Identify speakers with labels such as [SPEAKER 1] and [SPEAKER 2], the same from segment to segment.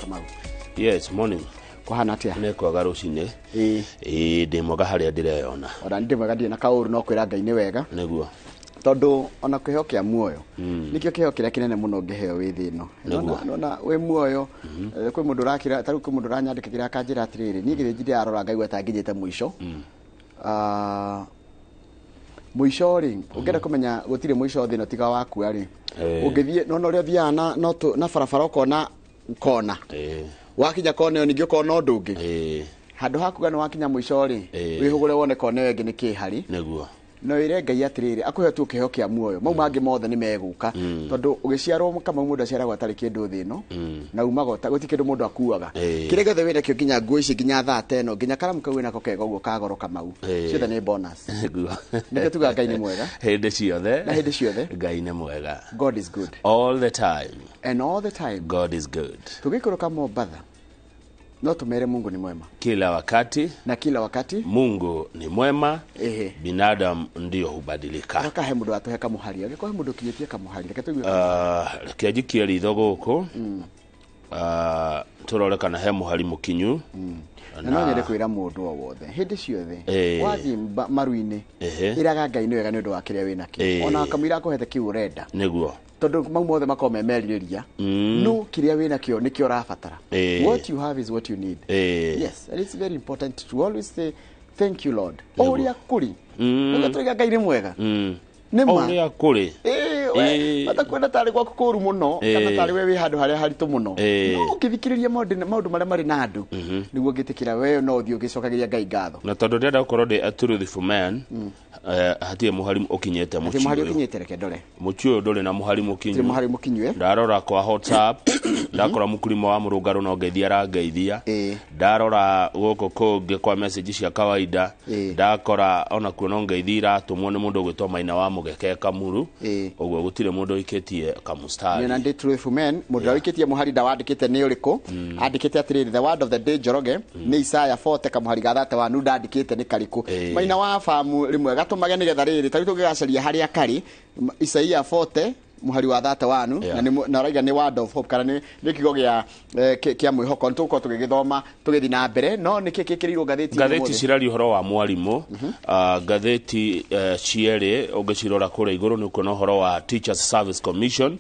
[SPEAKER 1] Kamau.
[SPEAKER 2] Yes, morning.
[SPEAKER 1] Kũhana atĩa?
[SPEAKER 2] Nĩ kwega rũcinĩ.
[SPEAKER 1] Ĩĩ.
[SPEAKER 2] Ĩĩ, ndĩ mwega harĩa ndĩreyona.
[SPEAKER 1] Ona ndĩ mwega, ndirĩ na kaũru, no kwĩra Ngai nĩ wega.
[SPEAKER 2] Nĩguo.
[SPEAKER 1] Tondũ ona kĩheo kĩa muoyo nĩkĩo kĩheo kĩrĩa kĩnene mũno ũngĩheo wĩ thĩ ĩno.
[SPEAKER 2] Nĩguo.
[SPEAKER 1] Nona wĩ muoyo, kwĩ mũndũ ũrakĩra tarĩu, kwĩ mũndũ ũranyandĩkĩra akanjĩra atĩrĩrĩ, niĩ gĩthĩnji ndĩrarora ngaigua ta nginyĩte mũico. Ah, mũico rĩ, ũngĩenda kũmenya gũtirĩ mũico thĩ ĩno tiga wakua rĩ, ũngĩthiĩ nona ũrĩa ũthiaga na no na barabara ũkona kona, wakinya kona ĩyo ningĩ ũkona ũndũ ũngĩ. Handũ ha kuga nĩ wakinya mũico rĩ, wĩhũgũre wone kona ĩyo ĩngĩ nĩ kĩ harĩ. No ĩre Ngai atĩrĩrĩ, akũhe tu kĩheo kĩa muoyo, mau mangĩ mothe nĩ megũka, tondũ ũgĩciarwo kama mũndũ aciaragwo atarĩ kĩndũ thĩ ĩno, na umaga gũtirĩ kĩndũ mũndũ akuaga. Kĩrĩa gĩothe wĩnakĩo, nginya nguo ici, nginya thaa ta ĩno, nginya karamu kau wĩnako kega ũguo ka goro, Kamau, ciothe nĩ bonus. Nĩkĩo tugaga Ngai nĩ mwega.
[SPEAKER 2] Hĩndĩ ciothe.
[SPEAKER 1] Na hĩndĩ ciothe.
[SPEAKER 2] Ngai nĩ mwega.
[SPEAKER 1] God is good.
[SPEAKER 2] All the time.
[SPEAKER 1] And all the time.
[SPEAKER 2] God is good.
[SPEAKER 1] Tũgĩikũrũka Mombatha no tumere Mungu ni mwema.
[SPEAKER 2] Kila wakati.
[SPEAKER 1] Na kila wakati.
[SPEAKER 2] Mungu ni mwema. Binadamu ndio hubadilika.
[SPEAKER 1] Raka he mũndũ atũhe kamũhari, angĩkorwo he mũndũ ũkinyĩtie kamũhari, reke tũigue.
[SPEAKER 2] Reke njikie ritho gũkũ, tũrore kana he mũhari mũkinyu.
[SPEAKER 1] Na no nyende kwĩra mũndũ o wothe hĩndĩ ciothe, wathiĩ maru-inĩ, ĩraga Ngai nĩ wega nĩ ũndũ wa kĩrĩa wĩ nakĩo, ona kamũira akũhete kĩu ũrenda, tondũ mau mothe makoragwo me merirĩria, no kĩrĩa wĩ nakĩo nĩkĩo ũrabatara. What you have is what you need. Yes, and it's very important to always say thank you, Lord, o ũrĩa kũrĩ. Nĩguo tũraiga Ngai nĩ mwega. Nĩ
[SPEAKER 2] O
[SPEAKER 1] ma.
[SPEAKER 2] Ũrĩa kũrĩ.
[SPEAKER 1] Ĩĩ, we, matakwenda tarĩ gwaku kũru mũno kana tarĩ we wĩ handũ harĩa haritũ mũno, no ũngĩthikĩrĩria maũndũ marĩa marĩ na andũ, nĩguo ũngĩtĩkĩra we no ũthiĩ ũgĩcokagĩria Ngai ngatho.
[SPEAKER 2] Na tondũ ndĩrenda gũkorwo ndĩ a truthful man, hatirĩ mũhari ũkinyĩte.
[SPEAKER 1] Atĩ
[SPEAKER 2] Mũciĩ
[SPEAKER 1] mũhari
[SPEAKER 2] ũyũ.
[SPEAKER 1] Ũkinyĩte, reke ndore.
[SPEAKER 2] Mũciĩ ũyũ ndũrĩ na mũhari
[SPEAKER 1] Tirĩ
[SPEAKER 2] mũkinyu.
[SPEAKER 1] Mũhari mũkinyue.
[SPEAKER 2] Ndarora kwa WhatsApp, ndakora mũkulima wa mũrũngarũ no ngeithia arangeithia. Ndarora gũkũ kũngĩ kwa message cia kawaida, ndakora onakuo no ngeithi iratũmwo nĩ mũndũ ũgwĩtwo Maina wa Mũgeke Kamuru. Ũguo gũtirĩ mũndũ ũikĩtie kamustari.
[SPEAKER 1] Nĩ ndĩ truthful man, mũndũ ũrĩa ũikĩtie mũhari ndawandĩkĩte nĩ ũrĩkũ. Andĩkĩte atĩrĩrĩ, "The word of the day, Njoroge, nĩ Isaya 40 kamũhari ga 31." Ndandĩkĩte nĩ karĩkũ. Maina wa famu rĩmwe gatũmage nĩgetha rĩrĩ tarĩu tũngĩgacaria harĩa karĩ, Isaia 40 mũhari wa 31. Na na ũraiga nĩ word of hope kana nĩ kiugo gĩa kĩa mwĩhoko. Nĩ tũgũkorwo tũgĩgĩthoma tũgĩthiĩ na mbere, no nĩkĩ gĩkĩrĩirwo ngathĩti-inĩ
[SPEAKER 2] Ngathĩti
[SPEAKER 1] ũmũthĩ?
[SPEAKER 2] Ciraria ũhoro wa mwarimũ. Ngathĩti cierĩ ũngĩcirora kũrĩa igũrũ nĩ ũkuona ũhoro wa Teachers Service Commission.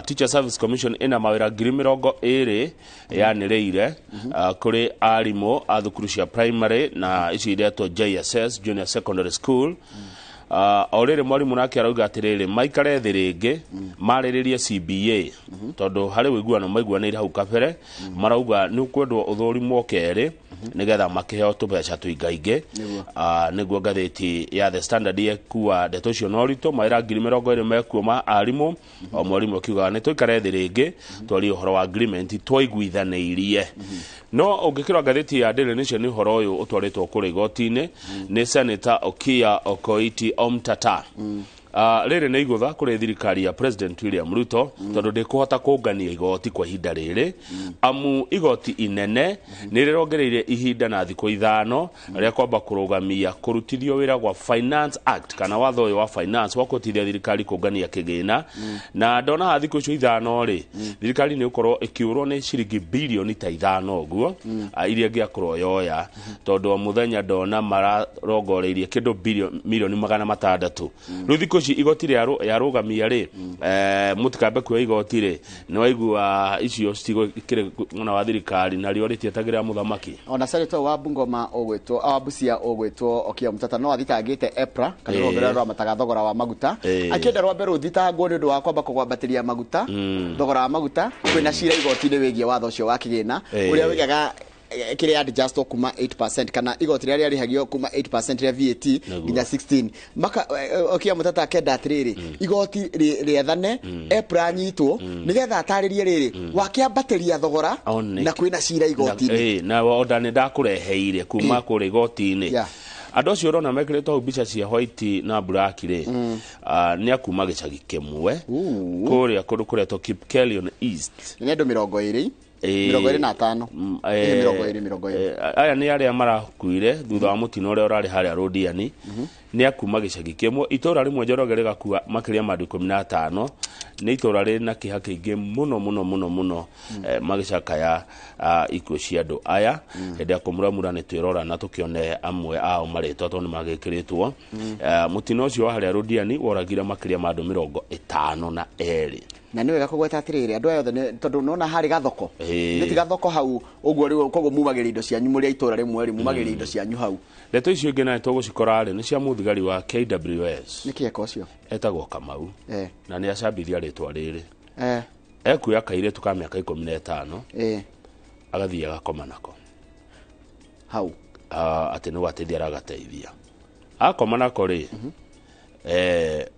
[SPEAKER 2] Teacher Service Commission ĩna mawĩra 20,000 yanĩrĩire kũrĩ arimũ a thukuru cia primary na ici iretwo JSS, Junior Secondary School. O rĩrĩ mwarimũ nake arauga atĩrĩrĩ, maikare thĩ rĩngĩ marĩrĩrie CBA, tondũ harĩ ũiguano maiguanĩire hau kabere. Marauga nĩ ũkwendwo ũthũrimwo kerĩ nĩgetha makĩheo tũbeca tũingaingĩ. Nĩguo ngathĩti ya The Standard yekua ndeto icio na ũritũ. Mawĩra 20,000 mekuo ma arimũ, o mwarimũ akiugaga nĩ tũikare thĩ rĩngĩ twarie ũhoro wa agreement twaiguithanĩirie. No ũngĩkĩrora ngathĩti ya Daily Nation, nĩ ũhoro ũyũ ũtwarĩtwo kũrĩa igoti-inĩ nĩ Senator Okiya Okoiti Omtata. Rĩrĩ nĩ igũtha kũrĩ thirikari ya President William Ruto, tondũ ndĩkũhota kũngania igoti kwa ihinda rĩrĩ, amu igoti inene nĩ rĩrongereire ihinda na thikũ 5 rĩa kwamba kũrũgamia kũrutithio wĩra gwa Finance Act, kana watho ũyũ wa finance wa kũhotithia thirikari kũngania kĩgĩna. Na ndona haha thikũ icio 5 rĩ, thirikari nĩ ĩgũkorwo ĩkĩũrwo nĩ ciringi bilioni ta 5 ũguo, iria ĩngĩakorwo yoya, tondũ o mũthenya ndona marongoreirie kĩndũ milioni 600. Rĩu thikũ ici igoti yarũgamia rĩ, mũtikambe kuoya igoti rĩ, nĩ waigua icio citigũkĩrĩ mwena wa thirikari narĩo rĩtietagĩrĩra mũthamaki.
[SPEAKER 1] Ona senator wa Bungoma ũgwĩtwo wa Busia ũgwĩtwo Okiya Mtata no athitangĩte EPRA, kana rũhonge rũrĩa rũramataga thogora wa maguta, akĩenda rwambe rũthitangwo nĩ ũndũ wa kwamba kũgwambatĩria maguta, thogora wa maguta. Kwĩna cira igoti-inĩ wĩgiĩ watho ũcio wa kĩgĩna, ũrĩa wigaga kĩrĩa adjustwo kuma 8% kana igoti rĩrĩa rĩarĩhagio kuma 8% rĩa VAT nginya 16. Maka Okiya Mtata akenda atĩrĩrĩ, igoti rĩethane EPRA anyitwo nĩgetha atarĩrie rĩrĩ wakĩambatĩria thogora na kwĩna cira igoti-inĩ.
[SPEAKER 2] Na order nĩ ndakũreheire kuma kũrĩa igoti-inĩ. Andũ acio ũrona mekĩrĩtwo hau mbica cia white na black rĩ, nĩ akuma gĩcagi kĩmwe kũrĩa kũndũ kũretwo Kipkelion East.
[SPEAKER 1] Nĩ andũ 20. 25. 20.
[SPEAKER 2] Aya nĩ arĩa marakuire thutha wa mũtino ũrĩa ũrarĩ harĩa Rũdiani. Nĩ akuma gĩcagi kĩmwe, itũra rĩmwe Njoroge rĩgakua makĩria ma andũ 15. Nĩ itũra rĩna kĩeha kĩingĩ mũno mũno mũno mũno, magĩcakaya ikuũ cia andũ aya. Hĩndĩ ya kũmuramura nĩ twĩrora na tũkĩone amwe ao marĩtwa tondũ nĩ magĩkĩrĩtwo. Mũtino ũcio wa harĩa Rũdiani woragire makĩria ma andũ 52.
[SPEAKER 1] Na nĩ wega kũgweta atĩrĩrĩ, andũ aya othe tondũ nona harĩ gathoko, nĩ ti gathoko hau ũguo rĩu, koguo mumagĩria indo cianyu mũrĩ a itũra rĩmwe rĩ, mumagĩria indo cianyu hau.
[SPEAKER 2] Ndeto icio ingĩ nayo tũgũcikora rĩ nĩ cia mũthigari wa KWS.
[SPEAKER 1] Nĩ kĩeka ũcio?
[SPEAKER 2] Etagwo Kamau. Na nĩ acambithia rĩtwa rĩrĩ. Ekuoya kairĩtu ka mĩaka 15. Agathiĩ agakoma nako.
[SPEAKER 1] Hau.
[SPEAKER 2] Atĩ nĩ gwateithia aragateithia. Akoma nako rĩ,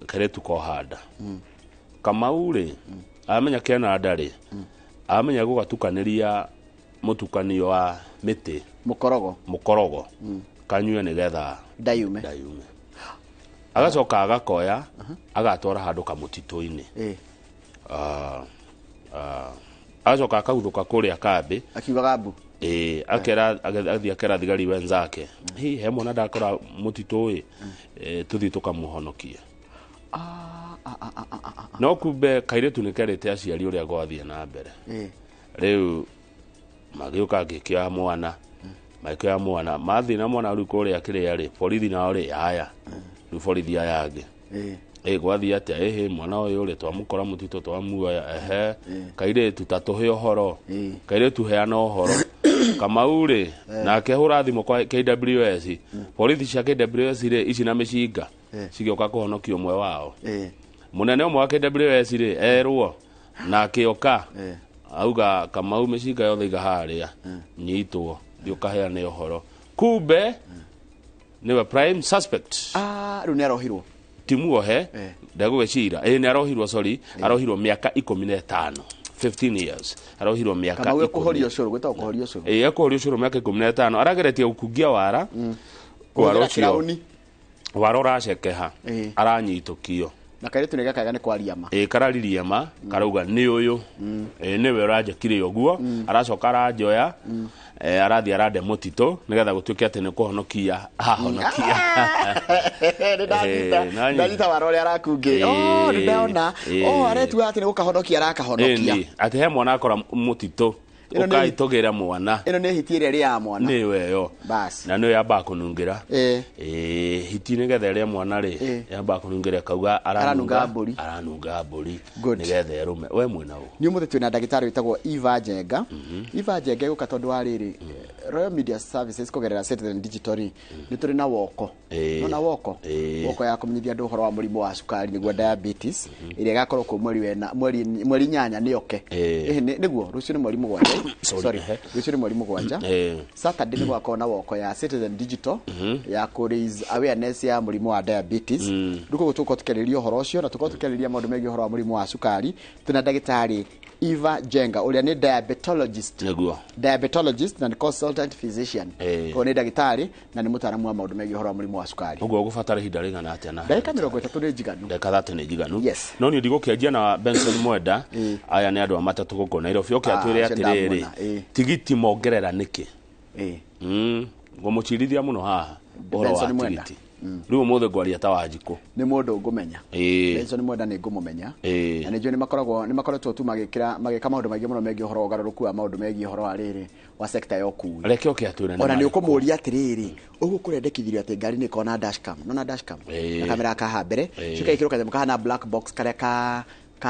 [SPEAKER 2] kairĩtu koha nda. Kamau rĩ, amenya kena nda rĩ, amenya gũgatukanĩria mũtukanio wa mĩtĩ.
[SPEAKER 1] Mũkorogo.
[SPEAKER 2] Mũkorogo. Kanyue nĩgetha
[SPEAKER 1] ndayume.
[SPEAKER 2] Ndayume. Agacoka agakoya, agatwara handũ kamũtitũ-inĩ. Agacoka akaguthũka kũrĩa kambĩ.
[SPEAKER 1] Akiugaga mbu.
[SPEAKER 2] Akera, agathiĩ akera thigari wenzake. Hi, he mwana ndakora mũtitũ ĩ, tũthiĩ tũkamũhonokie. No kumbe kairĩtu nĩ kerĩte aciari ũrĩa gwathiĩ na mbere. Rĩu magĩũka ngĩkĩoya mwana, magĩkĩoya mwana, mathiĩ na mwana rĩu kũrĩa kĩrĩa rĩ, borithi nao rĩ, aya, rĩu borithi aya angĩ. Gwathiĩ atĩa? Ĩhĩ, mwana ũyũ rĩ, twamũkora mũtitũ, twamuoya, ehe, kairĩtu ta tũhe ũhoro, kairĩtu heana ũhoro. Kamau rĩ, nake hũra thimũ kwa KWS, borithi cia KWS rĩ, ici na mĩcinga, cigĩũka kũhonokia ũmwe wao. Mũnene ũmwe wa KWS rĩ, erwo, na akĩoka, auga Kamau mĩcinga yothe iga harĩa, nyitwo, thiĩ ũkaheane ũhoro. Kumbe, nĩwe prime suspect.
[SPEAKER 1] Rĩu nĩ arohirwo.
[SPEAKER 2] Ti muohe, ndegũgĩcira. Nĩ arohirwo, sorry, arohirwo mĩaka 15. 15 years. Arohirwo mĩaka
[SPEAKER 1] Kamau
[SPEAKER 2] ikũmi.
[SPEAKER 1] ekũhorio ũcũrũ, gwĩtagwo kũhorio ũcũrũ.
[SPEAKER 2] Ekũhorio ũcũrũ mĩaka 15. Arageretie gũkungia wara. Wara
[SPEAKER 1] Kũhũthĩra
[SPEAKER 2] ũcio.
[SPEAKER 1] kĩraũni.
[SPEAKER 2] Wara ũracekeha. Aranyitũkio.
[SPEAKER 1] Na kairĩtu nĩ gakaga nĩ kwaria ma.
[SPEAKER 2] Kararirie ma, karauga nĩ ũyũ. Nĩwe ũranjĩkire ũguo. Aracoka aranjoya. Arathiĩ arande mũtitũ nĩgetha gũtuĩke atĩ nĩ kũhonokia ahonokia.
[SPEAKER 1] Nĩ ndanyita. Ndanyita wara ũrĩa arakungĩ. Oh, nĩ ndona. Oh, aretua atĩ nĩ gũkahonokia arakahonokia.
[SPEAKER 2] Atĩ he mwana akora mũtitũ.
[SPEAKER 1] Ĩno nĩ
[SPEAKER 2] Ũkaitũgĩra mwana.
[SPEAKER 1] Ĩno nĩ hiti ĩrĩa ĩrĩaga mwana.
[SPEAKER 2] Nĩyo ĩyo.
[SPEAKER 1] Basi.
[SPEAKER 2] Na nĩyo yambaga kũnungĩra. Hiti nĩgetha ĩrĩe mwana rĩ, yambaga kũnungĩra ĩkauga
[SPEAKER 1] Aranunga mbũri.
[SPEAKER 2] Aranunga mbũri.
[SPEAKER 1] Good.
[SPEAKER 2] Nĩgetha ĩrũme. We mwĩna ũ?
[SPEAKER 1] Nĩ ũmũthĩ twĩna ndagĩtarĩ wĩtagwo Eva Njenga. Eva Njenga egũka tondũ wa rĩrĩ, Royal Media Services kũgerera Citizen Digital rĩ, nĩ tũrĩ na woko. Nona woko? Woko ya kũmenyithia andũ ũhoro wa mũrimũ wa cukari nĩguo diabetes, ĩrĩa ĩgakorwo kuo mweri wena, mweri, mweri 8 nĩ yoke. Nĩguo, rũciũ nĩ mweri 7.
[SPEAKER 2] Sorry.
[SPEAKER 1] Sorry. Rũciũ nĩ mweri 7. Saturday nĩ gwakorwo na woko ya Citizen Digital ya kũ raise awareness ya mũrimũ wa diabetes. Rĩu koguo tũgũkorwo tũkĩarĩrĩria ũhoro ũcio na tũkorwo tũkĩarĩrĩria maũndũ megiĩ ũhoro wa mũrimũ wa cukari. Twĩna ndagĩtarĩ Eva Njenga ũrĩa nĩ diabetologist.
[SPEAKER 2] Nĩguo.
[SPEAKER 1] Diabetologist na nĩ consultant physician. Koguo nĩ ndagĩtarĩ na nĩ mũtaaramu wa maũndũ megiĩ ũhoro wa mũrimũ wa cukari.
[SPEAKER 2] Ũguo ũgũbatara ihinda rĩigana atĩa na
[SPEAKER 1] Ndagĩka 30 nĩ njiganu.
[SPEAKER 2] Ndagĩka 30 nĩ njiganu.
[SPEAKER 1] Yes.
[SPEAKER 2] No niĩ ndigũkĩanjia na Benson Mwenda. Aya nĩ andũ a matatũ gũkũ Nairobi. Oke atwĩre
[SPEAKER 1] Ũcio
[SPEAKER 2] atĩrĩrĩ,
[SPEAKER 1] ndamwona.
[SPEAKER 2] Tigiti mongerera nĩkĩ? Ngũmũcirithia mũno haha ũhoro wa
[SPEAKER 1] Benson Mwenda.
[SPEAKER 2] tigiti. Rĩu ũmũthĩ ngwaria ta Wanjikũ.
[SPEAKER 1] Nĩ mũndũ ngũmenya. Benson Mwenda nĩ ngũmũmenya. Na nĩ njũĩ nĩ makoretwo tu magĩka maũndũ maingĩ mũno megiĩ ũhoro wa ũgarũrũku wa maũndũ megiĩ ũhoro wa rĩrĩ wa sector ya ũkui.
[SPEAKER 2] Reke oke atwĩre nĩ
[SPEAKER 1] Ona nĩ
[SPEAKER 2] marĩkũ.
[SPEAKER 1] ũkũmũria atĩrĩrĩ, ũguo kũrendekithirio atĩ ngari nĩ ĩkorwo na dashcam. Nona dashcam? Na kamera kaha mbere. Coka ĩkĩrwo kanyamũ kahana black box karĩa ka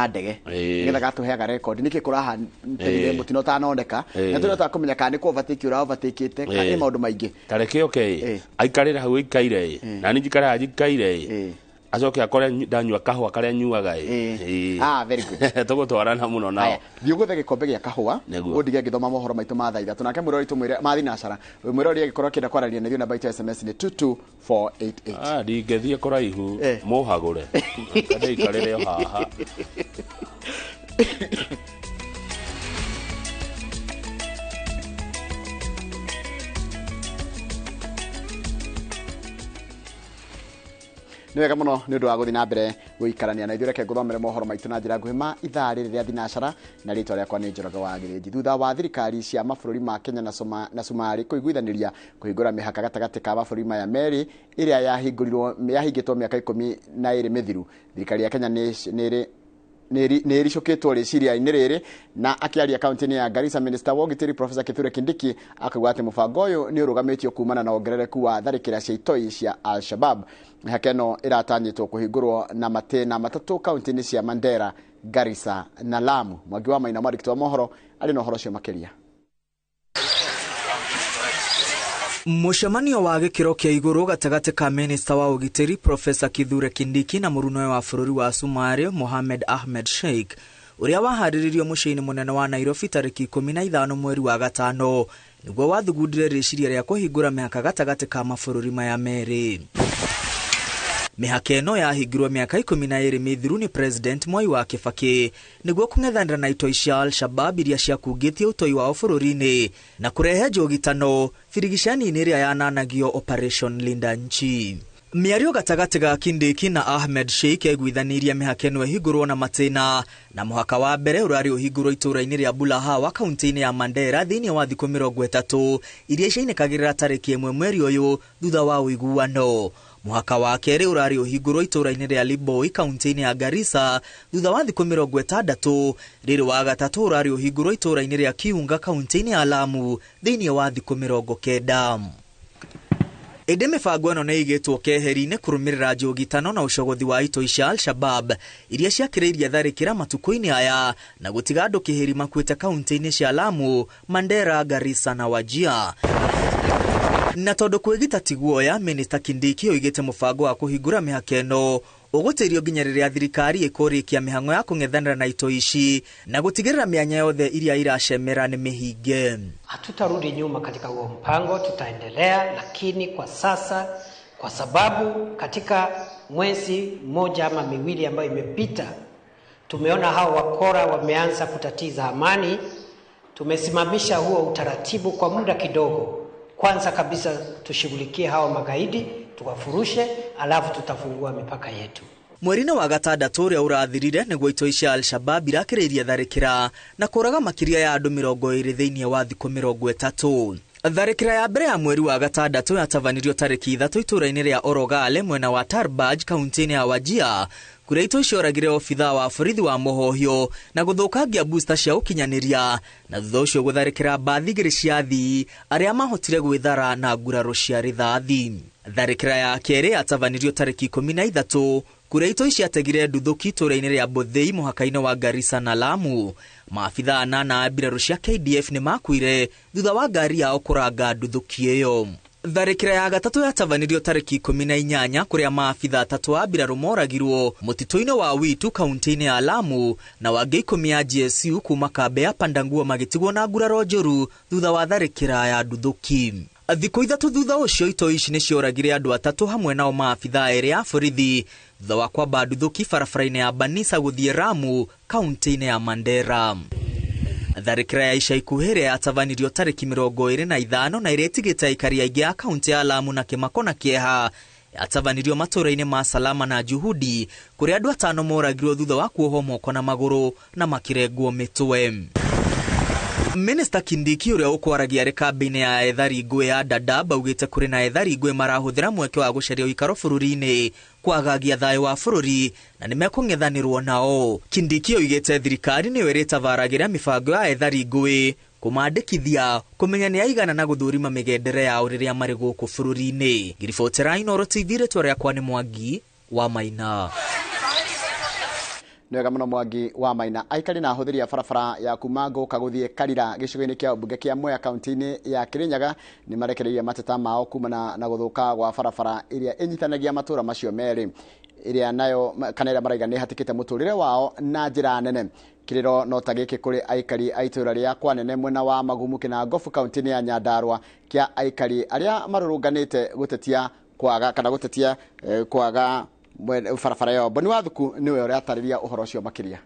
[SPEAKER 1] ndege. Nĩgetha gatũheaga record. Nĩkĩ kũraha tene mũtino ũtanoneka. Na tũrĩa kũmenya kana nĩ kũ-overtake ũra overtake-ĩte, kana nĩ maũndũ maingĩ.
[SPEAKER 2] Ta reke oke ĩ, aikarĩre hau aikaire ĩ, na niĩ njikare haha njikaire ĩ. Acoke akore ndanyua kahũa karĩa nyuaga ĩ.
[SPEAKER 1] Very good.
[SPEAKER 2] Tũgũtwarana mũno nao.
[SPEAKER 1] Haya, thiĩ ũgũthe gĩkombe gĩa kahũa,
[SPEAKER 2] Nĩguo.
[SPEAKER 1] ũndige ngĩthoma mohoro maitũ ma thaa 3. Nake mwĩrori tũmwĩre ma thinacara. Mwĩrori angĩkorwo akĩenda kwaranĩria na ithuĩ namba itũ ya SMS nĩ 22488.
[SPEAKER 2] Ndingĩthiĩ kũraihu, mũhagũre. Ndĩikarĩre o haha.
[SPEAKER 1] Nĩ wega mũno nĩ ũndũ wa gũthiĩ na mbere gũikarania na ithuĩ. Reke ngũthomere mohoro maitũ na njĩra nguhĩ ma ithaa rĩrĩ rĩa thinacara, na rĩtwa rĩakwa nĩ Njoroge wa Gĩthĩnji. Thutha wa thirikari cia mabũrũri ma Kenya na Somalia kũiguithanĩria kũhingũra mĩhaka gatagatĩ ka mabũrũri maya merĩ ĩrĩa yahingũrirwo yahingĩtwo mĩaka 12 mĩthiru, thirikari ya Kenya nĩ nä ĩricũkĩtwo rĩciria-inĩ rĩrĩ. Na akĩaria kaunti-inĩ ya Garissa, Minister wa ũgitĩri Professor Kithure Kindiki akauga atĩ mũbango ũyũ nĩ ũrũgamĩtio kumana na wongerereku wa tharĩkĩra cia itoi cia Al-Shabab. Mĩhaka ĩno ĩratanyĩtwo kũhingũrwo na matĩna matatũ kaunti-inĩ cia Mandera, Garissa na Lamu. Mwangi wa Maina, mwandĩki wa mohoro, arĩ na ũhoro ũcio makĩria.
[SPEAKER 3] Mũcemanio wa gĩkĩro kĩa igũrũ gatagatĩ ka minista wa ũgitĩri Profesa Kithure Kindiki na mũrunoe wa bũrũri wa Somalia Mohamed Ahmed Sheikh, ũrĩa waharĩrĩirio mũciĩ-inĩ mũnene wa Nairobi tarĩki 15 mweri wa gatano, nĩguo wathugundire rĩciria rĩa kũhingũra mĩhaka gatagatĩ ka mabũrũri maya merĩ. Mĩhaka ĩno yahingirwo mĩaka 12 mĩthiru nĩ President Mwai wa Kibaki nĩguo kũng'ethanĩra na itoi cia Al-Shabab iria ciakungĩtie ũtoi wao bũrũri-inĩ na kũrehe njũgitano birigicani-inĩ ĩrĩa yananagio Operation Linda Nchi. Mĩario gatagatĩ ga Kindiki na Ahmed Sheikh yaiguithanirie mĩhaka ĩno ĩhingũrwo na matĩna, na mũhaka wa mbere ũrarĩ ũhingũrwo itũũra-inĩ rĩa Bulahawa, kaunti-inĩ ya Mandera, thĩinĩ wa thikũ 30 iria ciainĩkagĩrĩra tarĩki 1 mweri ũyũ thutha wa ũiguano. Mũhaka wa kerĩ ũrarĩ ũhingũrwo itũũra-inĩ rĩa Liboi, kaunti-inĩ ya Garissa, thutha wa thikũ 60. Rĩrĩ wa gatatũ ũrarĩ ũhingũrwo itũũra-inĩ rĩa Kiunga, kaunti-inĩ ya Lamu, thĩinĩ wa thikũ 90. Ĩndĩ mĩbango ĩno nĩ ĩigĩtwo keheri-inĩ kũrũmĩrĩra njũgitano na ũcogothi wa itoi cia Al-Shabab iria ciakĩrĩirie tharĩkĩra matukũ-inĩ aya na gũtiga andũ kĩhĩri makuĩte kaunti-inĩ cia Lamu, Mandera, Garissa na Wajir. Na tondũ kwĩgita ti guoya, Minista Kindiki oigĩte mũbango wa kũhingũra mĩhaka ĩno ũgũtĩrio nginya rĩrĩa thirikari ĩkũrĩkia mĩhang'o ya kũng'ethanĩra na itoi ici na gũtigĩrĩra mĩanya yothe iria iracemera nĩ mĩhinge.
[SPEAKER 4] Hatutarudi nyuma katika huo mpango, tutaendelea, lakini kwa sasa, kwa sababu katika mwezi mmoja ama miwili ambayo imepita, tumeona hao wakora wameanza kutatiza amani, tumesimamisha huo utaratibu kwa muda kidogo. Kwanza kabisa tushughulikie hao magaidi, tuwafurushe, alafu tutafungua mipaka yetu.
[SPEAKER 3] Mweri-inĩ wa gatandatũ ũrĩa ũrathirire nĩguo itoi cia Al-Shabab irakĩrĩirie tharĩkĩra na kũraga makĩria ya andũ 20 thĩinĩ wa thikũ 30. Tharĩkĩra ya mbere ya mweri wa gatandatũ yatabanirio tarĩki 3 itũũra-inĩ rĩa Orogale, mwena wa Tarbaj, kaunti-inĩ ya Wajir, kũrĩa itoi cioragire obithaa wa borithi wa mũhohio na gũthũkangia booster cia ũkinyanĩria, na thutha ũcio gũtharĩkĩra mbathi igĩrĩ cia athii arĩa mahotire gwĩthara na nguraro cia rithathi. Tharĩkĩra ya kerĩ yatabanirio tarĩki 13, kũrĩa itoi ciategire nduthũki itũũra-inĩ rĩa Bothei, mũhaka-inĩ wa Garissa na Lamu. Maabithaa anana a mbirarũ cia KDF nĩ makuire thutha wa ngari yao kũranga nduthũki ĩyo. Tharĩkĩra ya gatatũ yatabanirio tarĩki 18, kũrĩa maabithaa atatũ a mbirarũ moragirwo mũtitũ-inĩ wa Witu, kaunti-inĩ ya Lamu, na wangĩ 10 a GSU kuma kambĩ ya Pandanguo magĩtigwo na nguraro njũru thutha wa tharĩkĩra ya nduthũki. Thikũ 3 thutha ũcio, itoi ici nĩ cioragire andũ atatũ, hamwe nao maabithaa erĩ a borithi, thutha wa kwamba nduthũki barabara-inĩ ya Banisa gũthiĩ Ramu, kaunti-inĩ ya Mandera. Tharĩkĩra ya ica ikuhĩ ĩrĩa yatabanirio tarĩki 25 na ĩrĩa ĩtigĩte aikari aingĩ a kaunti ya Lamu na kĩmako na kĩeha yatabanirio matũũra-inĩ ma Salama na Juhudi, kũrĩa andũ atano moragirwo thutha wa kuohwo moko na magũrũ na makĩrengwo mĩtwe. Minista Kindiki, ũrĩa ũkwaragia arĩ kambĩ-inĩ ya ethari ngũĩ ya Dadaab, augĩte kũrĩ na ethari ngũĩ marahũthĩra mweke wa gũcaria ũikaro bũrũri-inĩ kwagagia thayũ wa bũrũri na nĩmekũng'ethanĩrwo nao. Kindiki oigĩte thirikari nĩyo ĩrĩtabaragĩra mĩbango ya ethari ngũĩ, kũmandĩkithia, kũmenya nĩ aigana na gũthũrima mĩgendere yao rĩrĩa marĩ gũkũ bũrũri-inĩ. Ngiribotera Inooro TV, rĩtwa rĩakwa nĩ Mwangi wa Maina.
[SPEAKER 1] Nĩ wega mũno, Mwangi wa Maina. Aikari na ahũthĩri a barabara ya kuma Ngũka gũthiĩ Karira, gĩcigo-inĩ kĩa mbunge kĩa Mwea, kaunti-inĩ ya Kirinyaga, nĩ marekereirie mateta mao kumana na gũthũka gwa barabara ĩrĩa ĩnyitanagia matũũra macio merĩ, ĩrĩa nayo kana ĩrĩa maraiga nĩ ĩhatĩkĩte mũtũrĩre wao na njĩra nene. Kĩrĩro no ta gĩkĩ kũrĩ aikari a itũũra rĩa Kwanene, mwena wa Magumu Kĩnangobu, kaunti-inĩ ya Nyandarua, kĩa aikari arĩa marũrũnganĩte gũtetia kwaga kana gũtetia kwaga barabara ĩyo. Boni Wathuku nĩwe ũratarĩria ũhoro ũcio makĩria.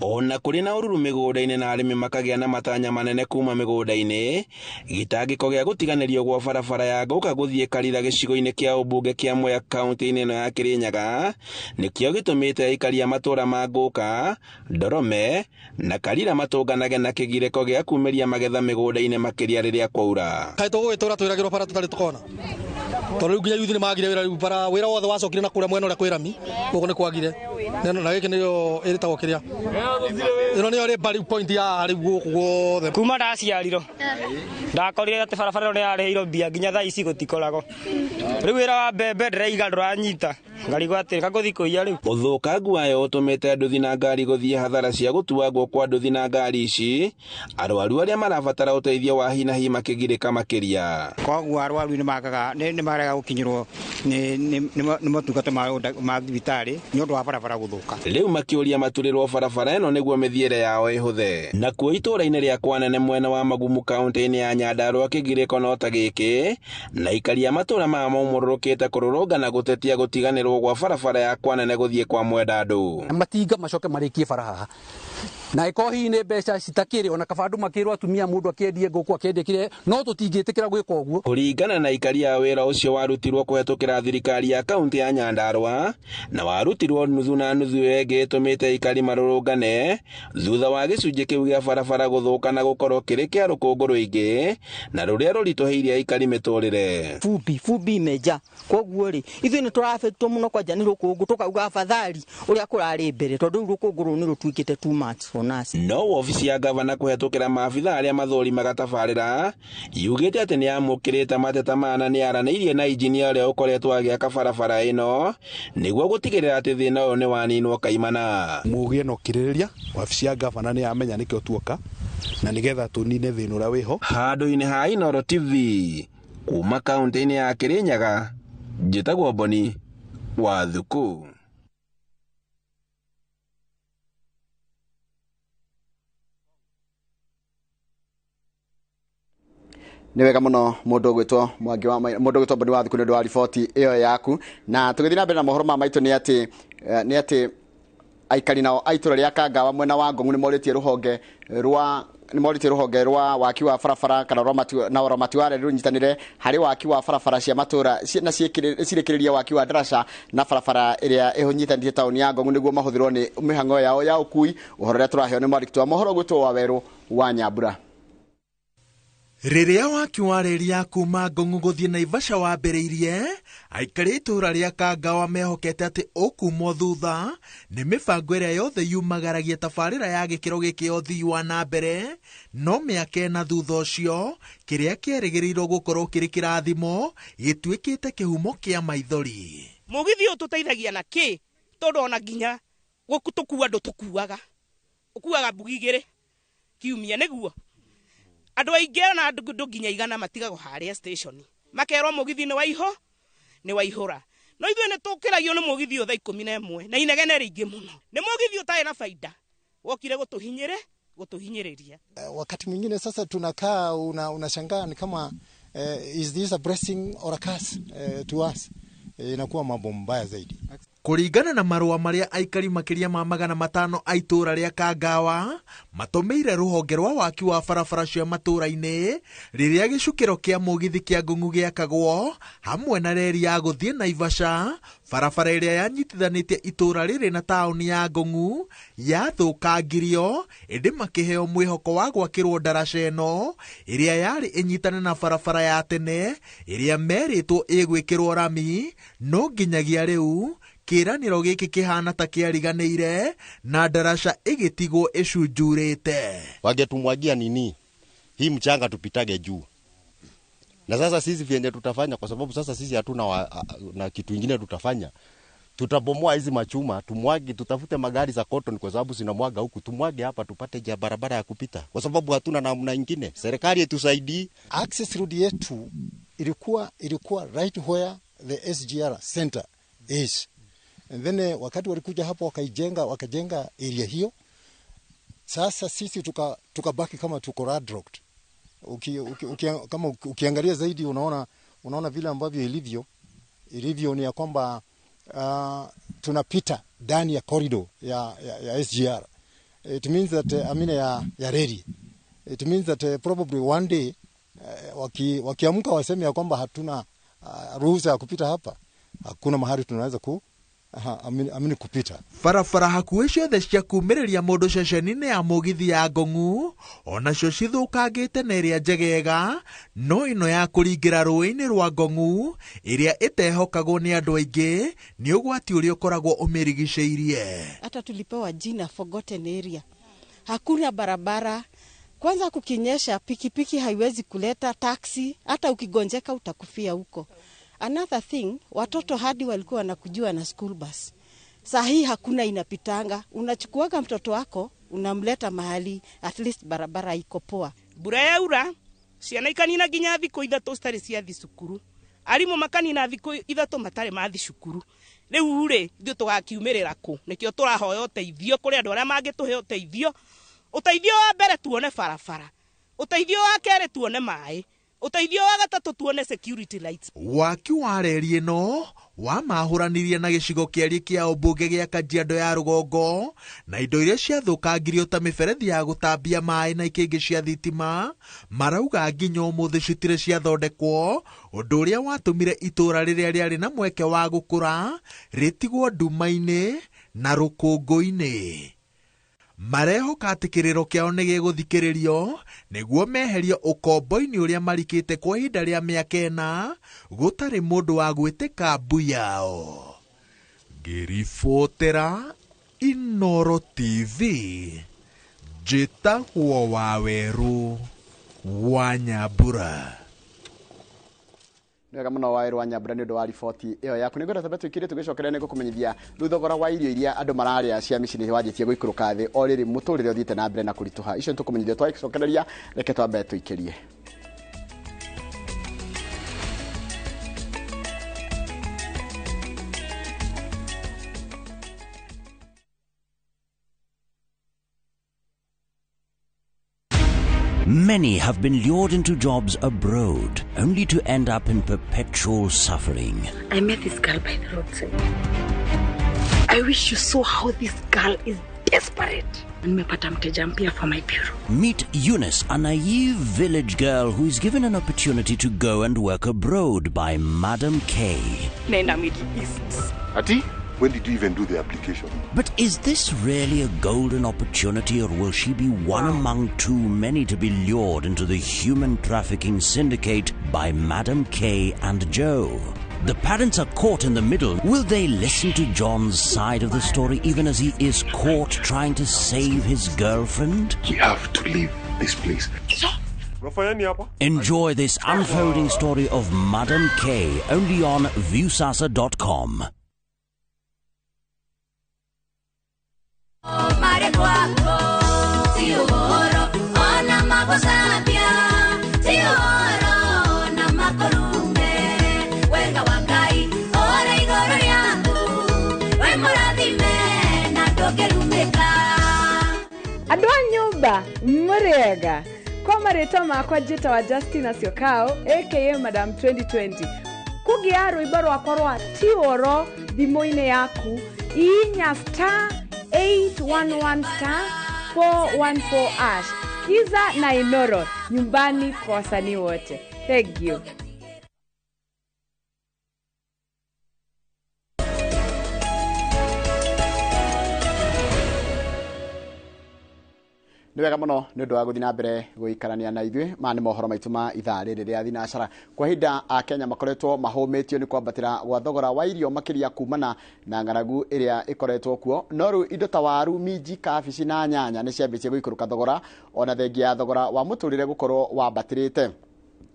[SPEAKER 5] Ona kũrĩ na ũruru mĩgũnda-inĩ na arĩmi makagĩa na matanya manene kuma mĩgũnda-inĩ, gĩtangĩko gĩa gũtiganĩrio gwa barabara ya Ngũka gũthiĩ Karira gĩcigo-inĩ kĩa ũmbunge kĩa Mwea kaunti-inĩ ĩno ya Kĩrĩnyaga nĩkĩo gĩtũmĩte aikari a matũũra ma Ngũka, Ndorome na Karira matũnganage na kĩgirĩko gĩa kumĩria magetha mĩgũnda-inĩ makĩria rĩrĩa kwaura.
[SPEAKER 6] Kaĩ tũgũgĩtũra twĩragĩrwo bara tũtarĩ tũkona, tondũ rĩu nginya yuthi nĩ magire wĩra, rĩu bara wĩra wothe wacokire na kũrĩa mwena ũrĩa kwĩ rami gũkũ nĩ kwagire, na gĩkĩ nĩyo ĩrĩtagwo kĩrĩa ĩno nĩyo rĩ bari point ya rĩu gũkũ guothe.
[SPEAKER 7] Kuma ndaciarirwo ndakorire atĩ barabara ĩno nĩyarĩhĩirwo mbia nginya thaa ici gũtikoragwo. Rĩu wĩra wa mbembe ndĩraiga ndũranyita, ngarigwo atĩ kangũthiĩ kũiya rĩu.
[SPEAKER 5] Ũthũkangu wayo ũtũmĩte nduthi na ngari gũthiĩ hathara cia gũtuangwo kwa nduthi na ngari ici, arwaru arĩa marabatara ũteithio wa hi na hi makĩgirĩka makĩria.
[SPEAKER 8] Koguo arwaru nĩ marega gũkinyĩrwo nĩ motungata ma thibitarĩ nĩ ũndũ wa barabara gũthũka.
[SPEAKER 5] Rĩu makĩũria maturĩrwo barabara ĩno nĩguo mĩthiĩre yao ĩhũthe. Nakuo itũũra-inĩ rĩa Kwanene mwena wa Magumu kaunti-inĩ ya Nyandarua kĩgirĩko no ta gĩkĩ, na aikari a matũũra maya maumũrũrũkĩte kũrũrũngana gũtetia gũtiganĩrwo gwa barabara ya Kwanene gũthiĩ kwa Mwendandũ.
[SPEAKER 9] Matinga macoke marĩkie bara haha, na ĩkorwo hihi nĩ mbeca citakĩrĩ ona kaba andũ makĩrwo atumia mũndũ akĩendie ngũkũ akĩendie kĩrĩa, no tũtingĩtĩkĩra gwĩka ũguo.
[SPEAKER 5] Kũringana na aikari a wĩra ũcio warutirwo kũhetũkĩra thirikari ya kaunti ya Nyandarua na warutirwo nuthu na nuthu ĩngĩ ĩtũmĩte aikari marũrũngane thutha wa gĩcunjĩ kĩu gĩa barabara gũthũka na gũkorwo kĩrĩ kĩa rũkũngũ rũingĩ na rũrĩa rũritũhĩirie aikari mĩtũrĩre.
[SPEAKER 10] Fumbi imejaa, koguo rĩ ithuĩ nĩ tũrabĩtwo mũno kwanja nĩ rũkũngũ, tũkauga afadhali ũrĩa kũrarĩ mbere tondũ rĩu rũkũngũ rũu nĩ rũtuĩkĩte too much for us.
[SPEAKER 5] No wabici ya gavana kũhetũkĩra maabitha arĩa mathũrimaga tabarĩra yugĩte atĩ nĩyamũkĩrĩte mateta maya na nĩyaranĩirie na injinia ũrĩa ũkoretwo agĩaka barabara ĩno nĩguo gũtigĩrĩra atĩ thĩna ũyũ nĩwaninwo kaimana.
[SPEAKER 11] Mũgĩe na ũkirĩrĩria, wabici ya gavana nĩyamenya nĩkĩo tuoka na nĩgetha tũnine thĩna ũrĩa wĩho.
[SPEAKER 5] Handũ-inĩ ha Inooro TV kuma kaunti-inĩ ya Kĩrĩnyaga, njĩtagwo Boni wa Thuku.
[SPEAKER 1] Nĩ wega mũno mũndũ ũgwĩtwo Mwangi wa mũndũ ũgwĩtwo Boni wa Thuku nĩ ũndũ wa riboti ĩyo yaku. Na tũgĩthiĩ na mbere na mohoro ma maitũ nĩ atĩ aikari nao a itũũra rĩa Kangawa mwena wa Ngong'u nĩ morĩtie rũhonge rwa waki wa barabara kana na ũramati wa reri rũnyitanĩre harĩ waki wa barabara cia matũũra na cirĩkĩrĩria waki wa ndaraca na barabara ĩrĩa ĩhũnyitanĩtie taũni ya Ngong'u nĩguo mahũthĩrwo nĩ mĩhang'o yao ya ũkui. Ũhoro ũrĩa tũraheo nĩ mwandĩki wa mohoro ũgwĩtwo Wawerũ wa Nyambura.
[SPEAKER 12] Rĩrĩa waki wa reri ya kuma Ngong'u gũthiĩ Naivasha wambĩrĩirie, aikari itũũra rĩa Kangawa mehokete atĩ ũkumwo thutha nĩ mĩbango ĩrĩa yothe yumagaragia tabarĩra ya gĩkĩro gĩkĩ ya ũthii wa na mbere, no mĩaka ĩna thutha ũcio kĩrĩa kĩerĩgĩrĩirwo gũkorwo kĩrĩ kĩrathimo gĩtuĩkĩte kĩhumo kĩa maithori.
[SPEAKER 13] Mũgithi ũyũ tũteithagia na kĩ tondũ ona nginya tũkua ndũtũkuaga, ũkuaga mbugi igĩrĩ kiumia nĩguo andũ aingĩ ona andũ nginya igana matigagwo harĩa station makerwo mũgithi nĩ waihũra, no ithuĩ nĩ tũkĩragio nĩ mũgithi ũyũ thaa 11 na inegene rĩingĩ mũno. Nĩ mũgithi ũtarĩ na faida, wokire gũtũhinyĩrĩria.
[SPEAKER 14] Wakati mwingine sasa tunakaa unashangaa ni kama is this a blessing or a curse to us? Inakuwa mambo mbaya zaidi.
[SPEAKER 12] Kũringana na marũa marĩa aikari makĩria ma 500 a itũũra rĩa Kangawa matũmĩire rũhonge rwa waki wa barabara cia matũũra-inĩ rĩrĩa gĩcukĩro kĩa mũgithi kĩa Ngong'u gĩakagwo hamwe na reri ya gũthiĩ Naivasha, barabara ĩrĩa yanyitithanĩtie itũũra rĩrĩ na taũni ya Ngong'u yathũkangirio, ĩndĩ makĩheo mwĩhoko wa gwakĩrwo ndaraca ĩno ĩrĩa yarĩ ĩnyitane na barabara ya tene ĩrĩa merĩtwo ĩgwĩkĩrwo rami, no nginyagia rĩu kĩranĩro gĩkĩ kĩhana ta kĩariganĩire na ndaraca ĩgĩtigwo ĩcunjurĩte.
[SPEAKER 15] Wangetumwagia nini hii mchanga tupitage juu, na sasa sisi vyenye tutafanya, kwa sababu sasa sisi hatuna na kitu ingine tutafanya, tutabomoa hizi machuma tumwage, tutafute magari za cotton kwa sababu zinamwaga huku, tumwage hapa tupate ja barabara ya kupita, kwa sababu hatuna namna ingine. Serikali itusaidie.
[SPEAKER 14] Access road yetu ilikuwa right where the SGR center is. And then wakati walikuja hapo wakajenga area hiyo. Sasa sisi tukabaki kama tuko roadblocked. Kama ukiangalia zaidi unaona vile ambavyo ilivyo ni ya kwamba tunapita ndani ya corridor ya SGR. It means that I mean ya reli. It means that probably one day wakiamka waseme ya kwamba hatuna ruhusa ya kupita hapa, hakuna mahali tunaweza ku amini kupita.
[SPEAKER 12] Barabara hakuhĩ ciothe cia kumĩrĩria mũndũ ceceni-inĩ ya mũgithi ya Ngong'u onacio cithũkangĩte na ĩrĩa njegega, no ĩno ya kũringĩra rũĩ-inĩ rwa Ngong'u ĩrĩa ĩtehokagwo nĩ andũ aingĩ nĩ ũgwati ũrĩa ũkoragwo ũmĩrigicĩirie.
[SPEAKER 16] Hata tulipewa jina forgotten area. Hakuna barabara. Kwanza kukinyesha pikipiki haiwezi kuleta taksi, hata ukigonjeka utakufia huko. Another thing, watoto hadi walikuwa wanakujua na school bus. Saa hii hakuna inapitanga. Unachukuaga mtoto wako, unamleta mahali, at least barabara iko poa.
[SPEAKER 13] Mbura yaura, ciana ikanina nginya thikũ 3 citarĩ ciathi cukuru. Arimũ makanina thikũ 3 matarĩ mathi cukuru. Rĩu rĩ, ithuĩ tũgakiumĩrĩra kũ? Nĩkĩo tũrahoya ũteithio kũrĩ andũ arĩa mangĩtũhe ũteithio. Ũteithio wa mbere tuone barabara. Ũteithio wa kerĩ tuone maĩ. Ũteithio wa gatatũ tuone security lights.
[SPEAKER 12] Waki wa reri ĩno wamahũranirie na gĩcigo kĩariĩ kĩa ũmbunge gĩa Kajiado ya rũgongo na indo iria ciathũkangirio ta mĩberethi ya gũtambia maĩ na ikĩngĩ cia thitima marauga nginya ũmũthĩ citirĩ ciathondekwo, ũndũ ũrĩa watũmire itũũra rĩrĩa rĩarĩ na mweke wa gũkũra rĩtigwo nduma-inĩ na rũkũngũ-inĩ. Marehoka atĩ kĩrĩro kĩao nĩ gĩgũthikĩrĩrio nĩguo meherio ũkombo-inĩ ũrĩa marikĩte kwa ihinda rĩa mĩaka 4 gũtarĩ mũndũ wa gwĩtĩka mbu yao. Ngĩribotera Inooro TV, njĩtagwo Wawerũ wa Nyambura.
[SPEAKER 1] Nĩ wega mũno Wawerũ wa Nyambura nĩ ũndũ wa riboti ĩyo yaku. Nĩngwenda twambe tũikire tũgĩcokeria nĩ gũkũmenyithia rĩu thogora wa irio iria andũ mararĩa cia mĩciĩ nĩ wanjĩtie gũikũrũka thĩ o rĩrĩ mũtũrĩre ũthiĩte na mbere na kũritũha. Icio nĩtũkũmenyithia twagĩcokereria, reke twambe tũikĩrie.
[SPEAKER 17] Many have been lured into jobs abroad, only to end up in perpetual suffering.
[SPEAKER 18] I met this girl by the roadside. I wish you saw how this girl is desperate. Nimepata mteja mpya for my bureau.
[SPEAKER 17] Meet Eunice, a naive village girl who is given an opportunity to go and work abroad by Madam K.
[SPEAKER 18] Nenda Middle East.
[SPEAKER 19] Ati? When did you even do the application?
[SPEAKER 17] But is this really a golden opportunity, or will she be one among too many to be lured into the human trafficking syndicate by Madam K and Joe? The parents are caught in the middle. Will they listen to John's side of the story even as he is caught trying to save his girlfriend?
[SPEAKER 19] We have to leave this place.
[SPEAKER 17] Enjoy this unfolding story of Madam K only on Viusasa.com.
[SPEAKER 20] Andũ a nyũmba mũrĩega kwa marĩtwa makwa njĩtawa Justina Syokau aka Madam 2020. Kũgĩa rwĩmbo rwakwa rwa tioro thimũ-inĩ yaku inya star 811 star 414 ash. Kiza na Inoro nyumbani kwa wasanii wote. Thank you.
[SPEAKER 1] Nĩ wega mũno nĩ ũndũ wa gũthiĩ na mbere gũikarania na ithuĩ. Maya nĩ mohoro maitũ ma ithaa rĩrĩ rĩa thinacara. Kwa ihinda Akenya makoretwo mahũmĩtio nĩ kwambatĩra gwa thogora wa irio makĩria kumana na ng'aragu ĩrĩa ĩkoretwo kuo, no rĩu indo ta waru, minji, kabici na nyanya nĩ ciambĩtie gũikũrũka thogora ona thengia ya thogora wa mũtũrĩre gũkorwo wambatĩrĩte.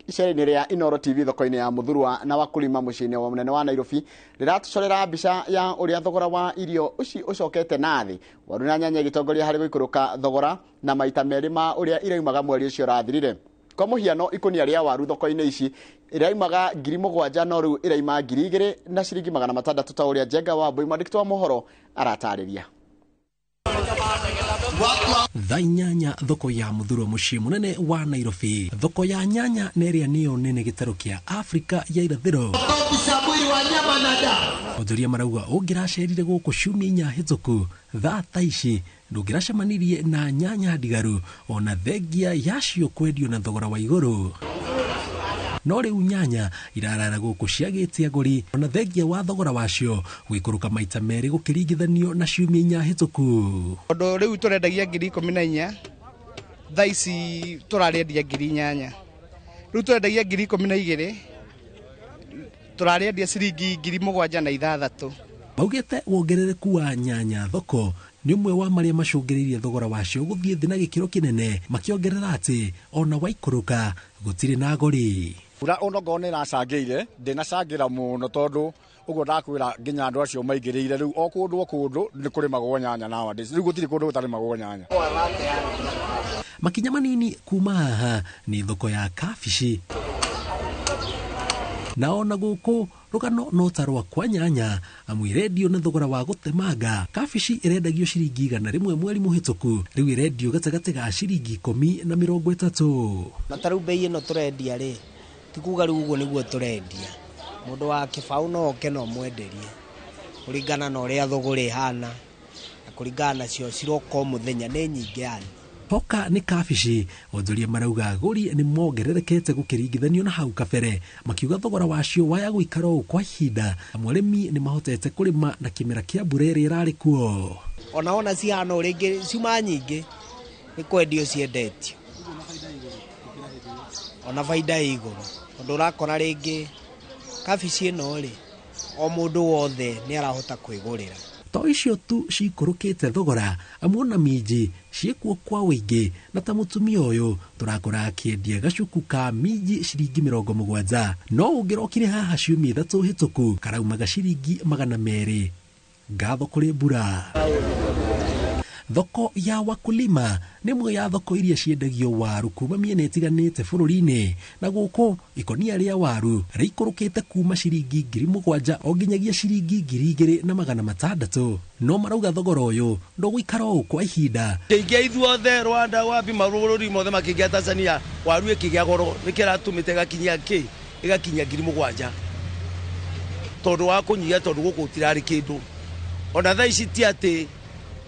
[SPEAKER 1] Icera-inĩ rĩa Inooro TV thoko-inĩ ya Muthurwa na Wakulima mũciĩ-inĩ wa mũnene wa Nairobi rĩratũcorera mbica ya ũrĩa thogora wa irio ũci ũcokete na thĩ, waru na nyanya igĩtongoria harĩ gũikũrũka thogora na maita merĩ ma ũrĩa iraumaga mweri ũcio ũrathirire. Kwa mũhiano, ikũnia rĩa waru thoko-inĩ ici ĩraumaga 7,000 no rĩu ĩraima 2,000 na ciringi 600 ta ũrĩa Njenga wa Mbui mwandĩki wa mohoro aratarĩria.
[SPEAKER 21] Thaa 8 thoko ya Muthurwa muciĩ munene wa Nairobi. Thoko ya nyanya nĩ ĩrĩa nĩyo nene gĩtarũ kĩa Afrika ya irathĩro. Onjoria marauga ũngĩracerire gũkũ ciumia 4 hĩtũku thaa ta ici ndũngĩracemanirie na nyanya ndigaru ona thengia yacio kwendio na thogora wa igũrũ. No rĩu nyanya irarara gũkũ ciagĩte agũri ona thengia wa thogora wacio gũikũrũka maita 2 gũkĩringithanio na ciumia 4 hĩtũku.
[SPEAKER 22] Tondũ rĩu tũrendagia 14,000, thaa ici tũrarĩendia 8,000. Rĩu tũrendagia 12,000, tũrarĩendia ciringi 7,600.
[SPEAKER 21] Maugĩte wongerereku wa nyanya thoko nĩ ũmwe wa marĩa macũngĩrĩirie thogora wacio gũthiĩ thĩ na gĩkĩro kĩnene, makĩongerera atĩ ona waikũrũka gũtirĩ na agũri.
[SPEAKER 23] Mbura onokorwo nĩ ĩracangĩire, ndĩnacangĩra mũno tondũ ũguo ndakwĩra nginya andũ acio maingĩrĩire rĩu o kũndũ o kũndũ nĩ kũrĩmagwo nyanya nowadays. Rĩu gũtirĩ kũndũ gũtarĩmagwo nyanya.
[SPEAKER 21] Makinya manini kuma haha nĩ thoko ya kabici. Na ona gũkũ rũgano no ta rwa kwa nyanya amu irendio na thogora wa gũtemanga. Kabici ĩrendagio ciringi 100 mweri mũhĩtũku, rĩu ĩrendio gatagatĩ ga ciringi 10 na 30.
[SPEAKER 24] Na ta rĩu bei ĩno tũrendia rĩ, ti kuga rĩu ũguo nĩguo tũrendia. Mũndũ wa kĩbaũ no oke no mwenderie kũringana na ũrĩa thũgũrĩ ĩhana na kũringana nacio ciroka o mũthenya nĩ nyingĩ yani.
[SPEAKER 21] Hoka nĩ kabici, onjoria marauga agũri nĩ mongererekete gũkĩringithanio na hau kabere, makiuga thogora wacio waya gũikara ũũ kwa ihinda, amu arĩmi nĩ mahotete kũrĩma na kĩmera kĩa mbura ĩrĩa ĩrarĩ kuo.
[SPEAKER 24] Ona cihana rĩngĩ ciuma nyingĩ nĩ kwendio ciendetio, ona baida ĩ igũrũ, tondũ ũrakora rĩngĩ kabici ĩno rĩ, o mũndũ wothe nĩ arahota kwĩgũrĩra.
[SPEAKER 21] To icio tu cikũrũkĩte thogora, amu ona minji ciĩkuo kwa ũingĩ, na ta mũtumia ũyũ tũrakora akĩendia gacuku ka minji ciringi 70, no ũngĩrokire haha ciumia 3 hĩtũku karaumaga ciringi 200. Ngatho kũrĩ mbura. Thoko ya Wakulima nĩ ĩmwe ya thoko iria ciendagio waru kuma mĩena ĩtiganĩte bũrũri-inĩ, na gũkũ ikonia rĩa waru rĩikũrũkĩte kuma ciringi 7,000 o nginyagia ciringi 2,600. No marauga thogora ũyũ ndũgũikara ũũ kwa ihinda.
[SPEAKER 25] Kĩingĩ ithuothe Rwanda wapi mabũrũri mothe makĩingĩa Tanzania waru ĩkĩgĩa goro nĩkĩo ĩratũmĩte ĩgakinyia kĩ ĩgakinyia 7,000 tondũ wa kũnyihia, tondũ gũkũ gũtirarĩ kĩndũ. Ona thaa ici ti atĩ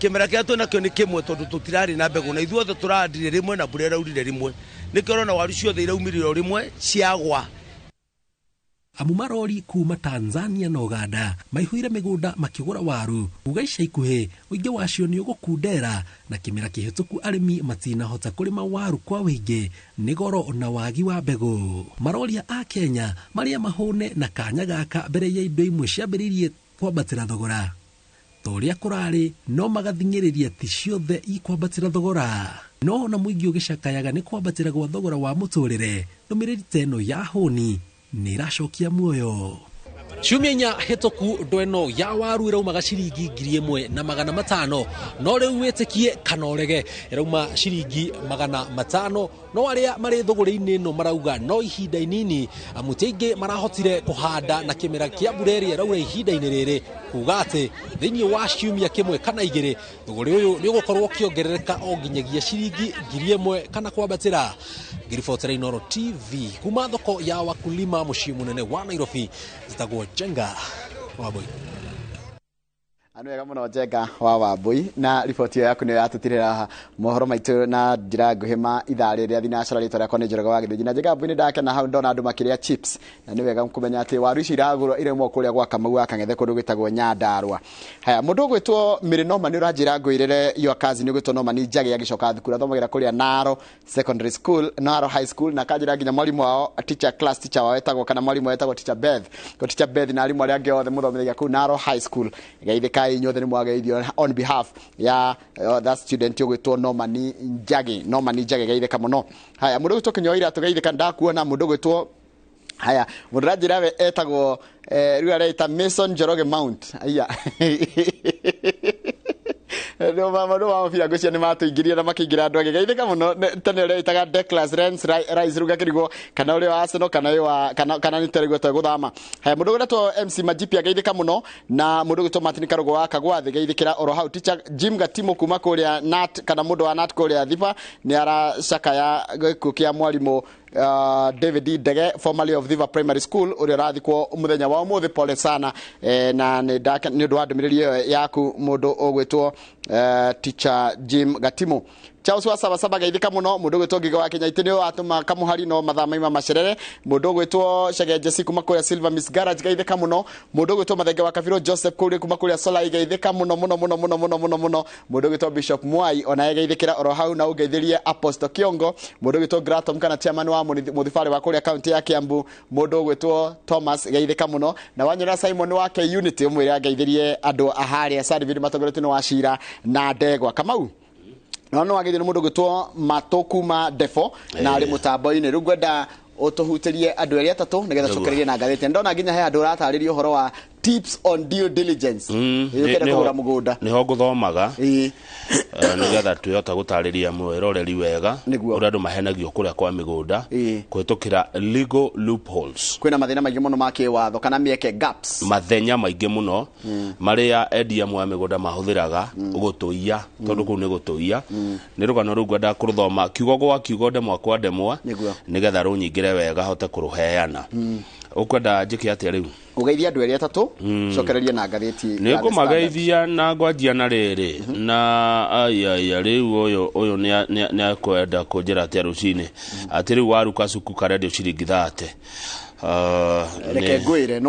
[SPEAKER 25] kĩmera kĩrĩa twĩnakĩo nĩ kĩmwe tondũ tũtirarĩ na mbegũ na ithuothe tũrahandire rĩmwe na mbura ĩraurire rĩmwe, nĩkĩo ũrona waru ciothe iraumĩrire o rĩmwe ciagwa.
[SPEAKER 21] Amu marori kuma Tanzania na Uganda maihũire mĩgũnda makĩgũra waru, kuga ica ikuhĩ ũingĩ wacio nĩ ũgũkundera, na kĩmera kĩhĩtũku arĩmi matinahota kũrĩma waru kwa ũingĩ nĩ goro na wagi wa mbegũ. Maroria a Kenya marĩa mahũne na kanya gaka mbere ya indo imwe ciambĩrĩirie kwambatĩra thogora ta ũrĩa kũrarĩ, no magathing'ĩrĩria ti ciothe ikwambatĩra thogora. No ona mũingĩ ũgĩcakayaga nĩ kwambatĩra gwa thogora wa mũtũrĩre, ndũmĩrĩri ta ĩno ya hũni nĩ ĩracokia muoyo. Ciumia 4 hĩtũku ndoo ĩno ya waru ĩraumaga ciringi 1,500, no rĩu wĩtĩkie kana ũrege ĩrauma ciringi 500. No arĩa marĩ thũgũrĩ-inĩ ĩno marauga no ihinda inini, amu ti aingĩ marahotire kũhanda na kĩmera kĩa mbura ĩrĩa ĩraura ihinda-inĩ rĩrĩ, kuga atĩ thĩinĩ wa ciumia 1 kana 2 thũgũrĩ ũyũ nĩ ũgũkorwo ũkĩongerereka o nginyagia ciringi 1,000 kana kwambatĩra. Ngĩribotera Inooro TV kuma thoko ya Wakulima mũciĩ mũnene wa Nairobi, njĩtagwo Njenga Wambui.
[SPEAKER 1] Andu wega muno Njenga wa Wambui, na riboti yaku nĩyo yatũtirĩra mohoro maitũ na njĩra nguhĩ ma ithaa rĩrĩa thinacara. Rĩtwa rĩakwa nĩ Njoroge wa Gĩthĩnji, na Njenga Wambui nĩ ndakena hau ndona andũ makĩrĩa chips, na nĩ wega kũmenya atĩ waru ici iragũrwo iraumwo kũrĩa gwa Kamau wa Kang'ethe kũndũ gwĩtagwo Nyandarua. Haya, mũndũ ũgwĩtwo Mary Norman nĩ ũranjĩra ngwĩrĩre your cousin ũgwĩtwo Norman Njagi agĩcoka thukuru athomagĩra kũrĩa Naro Secondary School, Naro High School, na kanjĩra nginya mwarimũ wao teacher class teacher wao etagwo kana mwarimũ etagwo Teacher Beth. Ko Teacher Beth na arimũ arĩa angĩ othe mũthomithagia kũu Naro High School. Geithĩkai inyuothe nĩ mwageithio on behalf ya that student ũgwĩtwo Norman Njagi. Norman Njagi geithĩka mũno. Haya, mũndũ ũgwĩtwo Kĩnyoira tũgeithĩka, ndakuona mũndũ ũgwĩtwo haya mũndũ ũranjĩra we etagwo rĩu areita Mason Njoroge Mount. Aya. Maũndũ ma mũbira ngwĩciria nĩ matũingĩria na makĩingĩra andũ angĩ. Geithĩka mũno tene ũrĩa wĩtaga Declan Rice rĩu ngakĩrigwo kana ũrĩa wa Arsenal kana ũyũ wa kana nĩ tarĩguo tegũthama. Haya, mũndũ ũgwĩtwo MC Majipi ageithĩka mũno na mũndũ ũgwĩtwo Martin Karũgũ wa Kagwathĩ geithĩkĩra oro hau. Teacher Jim Gatimo kuma kũrĩa Nat kana mũndũ wa Nat kũrĩa Thiba nĩ aracakaya gĩkuũ kĩa mwarimũ David Ndege, formerly of Thiba Primary School, ũrĩa ũrathikwo mũthenya wa ũmũthĩ. Pole sana na nĩ ũndũ wa ndũmĩrĩri ĩyo yaku mũndũ ũgwĩtwo Teacher Jim Gatimo. Charles wa Sabasaba geithĩka mũno. Mũndũ ũgwĩtwo Ngĩgĩ wa Kenya nĩ watũma kamũhari no mathaa maima macerere. Mũndũ ũgwĩtwo Chege Jesse kuma kũrĩa Silver Miss Garage geithĩka mũno. Mũndũ ũgwĩtwo Mathenge wa Kabiro Joseph kũrĩa kuma kũrĩa Solai geithĩka mũno mũno mũno mũno mũno mũno mũno. Mũndũ ũgwĩtwo Bishop Mwai onaye geithĩkĩra oro hau na ũngeithĩrie Apostle Kiongo. Mũndũ ũgwĩtwo Gratom kana chairman wa mũthibarĩ wa kũrĩa kaunti ya Kiambu. Mũndũ ũgwĩtwo Thomas geithĩka mũno na wanyona Simon wa K Unity ũmwĩre angeithĩrie andũ a harĩa Sariviri matongoretio nĩ Wacira na Ndegwa Kamau. No no wagithio nĩ mũndũ ũgwĩtwo Matũ kuma Defo na arĩ mũtambo-inĩ. Rĩu ngwenda ũtũhutĩrie andũ erĩ atatũ nĩgetha tũcokererie na ngathĩti. Ndona nginya he andũ ũratarĩria ũhoro wa tips on due diligence. Ũkĩenda kũgũra mũgũnda.
[SPEAKER 5] Nĩho ngũthomaga nĩgetha twĩhota gũtarĩria mwĩroreri wega ũrĩa andũ mahenagio kũrĩa kwa mĩgũnda kũhĩtũkĩra legal loopholes.
[SPEAKER 1] Kwĩna mathĩna maingĩ mũno ma kĩwatho kana mĩeke gaps.
[SPEAKER 5] Mathenya maingĩ mũno marĩa endia amwe a mĩgũnda mahũthĩraga gũtũiya tondũ kũu nĩ gũtũiya. Nĩ rũgano rũu ngwenda kũrũthoma kiugo gwa kiugo ndemwa kwa ndemwa nĩgetha rũnyingĩre wega hote kũrũheana. Ũkwenda njĩke atĩa rĩu?
[SPEAKER 1] Ũgeithia andũ erĩ atatũ cokererie na ngathĩti.
[SPEAKER 5] Nĩ ngũmageithia na ngwanjia na rĩrĩ na aiaia rĩu ũyũ nĩ akwenda kũnjĩra atĩa rũcinĩ atĩ rĩu waruka cuku karendio ciringi 30.
[SPEAKER 1] Reke ngwĩre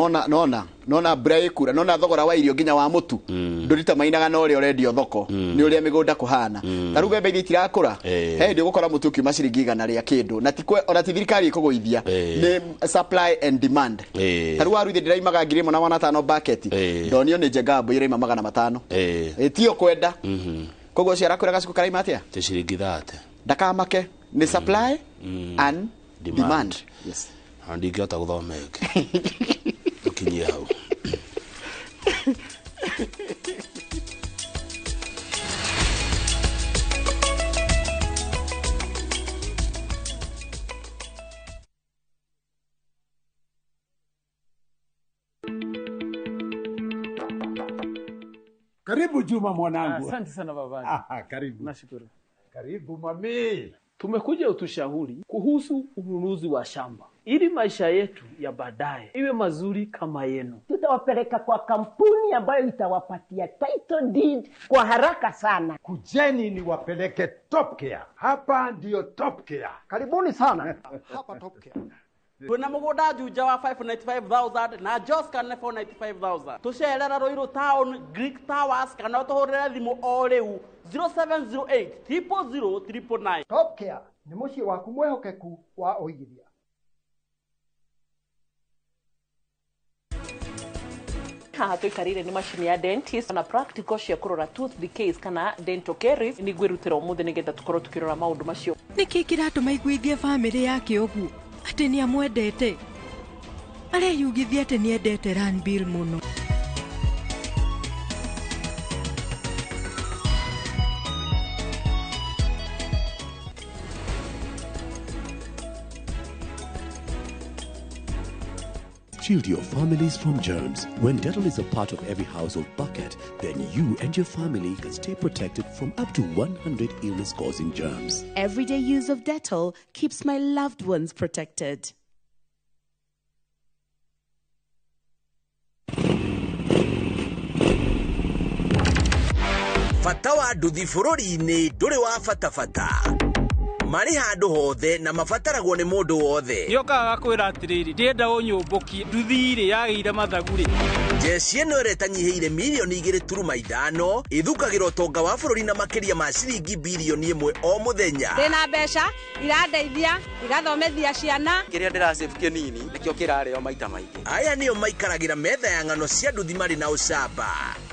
[SPEAKER 1] nona mbura ĩkura nona thogora wa irio nginya wa mũtu ndũrita mainaga na ũrĩa ũrendio thoko nĩ ũrĩa mĩgũnda kũhana. Ta rĩu mbembe iria itirakũra he hĩndĩ ũgũkora mũtu ũkiuma ciringi 100 rĩa kĩndũ na ona ti thirikari ĩkũgũithia nĩ supply and demand. Ta rĩu waru ithe ndĩraimaga 1500 bucket ndonio nĩ Njenga mbui ĩraima 500 tio kwenda. Koguo ũcio arakwĩra gacuku karaima atĩa?
[SPEAKER 5] Ti ciringi 30.
[SPEAKER 1] Ndakamake nĩ supply and demand. Yes.
[SPEAKER 5] Ndingĩhota gũthoma ĩngĩ tũkinyie hau.
[SPEAKER 2] Karibu Juma mwanangu.
[SPEAKER 3] Asante sana babangu.
[SPEAKER 2] Karibu.
[SPEAKER 3] Nashukuru.
[SPEAKER 2] Karibu mami.
[SPEAKER 3] Tumekuja utushauri kuhusu ununuzi wa shamba ili maisha yetu ya baadaye iwe mazuri kama yenu.
[SPEAKER 4] Tutawapeleka kwa kampuni ambayo itawapatia title deed kwa haraka sana.
[SPEAKER 2] Kujeni ni wapeleke Top Care. Hapa ndio Top Care.
[SPEAKER 4] Karibuni sana.
[SPEAKER 2] Hapa Top Care.
[SPEAKER 6] Twina mugunda Juja wa 595,000 na Joska nĩ 495,000. Tucerera Ruiru Town, Greek Towers kana utuhurire thimu o riu 0708 000 999.
[SPEAKER 7] Top Care nĩ mũciĩ waku mwĩhokeku wa ũigithia.
[SPEAKER 26] Haha tũikarĩire nĩ macini ya dentist na practical cia kũrora tooth decays kana dental caries. Nĩ ngwĩrutĩra ũmũthĩ nĩgetha tũkorwo tũkĩrora maũndũ macio.
[SPEAKER 27] Nĩkĩ kĩratũma iguithie bamĩrĩ yake ũguo atĩ nĩ amwendete? Areyugithia atĩ nĩ endete Ranbill mũno.
[SPEAKER 28] Shield your families from germs. When Dettol is a part of every household bucket, then you and your family can stay protected from up to 100 illness-causing germs.
[SPEAKER 29] Everyday use of Dettol keeps my loved ones protected.
[SPEAKER 30] Bata wa nduthi bũrũri-inĩ ndũrĩ wa bata bata. Marĩ handũ hothe na mabataragwo nĩ mũndũ wothe.
[SPEAKER 3] Nĩokaga gakwĩra atĩrĩrĩ, ndĩrenda ũnyũmbũkie nduthi rĩ yagĩire mathagu rĩ.
[SPEAKER 30] Jeshi ĩno ĩrĩa ĩtanyihĩire mirioni 2.5 ĩthukagĩra ũtonga wa bũrũri na makĩria ma ciringi birioni 1 o mũthenya.
[SPEAKER 31] Ndĩna mbeca irandeithia igathomithia ciana.
[SPEAKER 32] Kĩrĩa ndĩrasave kĩnini nĩkĩo kĩrarĩo maita maingĩ.
[SPEAKER 30] Aya nĩo maikaragĩra metha ya ng'ano cia nduthi marĩ na ũcamba,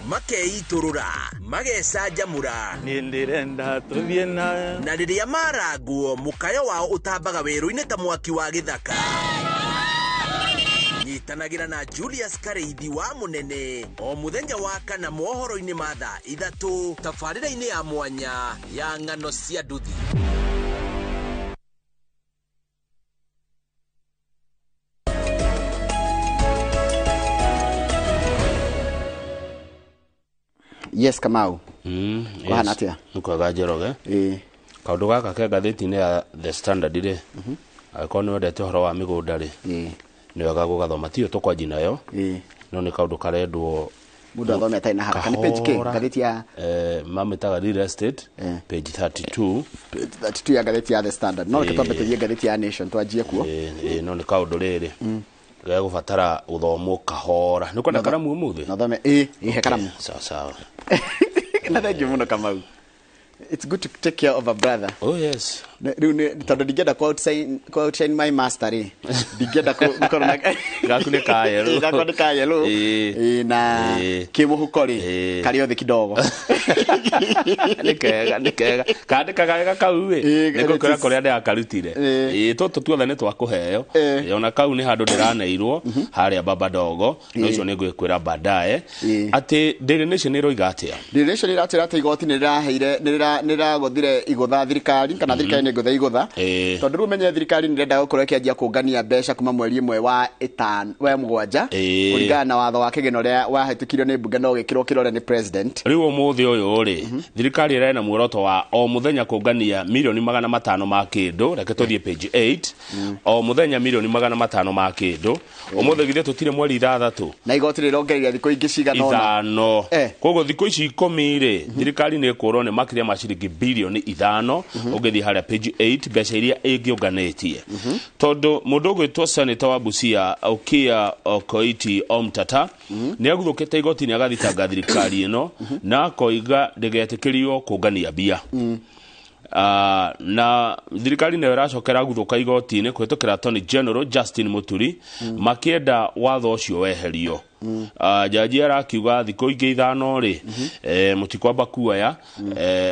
[SPEAKER 30] makeitũrũra, magecanjamũra.
[SPEAKER 33] Niĩ ndĩrenda tũthiĩ na.
[SPEAKER 30] Na rĩrĩa marangwo mũkayo wao ũtambaga werũ-inĩ ta mwaki wa gĩthaka. Nyitanagĩra na Julius Karĩithi wa Mũnene o mũthenya wa kana mohoro-inĩ ma thaa 3 tabarĩra-inĩ ya mwanya ya ng'ano cia nduthi.
[SPEAKER 1] Yes, Kamau. Kwahana atia?
[SPEAKER 5] Nĩ kwega Njoroge. Kaũndũ gaka ke ngathĩti-inĩ ya The Standard rĩ, angĩkorwo nĩ wendete ũhoro wa mĩgũnda rĩ, nĩ wega gũgathoma. Tiyo tũkwanji nayo, no nĩ kaũndũ karendwo
[SPEAKER 1] Mũndũ athome atarĩ na haraka. Nĩ page K, ngathĩti ya
[SPEAKER 5] mamĩtaga real estate, page 32.
[SPEAKER 1] Page 32 ya ngathĩti ya The Standard. No reke twambe tũthiĩ ngathĩti ya Nation twanjie kuo.
[SPEAKER 5] No nĩ kaũndũ rĩrĩ gegũbatara gũthomwo kahora. Nĩ ũkwenda karamu ũmũthĩ?
[SPEAKER 1] Nothome, ĩĩ, he karamu.
[SPEAKER 5] Sawa sawa.
[SPEAKER 1] Na thank you mũno Kamau. It's good to take care of a brother.
[SPEAKER 5] Oh yes.
[SPEAKER 1] Rĩu nĩ tondũ ndingĩenda ku outshine my master rĩ. Ndingĩenda gũkorwo na
[SPEAKER 5] gaku nĩ ka yellow.
[SPEAKER 1] Gakwa nĩ ka yellow. Na kĩmũhuko rĩ, karĩ othe kidogo.
[SPEAKER 5] Nĩ kega, nĩ kega. Kandĩkaga wega kau ĩ. Nĩ ngũkwĩra kũrĩa ndĩrakarutire. Tũtũ tuothe nĩ twakũheo. Ona kau nĩ handũ ndĩraneirwo harĩa Baba Dogo. No ũcio nĩ ngwĩkwĩra baadaye. Atĩ Daily Nation ĩroiga atĩa?
[SPEAKER 1] Daily Nation ĩratwĩra atĩ igoti nĩ rĩraheire, nĩ rĩragũthire igũtha thirikari, kana thirikari nĩ ĩgũtha igũtha. Tondũ rĩu ũmenye thirikari nĩ ĩrenda gũkorwo ĩkĩanjia kũngania mbeca kuma mweri 1 wa 5 wa 7, kũringana na watho wa kĩgĩna ũrĩa wahĩtũkirio nĩ mbunge na ũgĩkĩrwo kĩrore nĩ president.
[SPEAKER 5] Rĩu ũmũthĩ ũyũ rĩ, thirikari ĩrarĩ na muoroto wa o mũthenya kũngania mirioni 500 ma kĩndũ. Reke tũthiĩ page 8. O mũthenya mirioni 500 ma kĩndũ. Ũmũthĩ githĩ tũtirĩ mweri 6.
[SPEAKER 1] Na igoti rĩrongereire thikũ ingĩ cigana ũna.
[SPEAKER 5] 5. Koguo thikũ ici 10 rĩ, thirikari nĩ ĩkũrwo nĩ makĩria ma ciringi bilioni 5. Ũngĩthiĩ harĩa page 8 mbeca iria ĩngĩũnganĩtie. Tondũ mũndũ ũgwĩtwo Senator wa Busia Okiya Okoiti Omtata nĩ aguthũkĩte igoti-inĩ agathitanga thirikari ĩno na akoiga ndĩgetĩkĩrio kũngania mbia. Na thirikari nayo ĩracokera guthũka igoti-inĩ kũhĩtũkĩra Attorney General Justin Muturi makĩenda watho ũcio weherio. Jaji arakiuga thikũ ingĩ 5 rĩ, mũtikwamba kuoya,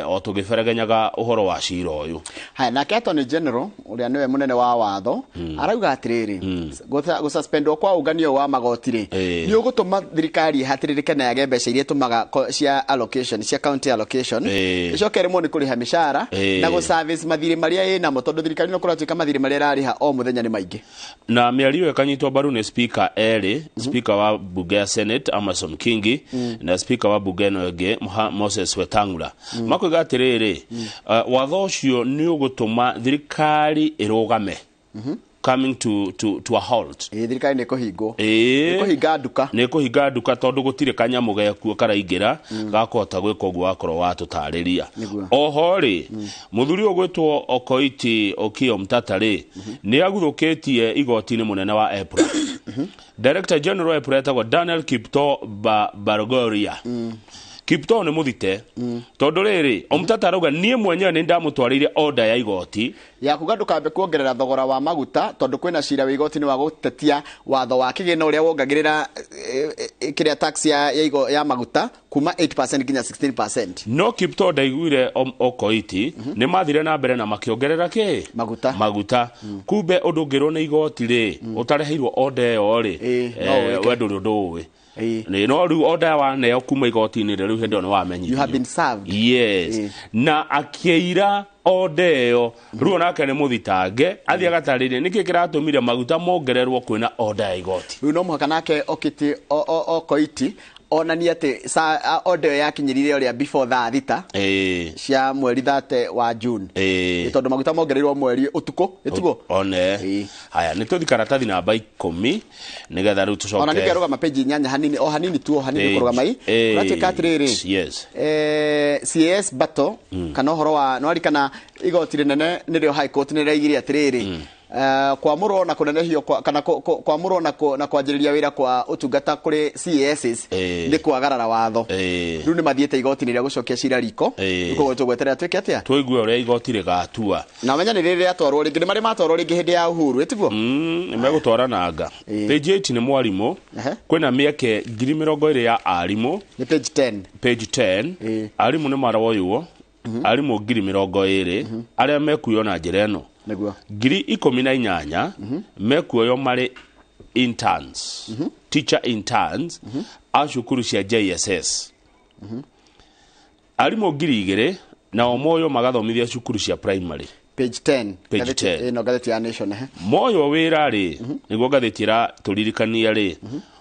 [SPEAKER 5] o tũgĩberegenyaga ũhoro wa cira ũyũ.
[SPEAKER 1] Haya, nake Attorney General ũrĩa nĩwe mũnene wa watho arauga atĩrĩrĩ, gũsuspendwo kwa ũnganio wa magoti rĩ, nĩ ũgũtũma thirikari ĩhatĩrĩrĩke na yage mbeca iria ĩtũmaga cia allocation, cia county allocation, ĩcoke ĩremwo nĩ kũrĩha mĩcara na gũ-service mathirĩ marĩa ĩnamo, tondũ thirikari no kũratuĩka mathirĩ marĩa ĩrarĩha o mũthenya nĩ maingĩ.
[SPEAKER 5] Na mĩario ĩkanyitwo mbaru nĩ speaker erĩ, speaker wa bunge ya Senate Amason Kingi na speaker wa bunge ĩno ĩngĩ Moses Wetangula. Makoiga atĩrĩrĩ, watho ũcio nĩ ũgũtũma thirikari ĩrũgame, coming to a halt.
[SPEAKER 1] Thirikari nĩ ĩkũhingwo. Nĩ ĩkũhinga nduka.
[SPEAKER 5] Nĩ ĩkũhinga nduka tondũ gũtirĩ kanyamũ gekuo karaingĩra gakũhota gwĩka ũguo wakorwo watũtarĩria. Oho rĩ, mũthuri ũgwĩtwo Okoiti Okiya Omtata rĩ, nĩ aguthũkĩtie igoti-inĩ mũnene wa EPRA. Director General EPRA etagwo Daniel Kipto Bargoria. Kipto nĩ mũthite tondũ rĩrĩ, Omtata arauga niĩ mwenyewe nĩ ndamũtwarĩire order ya igoti
[SPEAKER 1] ya kuga ndũkambe kuongerera thogora wa maguta tondũ kwĩna cira wĩ igoti-inĩ wa gũtetia watho wa kĩgĩna ũrĩa wongagĩrĩra kĩrĩa tax ya maguta kuma 8% nginya 16%.
[SPEAKER 5] No Kipto ndaiguire Okoiti nĩ mathire na mbere na makĩongerera kĩ maguta. Kumbe ũndũ ũngĩrwo nĩ igoti rĩ, ũtareheirwo order ĩyo rĩ, we ndũrĩ ũndũ ũĩ. No rĩu order waneo kuma igoti-inĩ rĩu hĩndĩ ĩyo nĩ wamenyithio.
[SPEAKER 1] You have been served.
[SPEAKER 5] Yes. Na akĩira order ĩyo, rĩu onake nĩ mũthitange, athiĩ agatarĩrie nĩkĩ kĩratũmire maguta mongererwo kwĩna order ya igoti.
[SPEAKER 1] Rĩu no mũhaka nake Okoiti onanie atĩ order ĩyo yakinyĩrire ũrĩa before thaa 6 cia mweri 30 wa June. Tondũ maguta mongereirwo mweri ũtukũ, ĩtiguo?
[SPEAKER 5] One. Haya, nĩ tũthi karatathi namba 10 nĩgetha rĩu tũcoke.
[SPEAKER 1] Ona nĩngĩarũgama page 8 hanini, o hanini tu, o hanini kũrũgama ii. Ũratuĩka atĩrĩrĩ,
[SPEAKER 5] Yes.
[SPEAKER 1] CAS battle, kana ũhoro wa nĩwari kana igoti rĩnene nĩrĩo High Court nĩrĩraigire atĩrĩrĩ, kwamũrwo na kũnenehio kana kwamũrwo na kwanjĩrĩria wĩra kwa ũtungata kũrĩ CASs nĩ kwagarara watho. Rĩu nĩ mathiĩte igoti-inĩ rĩa gũcokia cira riko. Koguo tũgweterera twĩke atĩa?
[SPEAKER 5] Tũigue ũrĩa igoti rĩgatua.
[SPEAKER 1] Na ũmenye nĩ rĩrĩ rĩatwarwo rĩngĩ, nĩ marĩ matwarwo rĩngĩ hĩndĩ ya Uhuru, ĩtiguo?
[SPEAKER 5] Nĩ megũtwara nanga. Page 8 nĩ mwarimũ. Kwĩna mĩeke 20,000 ya arimũ.
[SPEAKER 1] Nĩ page 10.
[SPEAKER 5] Page 10. Arimũ nĩ maroywo. Arimũ 20,000 arĩa mekuoywo na njĩra ĩno.
[SPEAKER 1] Nĩguo.
[SPEAKER 5] 18,000 mekuoywo marĩ
[SPEAKER 8] Interns, teacher interns a cukuru cia JSS, arimũ 2000 nao moyo magathomithia cukuru cia primary.
[SPEAKER 1] Page 10.
[SPEAKER 8] Page
[SPEAKER 1] Ngathĩti-
[SPEAKER 8] 10.
[SPEAKER 1] Ĩno ngathĩti ya Nation, ehe.
[SPEAKER 8] Moyo wĩra rĩ, nĩguo ngathĩti ĩratũririkania rĩ,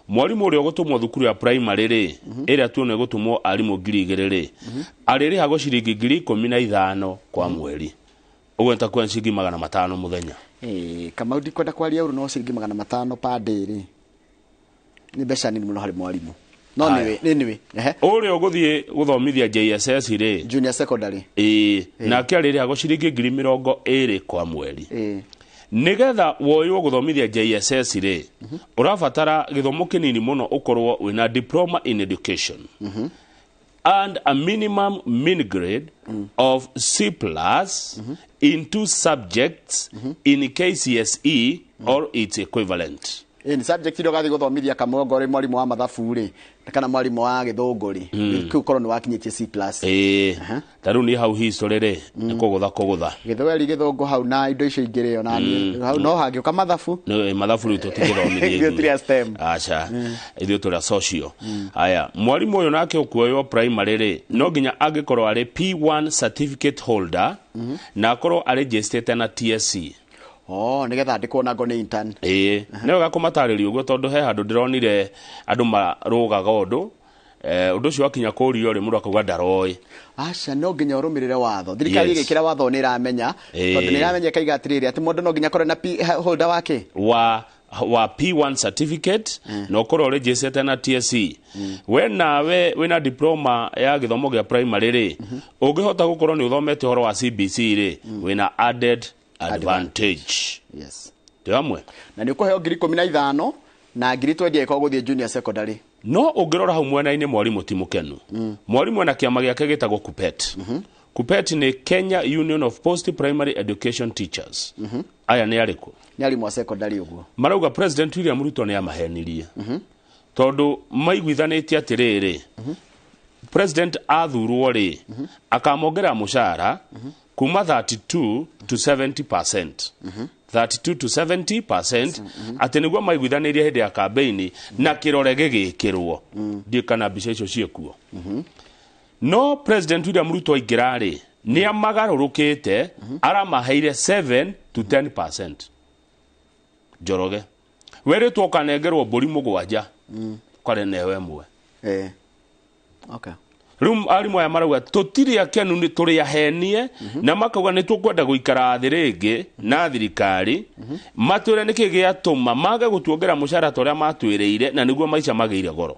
[SPEAKER 8] mwarimũ ũrĩa ũgũtũmwo thukuru ya primary rĩ, ĩrĩa tuona ĩgũtũmwo arimũ 2000 rĩ, arĩrĩhagwo ciringi 15,000 kwa mweri, ũguo nĩ ta kuoya ciringi 500 mũthenya.
[SPEAKER 1] Ĩĩ, Kamau, ndikwenda kwaria ũru, no ciringi 500 per day rĩ, nĩ mbeca nini mũno harĩ mwarimũ, no
[SPEAKER 8] Aya.
[SPEAKER 1] anyway, anyway, ehe.
[SPEAKER 8] Ũrĩa ũgũthiĩ gũthomithia JSS rĩ,
[SPEAKER 1] junior secondary,
[SPEAKER 8] ĩĩ, nake arĩrĩhagwo ciringi 20,000 kwa mweri.
[SPEAKER 1] Ĩĩ.
[SPEAKER 8] Nigetha woywo gũthomithia JSS rĩ, ũrabatara gĩthomo kĩnini mũno, ũkorwo wĩna diploma in education and a minimum min grade of C plus in two subjects in KCSE or its equivalent.
[SPEAKER 1] Ĩĩ, nĩ subject iria ũgathiĩ gũthomithia, Kamau, ongorwo ũrĩ mwarimũ wa mathabu rĩ, kana mwarimũ wa gĩthũngũ rĩ, kĩu ũkorwo nĩ wakinyĩtie C plus.
[SPEAKER 8] Ĩĩ, ta rĩu niĩ hau history rĩ, nĩ kũgũtha kũgũtha.
[SPEAKER 1] Gĩthweri, gĩthũngũ hau na indo icio ingĩ rĩ, ona niĩ hau no hangĩũka mathabu.
[SPEAKER 8] Nĩ mathabu rĩu tũtingĩthomithia.
[SPEAKER 1] Ithuĩ tũrĩ a STEM.
[SPEAKER 8] Aca, ithuĩ tũrĩ a social. Aya, mwarimũ ũyũ nake ũkuoywo primary rĩ, no nginya angĩkorwo arĩ P1 certificate holder na akorwo arĩnjĩstĩte na TSC.
[SPEAKER 1] Oh, nĩgetha andĩkwo nango nĩ intern.
[SPEAKER 8] Ĩĩ, nĩ wega kũmatarĩria ũguo, tondũ he handũ ndĩronire andũ marũgaga ũndũ, ũndũ ũcio wakinya kũrio rĩ, mũndũ akauga ndaroĩ.
[SPEAKER 1] Aca, no nginya ũrũmĩrĩre watho. Thirikari ĩgĩkĩra watho nĩ ĩramenya, tondũ nĩ ĩramenya, ĩkaiga atĩrĩrĩ, atĩ mũndũ no nginya akorwo na P holder wake
[SPEAKER 8] wa P1 certificate na ũkorwo ũrĩnjĩcĩte na TSC. We nawe wĩna diploma ya gĩthomo gĩa primary rĩ, ũngĩhota gũkorwo nĩ ũthomete ũhoro wa CBC rĩ, wĩna added advantage.
[SPEAKER 1] Yes.
[SPEAKER 8] Twĩ hamwe?
[SPEAKER 1] Na nĩ ũkũheo 15,000 na 20,000 ĩkorwo gũthiĩ junior secondary.
[SPEAKER 8] No ũngĩrora hau mwena-inĩ, mwarimũ ti mũkenu. Mwarimũ ena kĩama gĩake gĩtagwo KUPPET. KUPPET nĩ Kenya Union of Post Primary Education Teachers. Aya nĩ arĩkũ?
[SPEAKER 1] Nĩ arimũ a secondary ũguo.
[SPEAKER 8] Marauga President William Ruto nĩ amahenirie, tondũ maiguithanĩtie atĩrĩrĩ, president athurwo rĩ, akamongerera mũcara kuma 32 to 70%, 32 to 70%, atĩ nĩguo maiguithanĩrie hĩndĩ ya kambeini na kĩrore gĩgĩkĩrwo. Ndiũ kana mbica icio ciĩkuo, no President William Ruto aingĩra rĩ, nĩ amagarũrũkĩte, aramaheire 7 to 10%. Njoroge, werĩtwo ũkanengerwo mbũri 7, ũkarenewe ĩmwe.
[SPEAKER 1] Okay.
[SPEAKER 8] Rĩu arimũ aya marauga tũtirĩ akenu, nĩ tũrĩ ahenie, na makauga nĩ tũkwenda gũikara thĩ rĩngĩ na thirikari matwĩre nĩkĩ gĩatũma mage gũtuongera mũcara ta ũrĩa matwĩrĩire, na nĩguo maica magĩire goro.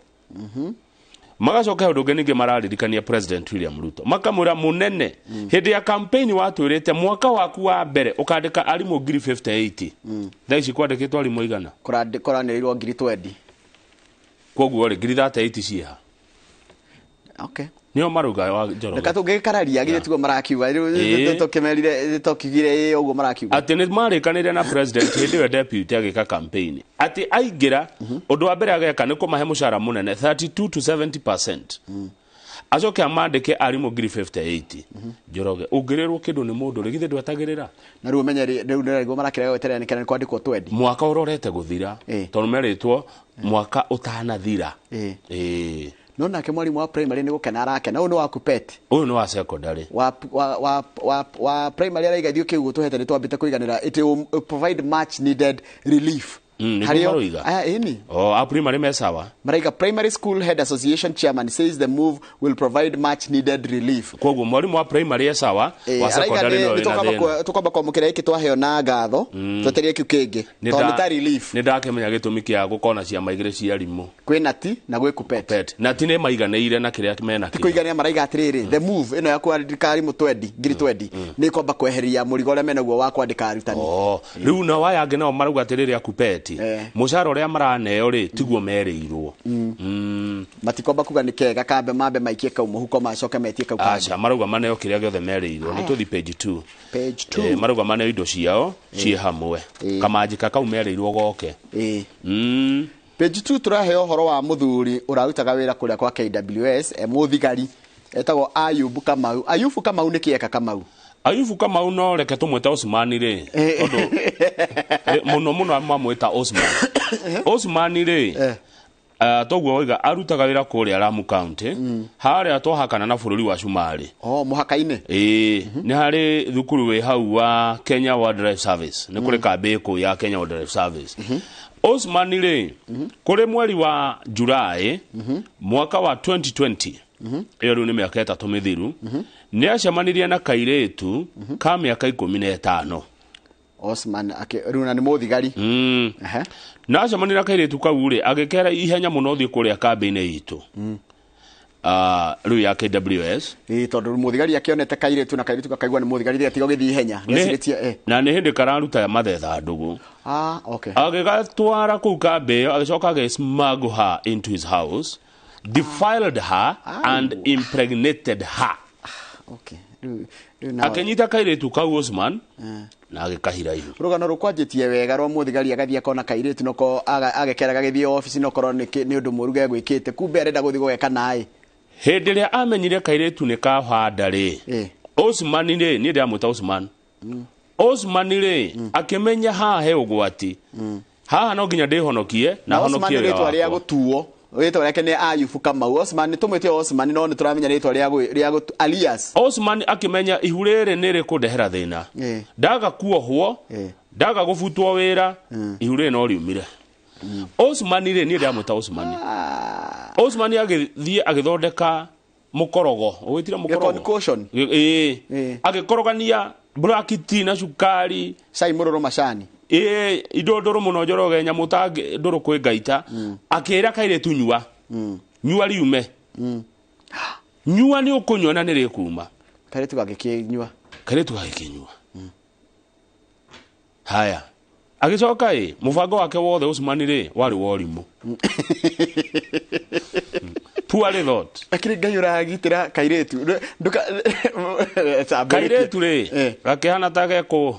[SPEAKER 8] Magacoka ũndũ ũngĩ ningĩ mararirikania President William Ruto, makamwĩra, mũnene, hĩndĩ ya campaign watwĩrĩte mwaka waku wa mbere ũkandĩka arimũ 58,000. Thaa ici kwandĩkĩtwo arimũ igana?
[SPEAKER 1] Kũranĩrĩirwo 20,000.
[SPEAKER 8] Koguo rĩ, 38,000 ciĩha?
[SPEAKER 1] Okay.
[SPEAKER 8] Nĩo marauga wa Njoroge.
[SPEAKER 1] Reka tũngĩkararia githĩ tiguo marakiuga rĩu? Tũkĩmerire, tũkiugire ĩ ũguo marakiuga.
[SPEAKER 8] Atĩ nĩ marĩkanĩire na president hĩndĩ ĩyo deputy agĩka campaign, atĩ aingĩra, ũndũ wa mbere ageka nĩ kũmahe mũcara mũnene 32 to 70%, acoke amandĩke arimũ 58,000. Njoroge, ũngĩrĩrwo kĩndũ nĩ mũndũ rĩ, githĩ ndwetagĩrĩra?
[SPEAKER 1] Na rĩu ũmenye rĩu nĩguo marakĩrega gweterera nĩkĩra nĩ kwandĩkwo 20.
[SPEAKER 8] Mwaka ũrorete gũthira, tondũ merĩtwo mwaka ũtanathira. Ĩĩ.
[SPEAKER 1] No nake mwarimũ wa primary nĩ gũkena arakena. Ũyũ nĩ wa KUPPET.
[SPEAKER 8] Ũyũ nĩ wa secondary.
[SPEAKER 1] Wa primary araiga ithuĩ kĩu tũhete nĩ twambĩte kũiganĩra, it will provide much needed relief.
[SPEAKER 8] Nĩguo
[SPEAKER 1] Harĩo-
[SPEAKER 8] maroiga.
[SPEAKER 1] Aya, ĩni.
[SPEAKER 8] O a primary me sawa.
[SPEAKER 1] Maraiga primary school head association chairman says the move will provide much needed relief.
[SPEAKER 8] Koguo mwarimũ wa primary e sawa, wa
[SPEAKER 1] araiga
[SPEAKER 8] secondary
[SPEAKER 1] nĩ
[SPEAKER 8] no
[SPEAKER 1] nĩ
[SPEAKER 8] wĩna
[SPEAKER 1] tũkwamba
[SPEAKER 8] thĩna.
[SPEAKER 1] tũkwamba kwamũkĩra gĩkĩ twaheo na ngatho, tweterie kĩu kĩngĩ, tondũ nĩ ta relief.
[SPEAKER 8] Nĩ ndakĩmenya gĩtũmi kĩa gũkorwo na ciama igĩrĩ cia arimũ.
[SPEAKER 1] Kwĩ nati na gwĩ KUPPET.
[SPEAKER 8] PET na ti nĩ maiganĩire na kĩrĩa mena
[SPEAKER 1] ti
[SPEAKER 8] kĩo.
[SPEAKER 1] kũiganĩra. Maraiga atĩrĩrĩ, the move ĩno ya kwandĩka arimũ 20 20,000 nĩ kwamba kweheria mũrigo ũrĩa menaguo wa kwandĩka arutani.
[SPEAKER 8] Oh, rĩu nao aya angĩ nao marauga atĩrĩrĩ, akupeti mũcara ũrĩa maraneo rĩ, tiguo merĩirwo.
[SPEAKER 1] Matikwamba kuga nĩ kega, kambe mambe maikie kau mũhuko, macoke metie kau kangĩ.
[SPEAKER 8] Aca, marauga maneo kĩrĩa gĩothe merĩirwo. Nĩ tũthi page 2.
[SPEAKER 1] Page 2.
[SPEAKER 8] Marauga maneo indo ciao ciĩ hamwe, kamanjĩka kau merĩirwo goke.
[SPEAKER 1] Page 2 tũraheo ũhoro wa mũthuri ũrarutaga wĩra kũrĩa kwa KWS, e mũthigari, etagwo Ayubu Kamau. Ayubu Kamau nĩ kĩeka Kamau?
[SPEAKER 8] Ayubu Kamau no reke tũmwĩte Osmani rĩ, tondũ mũno mũno mamwĩta Osman. Osmani rĩ, toguo waiga arutaga wĩra kũrĩa Lamu County, harĩa twahakana na bũrũri wa Cumarĩ.
[SPEAKER 1] Oh, mũhaka-inĩ.
[SPEAKER 8] Ĩĩ, nĩ harĩ thukuru wĩ hau wa Kenya Wildlife Service, nĩ kũrĩ kambĩ kũu ya Kenya Wildlife Service. Osman rĩ, kũrĩ mweri wa Julai mwaka wa 2020, ĩyo rĩu nĩ mĩaka 3 mĩthiru, nĩ acemanirie na kairĩtu ka mĩaka 15.
[SPEAKER 1] Osman rĩu na nĩ mũthigari.
[SPEAKER 8] Na acemanirie na kairĩtu kau rĩ, agĩkera ihenya mũno thiĩ kũrĩa kambĩ-inĩ itũ, rĩu ya KWS.
[SPEAKER 1] Ĩĩ, tondũ mũthigari akĩonete kairĩtu na kairĩtu gakaigua nĩ mũthigari gatiga gũgĩthiĩ ihenya. Nĩecirĩtie
[SPEAKER 8] Na nĩ hĩndĩ kararuta mathetha ndũgũ.
[SPEAKER 1] Ah, okay.
[SPEAKER 8] Agĩgatwara kũu kambĩ ĩyo, agĩcoka agĩ-smuggle her into his house, defiled her and impregnated her.
[SPEAKER 1] Okay. Rĩu nawe-
[SPEAKER 8] Akĩnyita kairĩtu kau Osman na agĩkahira ihu.
[SPEAKER 1] Rũgano rũkwanjĩtie wega rwa mũthigari agathiĩ akona kairĩtu noko agekera gagĩthiĩ obici nokorwo nĩ ũndũ mũru gegwĩkĩte, kumbe arenda gũthiĩ gũgeka naĩ.
[SPEAKER 8] Hĩndĩ ĩrĩa amenyire kairĩtu nĩ kahanda rĩ, Osman rĩ, niĩ ndĩramwĩta Osman. Osman rĩ, akĩmenya haha he ũgwati, haha no nginya ndĩhonokie na
[SPEAKER 1] Osman
[SPEAKER 8] honokie
[SPEAKER 1] nĩ
[SPEAKER 8] wĩra
[SPEAKER 1] rĩtwa rĩa
[SPEAKER 8] wakwa.
[SPEAKER 1] gũtuo, rĩtwa rĩake nĩ Ayubu Kamau. Osman nĩ tũmwĩte Osman no nĩ tũramenya rĩtwa rĩa alias.
[SPEAKER 8] Osman akĩmenya ihu rĩrĩ nĩ rĩkũndehera thĩna, ndaga kuohwo, ndaga gũbutwo wĩra, ihu rĩrĩ no riumire. Osman rĩ, niĩ ndĩramwĩta Osman. Osman agĩthiĩ agĩthondeka mũkorogo, ũgwĩtire mũkorogo?
[SPEAKER 1] Concoction.
[SPEAKER 8] Ĩĩ. Agĩkorogania black tea na cukari,
[SPEAKER 1] cai mũrũrũ, macani.
[SPEAKER 8] Ĩĩ, indo ndũrũ mũno Njoroge, nyamũ ta ndũrũ kwĩ ngaita. Akĩra kairĩtu nyua, nyua riume, nyua nĩ ũkũnyua na nĩ rĩkuma.
[SPEAKER 1] Kairĩtu gagĩkĩnyua.
[SPEAKER 8] Kairĩtu gagĩkĩnyua. Haya, agĩcoka ĩ mũbango wake wothe Usman rĩ warĩ wa ũrimũ. Poorly thought.
[SPEAKER 1] Akĩrĩ Ngai ũragitĩra kairĩtu.
[SPEAKER 8] Kairĩtu rĩ gakĩhana ta gekũ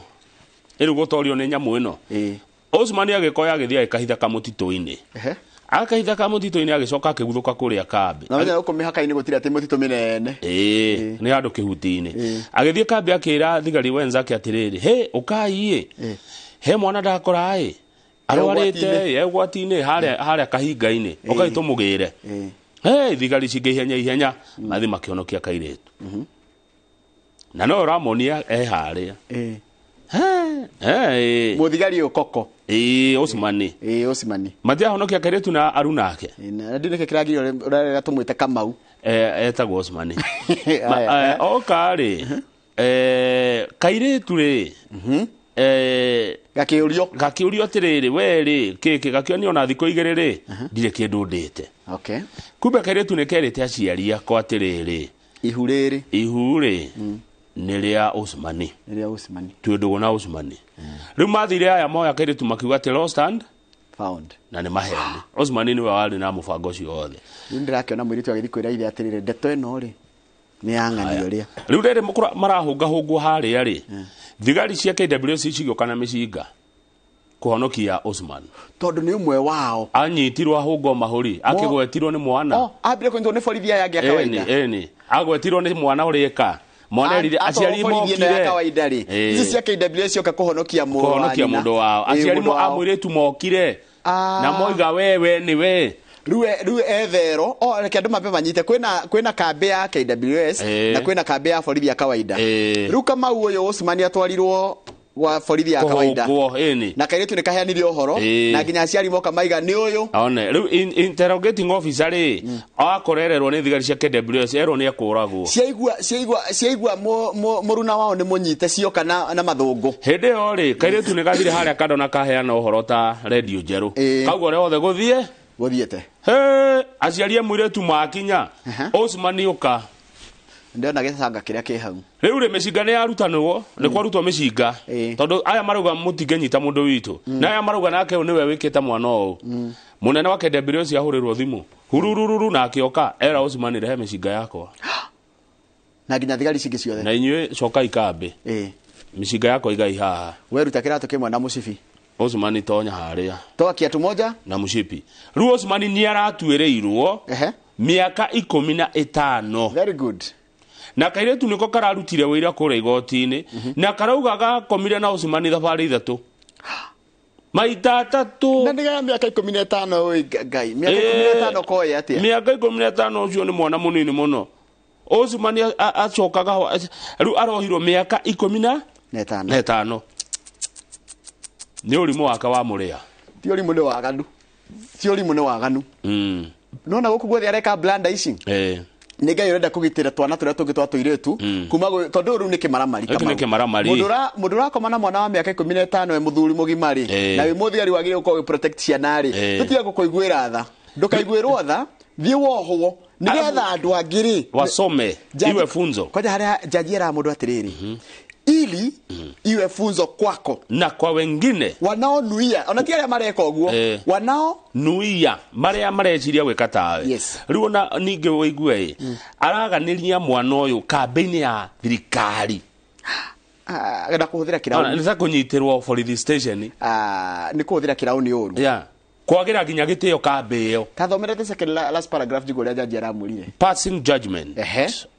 [SPEAKER 8] rĩu gũtorio nĩ nyamũ ĩno. Osman agĩkoya agĩthiĩ agĩkahitha kamũtitũ-inĩ. Akahitha kamũtitũ-inĩ agĩcoka akĩguthũka kũrĩa kambĩ.
[SPEAKER 1] Na menya gũkũ mĩhaka-inĩ gũtirĩ atĩ mũtitũ mĩnene.
[SPEAKER 8] Ĩĩ, nĩ handũ kĩhuti-inĩ. Agĩthiĩ kambĩ akĩra thigari wenzake atĩrĩrĩ, he ũkai ĩ, he mwana ndakora ĩ, arwarĩte e ũgwati-inĩ harĩa kahinga-inĩ, ũkai tũmũgĩre. He thigari cingĩ ihenya ihenya mathiĩ makĩhonokia kairĩtu. Na no ũramonia e harĩa.
[SPEAKER 1] Mũthigari ũyũ koko.
[SPEAKER 8] Ĩĩ, Osmani.
[SPEAKER 1] Ĩĩ, Osmani.
[SPEAKER 8] Matiahonokia kairĩtu na aruna ake.
[SPEAKER 1] Na ndĩ nĩkĩ kĩragirio ũrarera tũmwĩte Kamau.
[SPEAKER 8] Etagwo Osmani. Oka rĩ, kairĩtu rĩ,
[SPEAKER 1] gakĩũrio
[SPEAKER 8] gakĩũrio atĩrĩrĩ, we rĩ kĩkĩ, gakĩonio na thikũ 2 rĩ, ndirĩ kĩndũ ndĩte.
[SPEAKER 1] Okay.
[SPEAKER 8] Kumbe kairĩtu nĩ kerĩte aciari akwa atĩrĩrĩ,
[SPEAKER 1] ihu rĩrĩ,
[SPEAKER 8] ihu rĩ nĩ rĩa Osmani.
[SPEAKER 1] Nĩ rĩa Osmani.
[SPEAKER 8] Twĩ ndũgũ na Osmani. Rĩu mathire aya moya kairĩtu makiuga atĩ lost and
[SPEAKER 1] found.
[SPEAKER 8] Na nĩ maheni. Osmani nĩwe warĩ na mũbango ũcio wothe.
[SPEAKER 1] Rĩu ndĩrakĩona mũirĩtu agĩthiĩ kwĩra ithe atĩrĩrĩ, ndeto ĩno rĩ nĩ ya ng'ani ũrĩa.
[SPEAKER 8] Rĩu rĩrĩ marahũngahũngwo harĩa rĩ, thigari cia KWS cigĩũka na mĩcinga kũhonokia Osman.
[SPEAKER 1] Tondũ nĩ ũmwe wao.
[SPEAKER 8] Anyitirwo ahũngwo mahũri, akĩgwetirwo nĩ mwana.
[SPEAKER 1] Ambire kũnyitwo nĩ borithi aya angĩ a kawaida.
[SPEAKER 8] Ĩni, agwetirwo nĩ mwana ũrĩka. Mwana erire aciari
[SPEAKER 1] mokire ya kawaida rĩ, ici cia KWS cioka kũhonokia mũrũ wa
[SPEAKER 8] kũhonokia
[SPEAKER 1] nyina.
[SPEAKER 8] mũndũ wao. Aciari a mũirĩtu mokire na moiga wewe nĩ we.
[SPEAKER 1] Rĩu etherwo, reke andũ mambe manyite, kwĩna kambĩ ya KWS na kwĩna kambĩ ya borithi ya kawaida. Rĩu Kamau ũyũ Osman atwarirwo gwa borithi ya kawaida. Na kairĩtu nĩ kaheanire ũhoro na nginya aciari moka maiga nĩ ũyũ.
[SPEAKER 8] One, rĩu interrogating officer rĩ, akorererwo nĩ thigari cia KWS erwo nĩ ekũragwo.
[SPEAKER 1] Ciaigua mũruna wao nĩ mũnyite cioka na mathũngũ.
[SPEAKER 8] Hĩndĩ ĩyo rĩ, kairĩtu nĩ gathire harĩa kando na kaheana ũhoro ta redio njerũ. Kauga ũrĩa wothe gũthiĩ
[SPEAKER 1] gũthiĩte.
[SPEAKER 8] He, aciari a mũirĩtu makinya, Osman ũka.
[SPEAKER 1] Ndĩrona gĩcanga kĩrĩa kĩ hau.
[SPEAKER 8] Rĩu rĩ mĩcinga nĩ yarutanwo, nĩ kwarutwo mĩcinga. Tondũ aya marauga mũtingĩnyita mũndũ witũ. Na aya marauga nake ũyũ nĩwe wĩkĩte mwana ũyũ. Mũnene wa KWS ahũrĩrwo thimũ. Hurururu na akĩoka era Osman rehe mĩcinga yakwa.
[SPEAKER 1] Na nginya thigari cingĩ ciothe.
[SPEAKER 8] Na inyuĩ cokai kambĩ. Mĩcinga yakwa igai haha.
[SPEAKER 1] Weruta kĩratũ kĩmwe na mũcibi.
[SPEAKER 8] Osman tonya harĩa.
[SPEAKER 1] Toa kiatu moja
[SPEAKER 8] na mũcibi. Rĩu Osman nĩ aratuĩrĩirwo mĩaka 15.
[SPEAKER 1] Very good.
[SPEAKER 8] Na kairĩtu nĩko kararutire wĩira kũrĩa igoti-inĩ na karauga gakomire na Ũcimani thabarĩ ithatũ, maita atatũ.
[SPEAKER 1] Na nĩ mĩaka 15, oi Ngai, mĩaka 15 koĩ atĩa?
[SPEAKER 8] Mĩaka 15, ũcio nĩ mwana mũnini mũno. Ũcimani acokaga rĩu arohirwo mĩaka ikũmi na
[SPEAKER 1] na ĩtano.
[SPEAKER 8] Na ĩtano nĩ ũrimũ wake wa mũrĩa.
[SPEAKER 1] Ti ũrimũ, nĩ waganu, ti ũrimũ, nĩ waganu. Nona gũkũ guothe areka blanda ici, nĩ Ngai ũrenda kũgitĩra twana tũrĩa tũngĩ twa tũirĩtu kuma tondũ rĩu nĩ kĩmaramari.
[SPEAKER 8] Gĩkĩ nĩ
[SPEAKER 1] Kamau.
[SPEAKER 8] kĩmaramari.
[SPEAKER 1] Mũndũ ũrakoma na mwana wa mĩaka 15 we mũthuri mũgima rĩ, na wĩ mũthigari wagĩrĩire gũkorwo ũgĩ protect ciana rĩ, tũtiga gũkũiguĩra tha. Ndũkaiguĩrwo tha, thiĩ wohwo nĩgetha andũ angĩ rĩ
[SPEAKER 8] wasome, iwe funzo.
[SPEAKER 1] Kwanja harĩa jaji eraga mũndũ atĩrĩrĩ, ili iwe funzo kwako
[SPEAKER 8] na kwa wengine
[SPEAKER 1] wanaonuia, ona ti arĩa mareka ũguo, wanao
[SPEAKER 8] nuia marĩa mareciria gwĩka tawe.
[SPEAKER 1] Yes.
[SPEAKER 8] Rĩu ona ningĩ wĩigue ĩ araganĩria mwana ũyũ kambĩinĩ ya thirikari.
[SPEAKER 1] Ah, na kũhũthĩra
[SPEAKER 8] Ona,
[SPEAKER 1] kĩrauni.
[SPEAKER 8] nĩ ta kũnyitĩrwo borithi station.
[SPEAKER 1] Ah, nĩ kũhũthĩra kĩrauni ũru.
[SPEAKER 8] Yeah. Kwagĩra nginya gĩtĩo kambĩ ĩyo.
[SPEAKER 1] Tathomere the second last paragraph njigue ũrĩa jaji aramwĩrire.
[SPEAKER 8] Passing judgment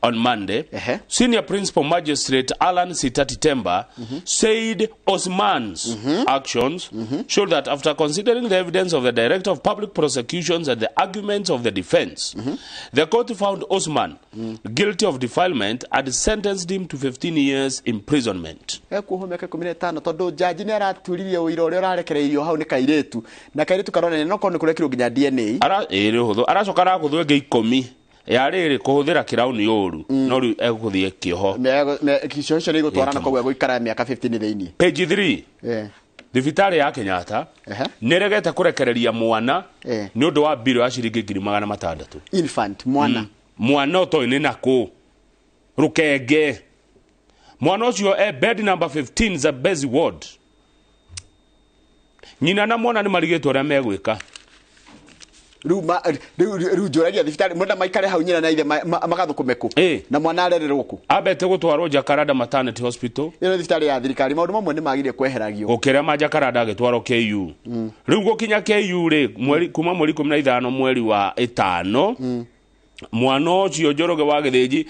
[SPEAKER 8] on Monday, Senior Principal Magistrate Alan Sitati Temba said Osman's actions showed that after considering the evidence of the Director of Public Prosecutions and the arguments of the defense, the court found Osman guilty of defilement and sentenced him to 15 years imprisonment.
[SPEAKER 1] Ekuohwo mĩaka 15 tondũ jaji nĩ araturirie ũira ũrĩa ũrarekereirio hau nĩ kairĩtu, na kairĩtu karonania no korwo nĩ kũrekirwo nginya DNA.
[SPEAKER 8] Ara ĩrĩ hũthũ, aracoka arakũthwo ĩngĩ 10 ya rĩrĩ kũhũthĩra kĩrauni ũru, no rĩu egũthiĩ kĩoho.
[SPEAKER 1] Kĩoho icio nĩ igũtwarana, koguo egũikara mĩaka 15 thĩinĩ.
[SPEAKER 8] Page 3. Thibitarĩ ya Kenyatta nĩ ĩregete kũrekereria mwana nĩ ũndũ wa mbirũ ya ciringi 600,000.
[SPEAKER 1] Infant mwana.
[SPEAKER 8] Mwana ũtoĩ nĩ nakũ rũkenge, mwana ũcio e bed number 15 Zambezi ward. Nyina na mwana nĩ marigĩtwo ũrĩa megwĩka.
[SPEAKER 1] Rĩu njũragia thibitarĩ mwenda maikare hau, nyina na ithe magathũkũme kũ na mwana arererwo kũ?
[SPEAKER 8] Ambete gũtwarwo Jacaranda Maternity Hospital.
[SPEAKER 1] Ĩno thibitarĩ ya thirikari, maũndũ mamwe nĩ magire kweheragio.
[SPEAKER 8] Gũkĩrema Jacaranda agĩtwarwo KU. Rĩu gũkinya KU rĩ, mweri kuma mweri 15 mweri wa ĩtano, mwana ũcio Njoroge wa Gĩthĩnji,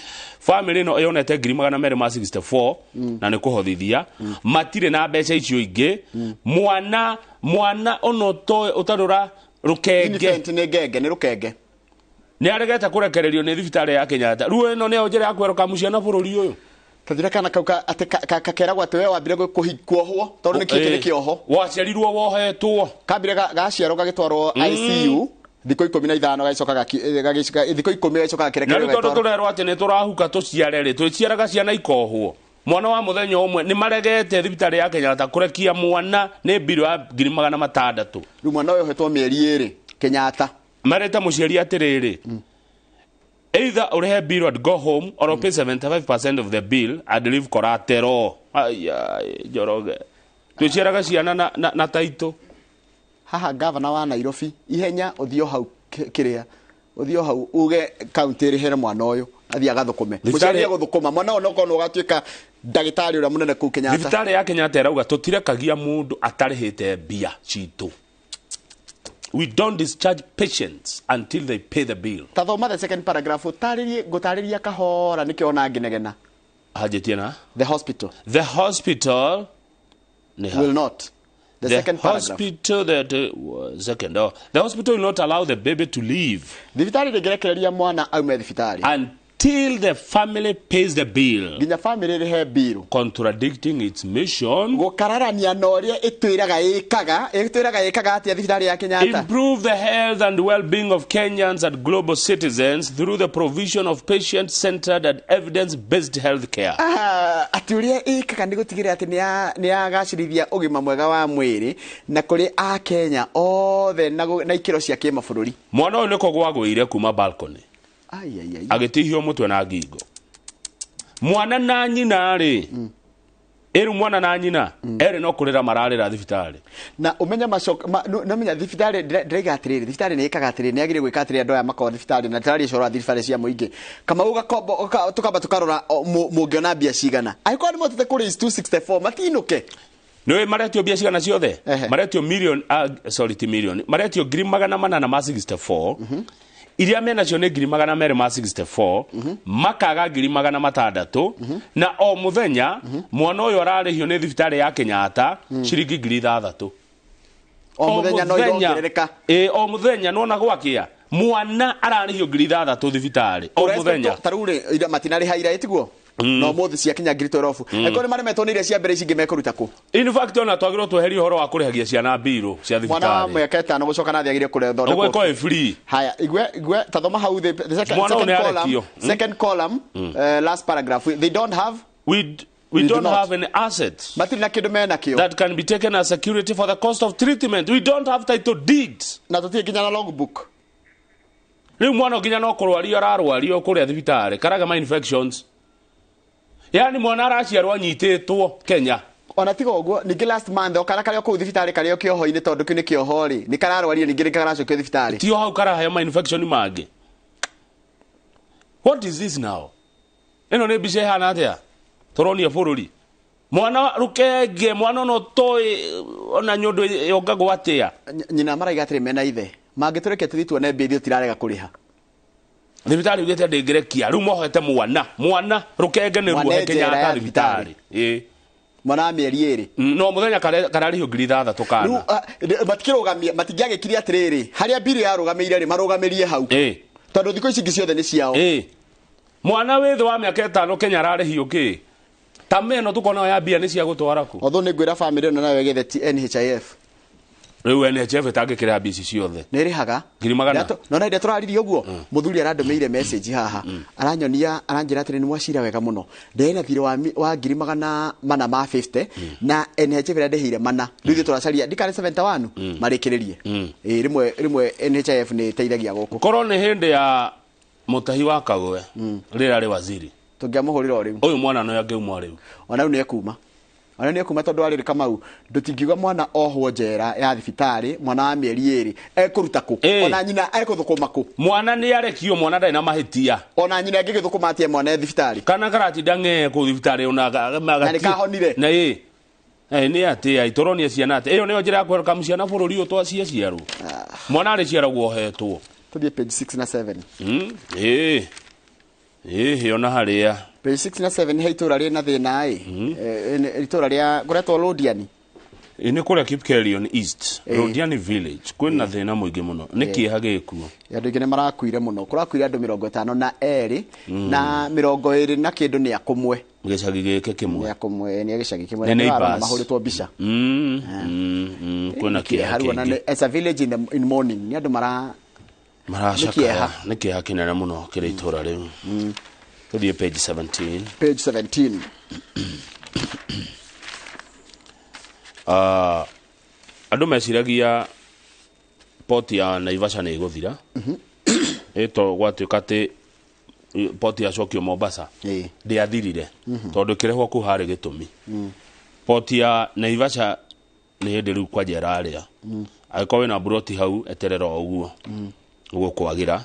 [SPEAKER 8] famĩlĩ ĩno yonete 264,000 na nĩ kũhothithia, matirĩ na mbeca icio ingĩ. Mwana ona ũtoĩ ũtarĩ rũkenge.
[SPEAKER 1] Infant nĩ ngenge, nĩ rũkenge.
[SPEAKER 8] Nĩ aregete kũrekererio nĩ thibitarĩ ya Kenyatta. Rĩu ĩno nĩyo njĩra ya kwerũka ciana bũrũri ũyũ.
[SPEAKER 1] Tathira kana kau atĩ kakeragwo atĩ we wambire kuohwo tondũ nĩ kĩĩ, nĩ kĩoho.
[SPEAKER 8] Waciarirwo wohetwo.
[SPEAKER 1] Kambire gaciarwo gagĩtwarwo ICU thikũ 15, gagĩcoka thikũ 10 gagĩcoka
[SPEAKER 8] Na
[SPEAKER 1] gakĩrekererio
[SPEAKER 8] rĩu tondũ
[SPEAKER 1] gagĩtwarwo.
[SPEAKER 8] Tũrerwo atĩ nĩ tũrahuka tũciare rĩ, twĩciaraga ciana ikohwo mwana wa mũthenya ũmwe. Nĩ maregete thibitarĩ ya Kenyatta kũrekia mwana nĩ mbirũ ya 600,000.
[SPEAKER 1] Rĩu mwana ũyũ ohetwo mĩeri 2 Kenyatta.
[SPEAKER 8] Mareta mũciari atĩrĩrĩ, either ũrĩhe bill and go home or pay 75% of the bill and leave collateral. Ai, Njoroge, twĩciaraga ciana na taitũ.
[SPEAKER 1] Haha gavana wa Nairobi, ihenya ũthiĩ o hau kĩrĩa ũthiĩ o hau uge kaunti ĩrĩhere mwana ũyũ athiĩ agathũkũme. Mũciari egũthũkũma mwana ũyũ nokorwo nĩ ũgatuĩka ndagĩtarĩ ũrĩa mũnene kũu Kenyatta.
[SPEAKER 8] Thibitarĩ ya Kenyatta ĩrauga tũtirekagia mũndũ atarĩhĩte mbia citũ. We don't discharge patients until they pay the bill.
[SPEAKER 1] Tathoma the second paragraph, ũtarĩrie, ngũtarĩria kahora nĩkĩo ona ngĩnegena.
[SPEAKER 8] Hanjĩtie na
[SPEAKER 1] the hospital.
[SPEAKER 8] The hospital nĩ ha?
[SPEAKER 1] Will not the,
[SPEAKER 8] The
[SPEAKER 1] second paragraph.
[SPEAKER 8] Hospital that second, oh, the hospital will not allow the baby to leave
[SPEAKER 1] Thibitarĩ ndĩngĩrekereria mwana aume thibitarĩ
[SPEAKER 8] until the family pays the bill,
[SPEAKER 1] nginya family ĩrĩhe bill,
[SPEAKER 8] contradicting its mission:
[SPEAKER 1] gũkararania na ũrĩa ĩtwĩraga ĩkaga. Ĩtwĩraga ĩkaga atĩa thibitarĩ ya Kenyatta?
[SPEAKER 8] Improve the health and well-being of Kenyans and global citizens through the provision of patient-centered and evidence-based health care.
[SPEAKER 1] Ah, atĩ ũrĩa ĩkaga nĩ gũtigĩrĩra atĩ nĩ yagacĩrithia ũgima mwega wa mwĩrĩ na kũrĩ akenya othe na na ikĩro cia kĩmabũrũri.
[SPEAKER 8] Mwana ũyũ nĩko gwagũire kuma balcony,
[SPEAKER 1] Ai, ai, ai.
[SPEAKER 8] agĩtihio mũtwe na ngingo. Mwana na nyina rĩ, ĩrĩ mwana na nyina erĩ no kũrĩra mararĩra thibitarĩ.
[SPEAKER 1] Na ũmenye macoka no menya thibitarĩ ndĩraiga atĩrĩrĩ, thibitarĩ nĩ ĩkaga atĩrĩrĩ, nĩ yagĩrĩire gwĩka atĩrĩrĩ. Andũ aya makoragwo thibitarĩ na ndĩraria ũhoro wa thibitarĩ cia mũingĩ, Kamau, gakombo tũkamba tũkarora mũngĩona mbia cigana angĩkorwo nĩ motete kũ raise 264 matinũke.
[SPEAKER 8] Nĩ maretio mbia cigana ciothe? Maretio million, sorry, ti million, maretio 864,000. Iria menacio nĩ 264,000, makaga 600,000, na o mũthenya mwana ũyũ ararĩhio nĩ thibitarĩ ya Kenyatta ciringi 6,000.
[SPEAKER 1] O mũthenya no irongerereka.
[SPEAKER 8] Ĩ, o mũthenya nona gwakĩa mwana ararĩhio 6,000 thibitarĩ o mũthenya.
[SPEAKER 1] Ta rĩu rĩ, matinarĩha ira ĩtiguo no mũthĩ ciakinya 12,000. Angĩkorwo nĩ maremetwo nĩ iria cia mbere, ici ingĩ mekũruta kũ?
[SPEAKER 8] In fact, ona twagĩrĩirwo tweherie ũhoro wa kũrĩhagia ciana mbirũ cia
[SPEAKER 1] Mwana wa
[SPEAKER 8] thibitarĩ.
[SPEAKER 1] mĩaka 5 gũcoka na thĩ agĩrĩire kũrethondekwo.
[SPEAKER 8] Ũguo ĩkorwo ĩ free.
[SPEAKER 1] Haya, igwe igwe tathoma hau the second,
[SPEAKER 8] Mwana ũyũ
[SPEAKER 1] second
[SPEAKER 8] nĩ
[SPEAKER 1] column,
[SPEAKER 8] arekio.
[SPEAKER 1] Second column, last paragraph. They don't have
[SPEAKER 8] We
[SPEAKER 1] We do
[SPEAKER 8] don't
[SPEAKER 1] not.
[SPEAKER 8] have any assets
[SPEAKER 1] matirĩ na kĩndũ menakĩo
[SPEAKER 8] that can be taken as security for the cost of treatment. We don't have title deeds.
[SPEAKER 1] Na tũtirĩ nginya na logbook.
[SPEAKER 8] Rĩu mwana nginya no kũrwario ararwario kũrĩa thibitarĩ karaga ma infections, yani mwana araciarwo anyitĩtwo Kenya.
[SPEAKER 1] Ona tiga ũguo, ningĩ last month o kana karĩ o kũu thibitarĩ, karĩ o kĩoho-inĩ, tondũ kĩu nĩ kĩoho rĩ, nĩ kararwarire ningĩ nĩ karacokio thibitarĩ.
[SPEAKER 8] Tio hau karaheo ma infection mangĩ. What is this now? Ĩno nĩ mbica ĩhana atĩa tũronia bũrũri? Mwana rũkenge, mwana ono toĩ ona nyondo yongagwo atĩa.
[SPEAKER 1] Nyina maraiga atĩrĩ, mena ithe mangĩtũrekia tũthiĩ tuone mbia ithuĩ tirarega kũrĩha.
[SPEAKER 8] Thibitarĩ ugĩte ndĩngĩrekia. Rĩu mohete mwana rũkenge nĩ
[SPEAKER 1] Mwana
[SPEAKER 8] ruohe
[SPEAKER 1] e njera
[SPEAKER 8] Kenyatta
[SPEAKER 1] ya
[SPEAKER 8] thibitarĩ. Ĩ.
[SPEAKER 1] Mwana wa mĩeri 2.
[SPEAKER 8] No mũthenya kararĩhio 6,000 kana.
[SPEAKER 1] Rĩu matikĩrũgamia, matingĩagĩkire atĩrĩrĩ, harĩa mbirũ yarũgamĩire rĩ, marũgamĩrie hau, tondũ thikũ ici ingĩ ciothe nĩ ciao.
[SPEAKER 8] Ĩ. Mwana wĩ thĩ wa mĩaka 5 Kenya ararĩhio kĩ? Ta meno tukona ya mbia nĩ cia gũtwara kũ?
[SPEAKER 1] Although nĩ ngwĩra famĩlĩ ĩno nayo ĩgethe ti NHIF.
[SPEAKER 8] Rĩu NHIF ĩtangĩkĩrĩha mbia ici ciothe.
[SPEAKER 1] Nĩ ĩrĩhaga.
[SPEAKER 8] 100,000.
[SPEAKER 1] Nona hĩndĩ tũraririe ũguo, mũthuri arandũmĩire message haha, aranyonia, aranjĩra atĩrĩ, nĩ mwacira wega mũno, ndĩrĩ na thirĩ wa 450,000 na NHIF ĩrĩa ndĩhĩire 400, rĩu ithuĩ tũracaria ndikari 71 marĩkĩrĩrie. Ĩ, rĩmwe rĩmwe NHIF nĩ ĩteithagia gũkũ.
[SPEAKER 8] Korwo nĩ hĩndĩ ya mũtahi wa Kagwe rĩrĩa arĩ waziri,
[SPEAKER 1] tũngĩamũhũrĩra o rĩu.
[SPEAKER 8] Ũyũ mwana no angĩuma rĩu.
[SPEAKER 1] Ona rĩu nĩ ekuma, ona nĩ ekuma, tondũ arĩrĩ Kamau, ndũtingiuga mwana ohwo njera ya thibitarĩ, mwana wa mĩeri 2 ekũruta kũ? Ona nyina ekũthũkũma kũ?
[SPEAKER 8] Mwana nĩ arekio, mwana ndarĩ na mahĩtia.
[SPEAKER 1] Ona nyina angĩgĩthũkũma atie mwana e thibitarĩ?
[SPEAKER 8] Kana karatinda ng'ee kũu thibitarĩ ona
[SPEAKER 1] Na nĩ kahonire.
[SPEAKER 8] Na ĩ. Nĩ atĩa tũronia ciana atĩ ĩyo nĩyo njĩra ya kũrekamu ciana bũrũri ũyũ twaciaciarwo? Mwana arĩciaragwo ohetwo.
[SPEAKER 1] Tũthiĩ page 6 na 7.
[SPEAKER 8] Ĩ. Ĩ, ona harĩa
[SPEAKER 1] Page 6 na 7 he itũra rĩna thĩna ĩ. Itũra rĩa kũretwo Londiani.
[SPEAKER 8] Ĩ, nĩ kũrĩa Kipkelion East, Londiani Village, kwĩna thĩna mũingĩ mũno. Nĩ kĩeha gĩkuo.
[SPEAKER 1] Andũ aingĩ nĩ marakuire mũno, kũrakuire andũ 52 na 20 na kĩndũ nĩ akũmwe.
[SPEAKER 8] Gĩcagi gĩkĩ kĩmwe.
[SPEAKER 1] Nĩ akũmwe, nĩ gĩcagi kĩmwe.
[SPEAKER 8] Nĩ
[SPEAKER 1] Nĩ arona
[SPEAKER 8] neighbors.
[SPEAKER 1] mahũrĩtwo mbica.
[SPEAKER 8] Kwĩna kĩeha
[SPEAKER 1] Rĩu ona
[SPEAKER 8] kĩingĩ.
[SPEAKER 1] it's a village in mourning, nĩ andũ mara
[SPEAKER 8] Maracakaya. Nĩ kĩeha kĩnene mũno kĩrĩ itũra rĩu. Tũthiĩ page 17.
[SPEAKER 1] Page 17.
[SPEAKER 8] Andũ meciragia poti ya Naivasha nĩ ĩgũthira. Ĩto gwatuĩka atĩ poti yacokio Mombasa, ndĩathirire, tondũ ĩkĩrehwo kũu harĩ gĩtũmi. Poti ya Naivasha nĩ hĩndĩ rĩu kwanja ĩrarĩa. Angĩkorwo wĩna mburoti hau, eterera o ũguo ũguo kwagĩra.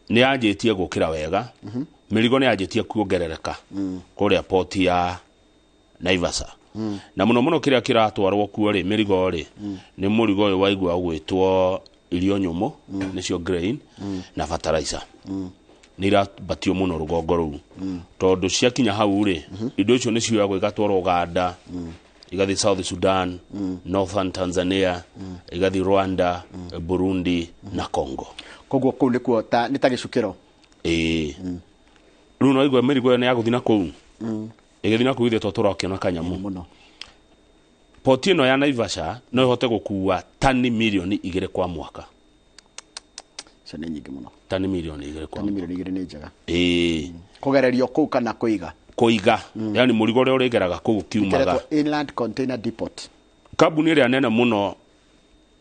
[SPEAKER 8] Nĩ yanjĩtie gũkĩra wega, mĩrigo nĩ yanjĩtie kuongerereka kũrĩa poti ya Naivasha, na mũno mũno kĩrĩa kĩratwarwo kuo rĩ, mĩrigo rĩ, nĩ mũrigo ũyũ waigua ũgwĩtwo irio nyũmũ, nĩcio grain na fertilizer. Nĩ irambatio mũno rũgongo rũu, tondũ ciakinya hau rĩ, indo icio nĩ cioyagwo igatwarwo Uganda, igathiĩ South Sudan, Northern Tanzania, igathiĩ Rwanda, Burundi na Congo.
[SPEAKER 1] Koguo kũu nĩkuo ta nĩ ta gĩcukĩro.
[SPEAKER 8] Ĩĩ, rĩu no igua mĩrigo ĩyo nĩ ya gũthiĩ na kũu, ĩgĩthiĩ na kũu ithuĩ tũrakĩona kanyamũ.
[SPEAKER 1] Mũno.
[SPEAKER 8] Poti ĩno ya Naivasha no ĩhote gũkua tani 2 milioni kwa mwaka.
[SPEAKER 1] Icio nĩ nyingĩ mũno.
[SPEAKER 8] Tani 2 milioni kwa
[SPEAKER 1] Tani 2 milioni nĩ njega.
[SPEAKER 8] Ĩĩ.
[SPEAKER 1] Kũgererio kũu kana kũiga?
[SPEAKER 8] Kũiga, yani mũrigo ũrĩa ũrĩgeraga kũu kiumaga.
[SPEAKER 1] Ĩkeretwo Inland Container Depot.
[SPEAKER 8] Kambuni ĩrĩa nene mũno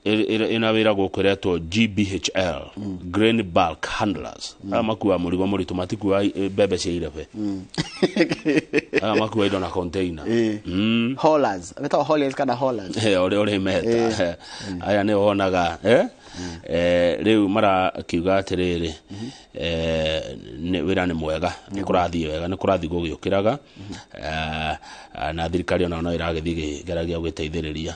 [SPEAKER 8] ĩna wĩra gũkũ ĩretwo GBHL, Grain Bulk Handlers. Aya makuaga mũrigo mũritũ, matikuaga mbembe cia irebe. Aya makuaga indo na container.
[SPEAKER 1] Haulers. Metagwo haulers kana haulers?
[SPEAKER 8] Ũrĩa ũrĩmeta aya nĩ wonaga, eh? Rĩu marakiuga atĩrĩrĩ, wĩra nĩ mwega, nĩ kũrathiĩ wega, nĩ kũrathiĩ gũgĩũkĩraga. Na thirikari onayo no ĩragĩthiĩ ĩgĩgeragia gũgĩteithĩrĩria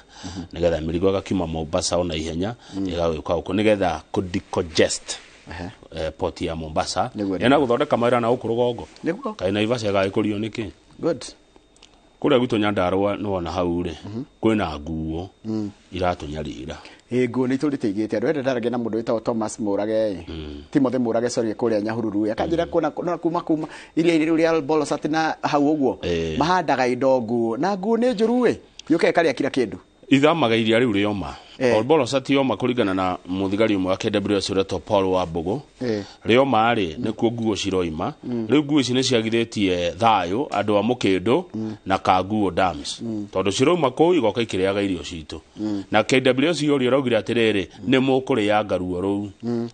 [SPEAKER 8] nĩgetha mĩrigo ĩgakiuma Mombasa ona ihenya ĩgagĩũka gũkũ nĩgetha kũ decongest. Port ya Mombasa.
[SPEAKER 1] Nĩguo,
[SPEAKER 8] Ena gũthondeka mawĩra na gũkũ rũgongo.
[SPEAKER 1] Nĩguo.
[SPEAKER 8] Kaĩ Naivasha ĩgagĩkũrio nĩkĩ?
[SPEAKER 1] Good.
[SPEAKER 8] Kũrĩa gwitũ Nyandarũa nĩwona hau rĩ, kwĩna nguo iratũnyarira.
[SPEAKER 1] Ĩ, nguo nĩ itũrĩte igĩte andũ enda ndaragia na mũndũ wĩtagwo Thomas Mũrage, Timothy Mũrage, sorry, kũrĩa Nyahururu, akanjĩra kuona kuona kuma iria-inĩ rĩu rĩa Bolosat na hau ũguo mahandaga indo nguo, na nguo nĩ njũru ĩ, yũke ĩkarĩa kila kĩndũ.
[SPEAKER 8] Ithamaga iria rĩu rĩoma. Olbolosat yoma kũringana na mũthigari ũmwe wa KWS ũretwo Paul Wambũgũ. Rĩoma rĩ, nĩkuo nguo ciroima. Rĩu nguo ici nĩ ciagithĩtie thayũ andũ a Mũkĩndũ na Kanguo dams, tondũ ciroima kũu igoka ikĩrĩaga irio citũ. Na KWS ũrĩa ũraugire atĩrĩrĩ, nĩ mũkũrĩanga ruo rũu,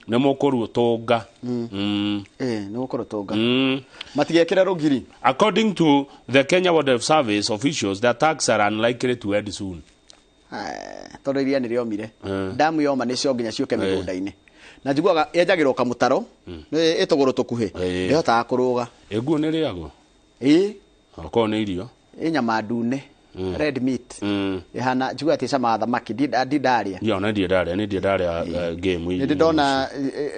[SPEAKER 8] nĩ mũkũrũtũnga.
[SPEAKER 1] Ĩ, nĩ gũkũrũtũnga matigekĩre rũgiri.
[SPEAKER 8] According to the Kenya Wildlife Service officials, the attacks are unlikely to end soon.
[SPEAKER 1] Tondũ iria nĩ rĩomire, damu yoma nĩ cio nginya ciũke mĩgũnda-inĩ, na njiguaga yenjagĩrwo kamũtaro nĩ ĩtũgũrũ tũkuhĩ, ndĩhotaga kũrũga.
[SPEAKER 8] Ĩ, nguo nĩ rĩagwo?
[SPEAKER 1] Ĩ.
[SPEAKER 8] Okorwo nĩ irio.
[SPEAKER 1] Ĩ, nyama ndune, red meat, ĩhana, njiguaga atĩ ĩcamaga thamaki, ndindarĩa.
[SPEAKER 8] Ya, ona ndirĩ ndarĩa, nĩ ndirĩ ndarĩa game.
[SPEAKER 1] Nĩ ndona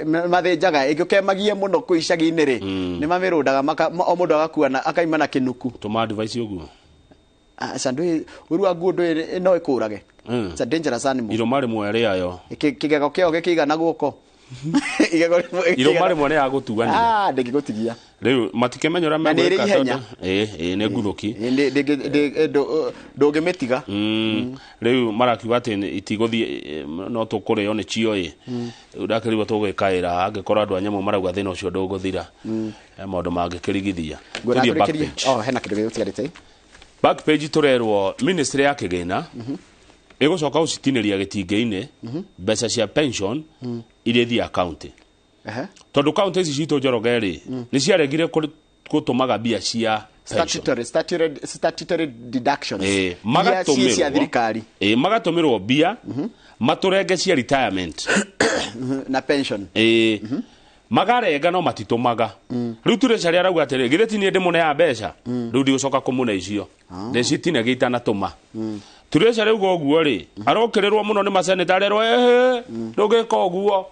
[SPEAKER 1] mathĩnjaga ĩngĩũkemagie mũno kũu icagi-inĩ rĩ, nĩ mamĩrũndaga o mũndũ agakua na akaima na kĩnuku.
[SPEAKER 8] Tũma advice ũguo.
[SPEAKER 1] Aca, ndũĩ ũru wa nguo, ndũĩ no ĩkũrage. It's a dangerous animal.
[SPEAKER 8] Irũma rĩmwe rĩayo.
[SPEAKER 1] Kĩgego kĩao gĩkĩigana guoko. Igego rĩmwe
[SPEAKER 8] Irũma rĩmwe nĩ ya gũtuania.
[SPEAKER 1] Ah, ndĩngĩgũtigia.
[SPEAKER 8] Rĩu matikĩmenya ũrĩa
[SPEAKER 1] Na nĩ ĩrĩ
[SPEAKER 8] megwĩka
[SPEAKER 1] ihenya.
[SPEAKER 8] Ĩ, nĩ nguthũki.
[SPEAKER 1] Ndũngĩmĩtiga.
[SPEAKER 8] Rĩu marakiuga atĩ itigũthiĩ, no tũkũrĩo nĩ cio ĩ. Rĩu ndakĩrigwo tũgwĩkaĩra angĩkorwo andũ a nyamũ marauga thĩna ũcio ndũgũthira. Maũndũ mangĩkĩrigithia.
[SPEAKER 1] Ngwenda
[SPEAKER 8] Tũthiĩ back
[SPEAKER 1] tũrĩkĩrie.
[SPEAKER 8] page.
[SPEAKER 1] Oh, hena kĩndũ gĩgũtigarĩte.
[SPEAKER 8] Back page tũrerwo ministry ya kĩgĩna ĩgũcoka gũcitinĩria gĩtingĩ-inĩ mbeca cia pension iria ithiaga county, tondũ county ici citũ, Njoroge rĩ, nĩ ciaregire gũtũmaga mbia cia pension.
[SPEAKER 1] Statutory deductions.
[SPEAKER 8] Ĩ,
[SPEAKER 1] Iria ciĩ cia
[SPEAKER 8] magatũmĩrwo
[SPEAKER 1] thirikari.
[SPEAKER 8] Ĩ, magatũmĩrwo mbia matũrenge cia retirement
[SPEAKER 1] na pension.
[SPEAKER 8] Ĩ, magarenga no matitũmaga. Rĩu Treasury arauga atĩrĩ, githĩ ti niĩ ndĩmũneaga mbeca? Rĩu ndigũcoka kũmũne icio, ndĩcitinagia itanatũma. Treasury uga ũguo rĩ, arokĩrĩrwo mũno nĩ maseneta, arerwo ehe, ndũngĩka ũguo,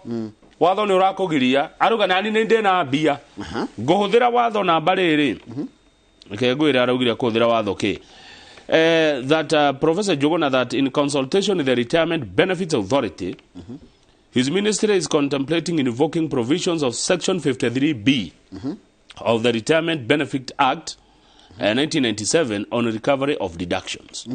[SPEAKER 8] watho nĩ ũrakũgiria. Arauga nani nĩ ndĩna mbia ngũhũthĩra watho namba rĩrĩ. Reke ngwĩre araugire kũhũthĩra watho kĩ. That Professor Njuguna, that in consultation with the Retirement Benefits Authority, his ministry is contemplating invoking provisions of Section 53B of the Retirement Benefit Act 1997 on recovery of deductions.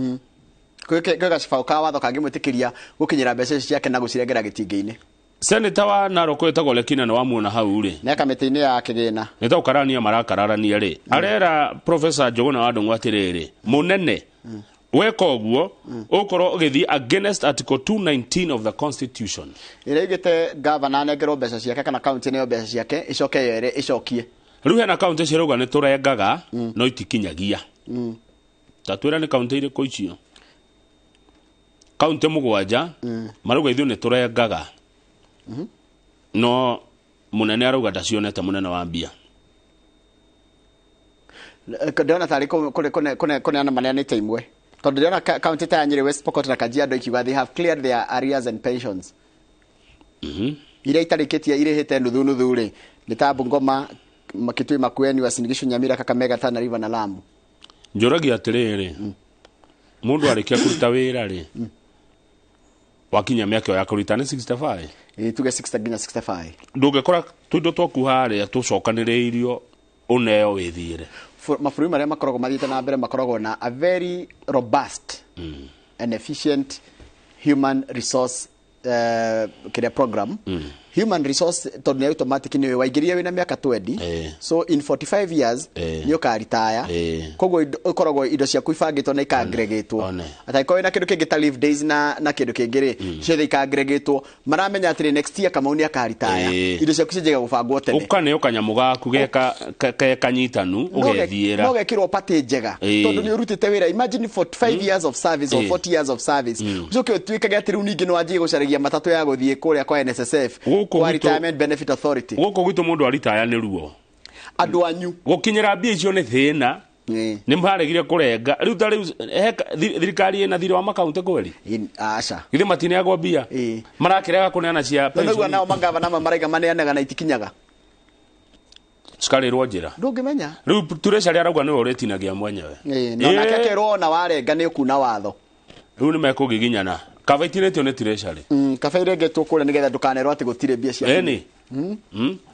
[SPEAKER 1] Gwĩ gacibaũ ka watho kangĩmwĩtĩkĩria gũkinyĩra mbeca ici ciake na gũcirengera gĩtingĩ-inĩ.
[SPEAKER 8] Senator wa Narok wĩtagwo Lekina nĩ wamuona hau rĩ.
[SPEAKER 1] Nĩ kamĩtĩ-inĩ ya kĩgĩna.
[SPEAKER 8] Nĩ ta gũkararania marakararania rĩ, arera Professor Njuguna wa Ndung'u atĩrĩrĩ, mũnene, weka ũguo ũkorwo ũgĩthiĩ against Article 219 of the Constitution,
[SPEAKER 1] ĩrĩa ĩgĩte gavana anengerwo mbeca ciake kana kaunti nĩyo mbeca ciake ĩcoke yere ĩcokie.
[SPEAKER 8] Rĩu hena kaunti cirauga nĩ tũrengaga no itikinyagia. Ta twĩra nĩ kaunti irĩkũ icio? Kaunti 7 marauga ithuĩ nĩ tũrengaga, no mũnene arauga ndacionete, mũnene wa mbia.
[SPEAKER 1] Ndĩrona tarĩ kũneana maneanĩte imwe, tondũ ndĩrona kaunti ta ya Nyĩrĩ, West Pokot na Kajiado ikiuga they have cleared their arrears and pensions. Iria itarĩkĩtie irĩhĩte nuthu nuthu rĩ, nĩ ta Bungoma, Kitui, Makueni, Uasin Gishu, Nyamira, Kakamega, Tana River na Lamu.
[SPEAKER 8] Njũragia atĩrĩrĩ, mũndũ arĩkia kũruta wĩra rĩ, wakinya mĩaka ĩyo ya kũruta nĩ 65.
[SPEAKER 1] Ĩ, tuge 60 nginya 65.
[SPEAKER 8] Ndũngĩkora tũindo twaku harĩa tũcokanĩrĩirio ũneo wĩthiĩre?
[SPEAKER 1] Mabũrũri marĩa makoragwo mathiĩte na mbere makoragwo na a very robust and efficient human resource kĩrĩa program, human resource, tondũ nĩ automatic, nĩ waingĩrire wĩna mĩaka 20, so in 45 years nĩ ũkaritaya. Koguo ũkoragwo indo ciaku ibangĩtwo na ikangregatwo, atangĩkorwo wĩna kĩndũ kĩngĩ ta leave days na kĩndũ kĩngĩ rĩ, ciothe ikangregatwo, maramenya atĩrĩ, next year Kamau nĩ akaritaya, indo ciaku cianjagia gũbangwo tene.
[SPEAKER 8] Ũkaneo kanyamũ gaku ge kanyitanu ũgethiĩra.
[SPEAKER 1] No gekĩrwo party njega, tondũ nĩ ũrutĩte wĩra. Imagine 45 years of service or 40 years of service, ũcoke ũtuĩkage atĩ rĩu ningĩ nĩ wanjie gũcaragia matatũ ya gũthiĩ kũrĩa kwa NSSF, kwa Retirement Benefit Authority.
[SPEAKER 8] Gũkũ gwitũ mũndũ aritaya nĩ ruo.
[SPEAKER 1] Andũ anyu.
[SPEAKER 8] Gũkinyĩra mbia icio nĩ thĩna. Nĩ maregire kũrenga rĩu ta rĩu thirikari ĩna thirĩ wa makaunti kweli?
[SPEAKER 1] Aca.
[SPEAKER 8] Githĩ matineagwo mbia? Marakĩrega kũneana cia
[SPEAKER 1] pension. Nao magavana amwe maraiga maneanaga na itikinyaga.
[SPEAKER 8] Cikarĩrwo njĩra.
[SPEAKER 1] Ndũngĩmenya.
[SPEAKER 8] Rĩu Treasury arauga nĩwe ũrĩtinagia mwenyewe.
[SPEAKER 1] Na onake akerwo ona warenga nĩ ũkuna watho.
[SPEAKER 8] Rĩu nĩ mekũgiginyana. Kaba itinĩtio nĩ Treasury.
[SPEAKER 1] Kaba irengetwo kũrĩa nĩgetha ndũkanerwo atĩ gũtirĩ mbia cia.
[SPEAKER 8] Ĩni.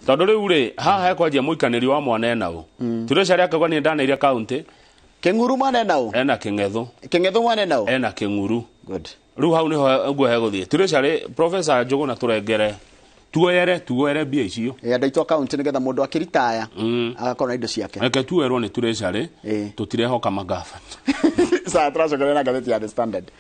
[SPEAKER 8] Tondũ rĩu rĩ haha hekwanjia mũikanĩrio wa mwana ena ũ. Treasury akauga nĩ ndaneire kaunti.
[SPEAKER 1] Kĩng'uru mwana ena ũ?
[SPEAKER 8] Ena Kĩng'ethu.
[SPEAKER 1] Kĩng'ethu mwana ena ũ?
[SPEAKER 8] Ena Kĩng'uru.
[SPEAKER 1] Good.
[SPEAKER 8] Rĩu hau nĩho ũguo hegũthiĩ. Treasury Professor Njũgũna tũrengere. Tuoere mbia icio.
[SPEAKER 1] Andũ aitũ a kaunti nĩgetha mũndũ akĩritaya agakorwo na indo ciake.
[SPEAKER 8] Reke tuoerwo nĩ Treasury tũtirehoka magavana.
[SPEAKER 1] Sawa, tũracokeria na ngathĩti ya The Standard.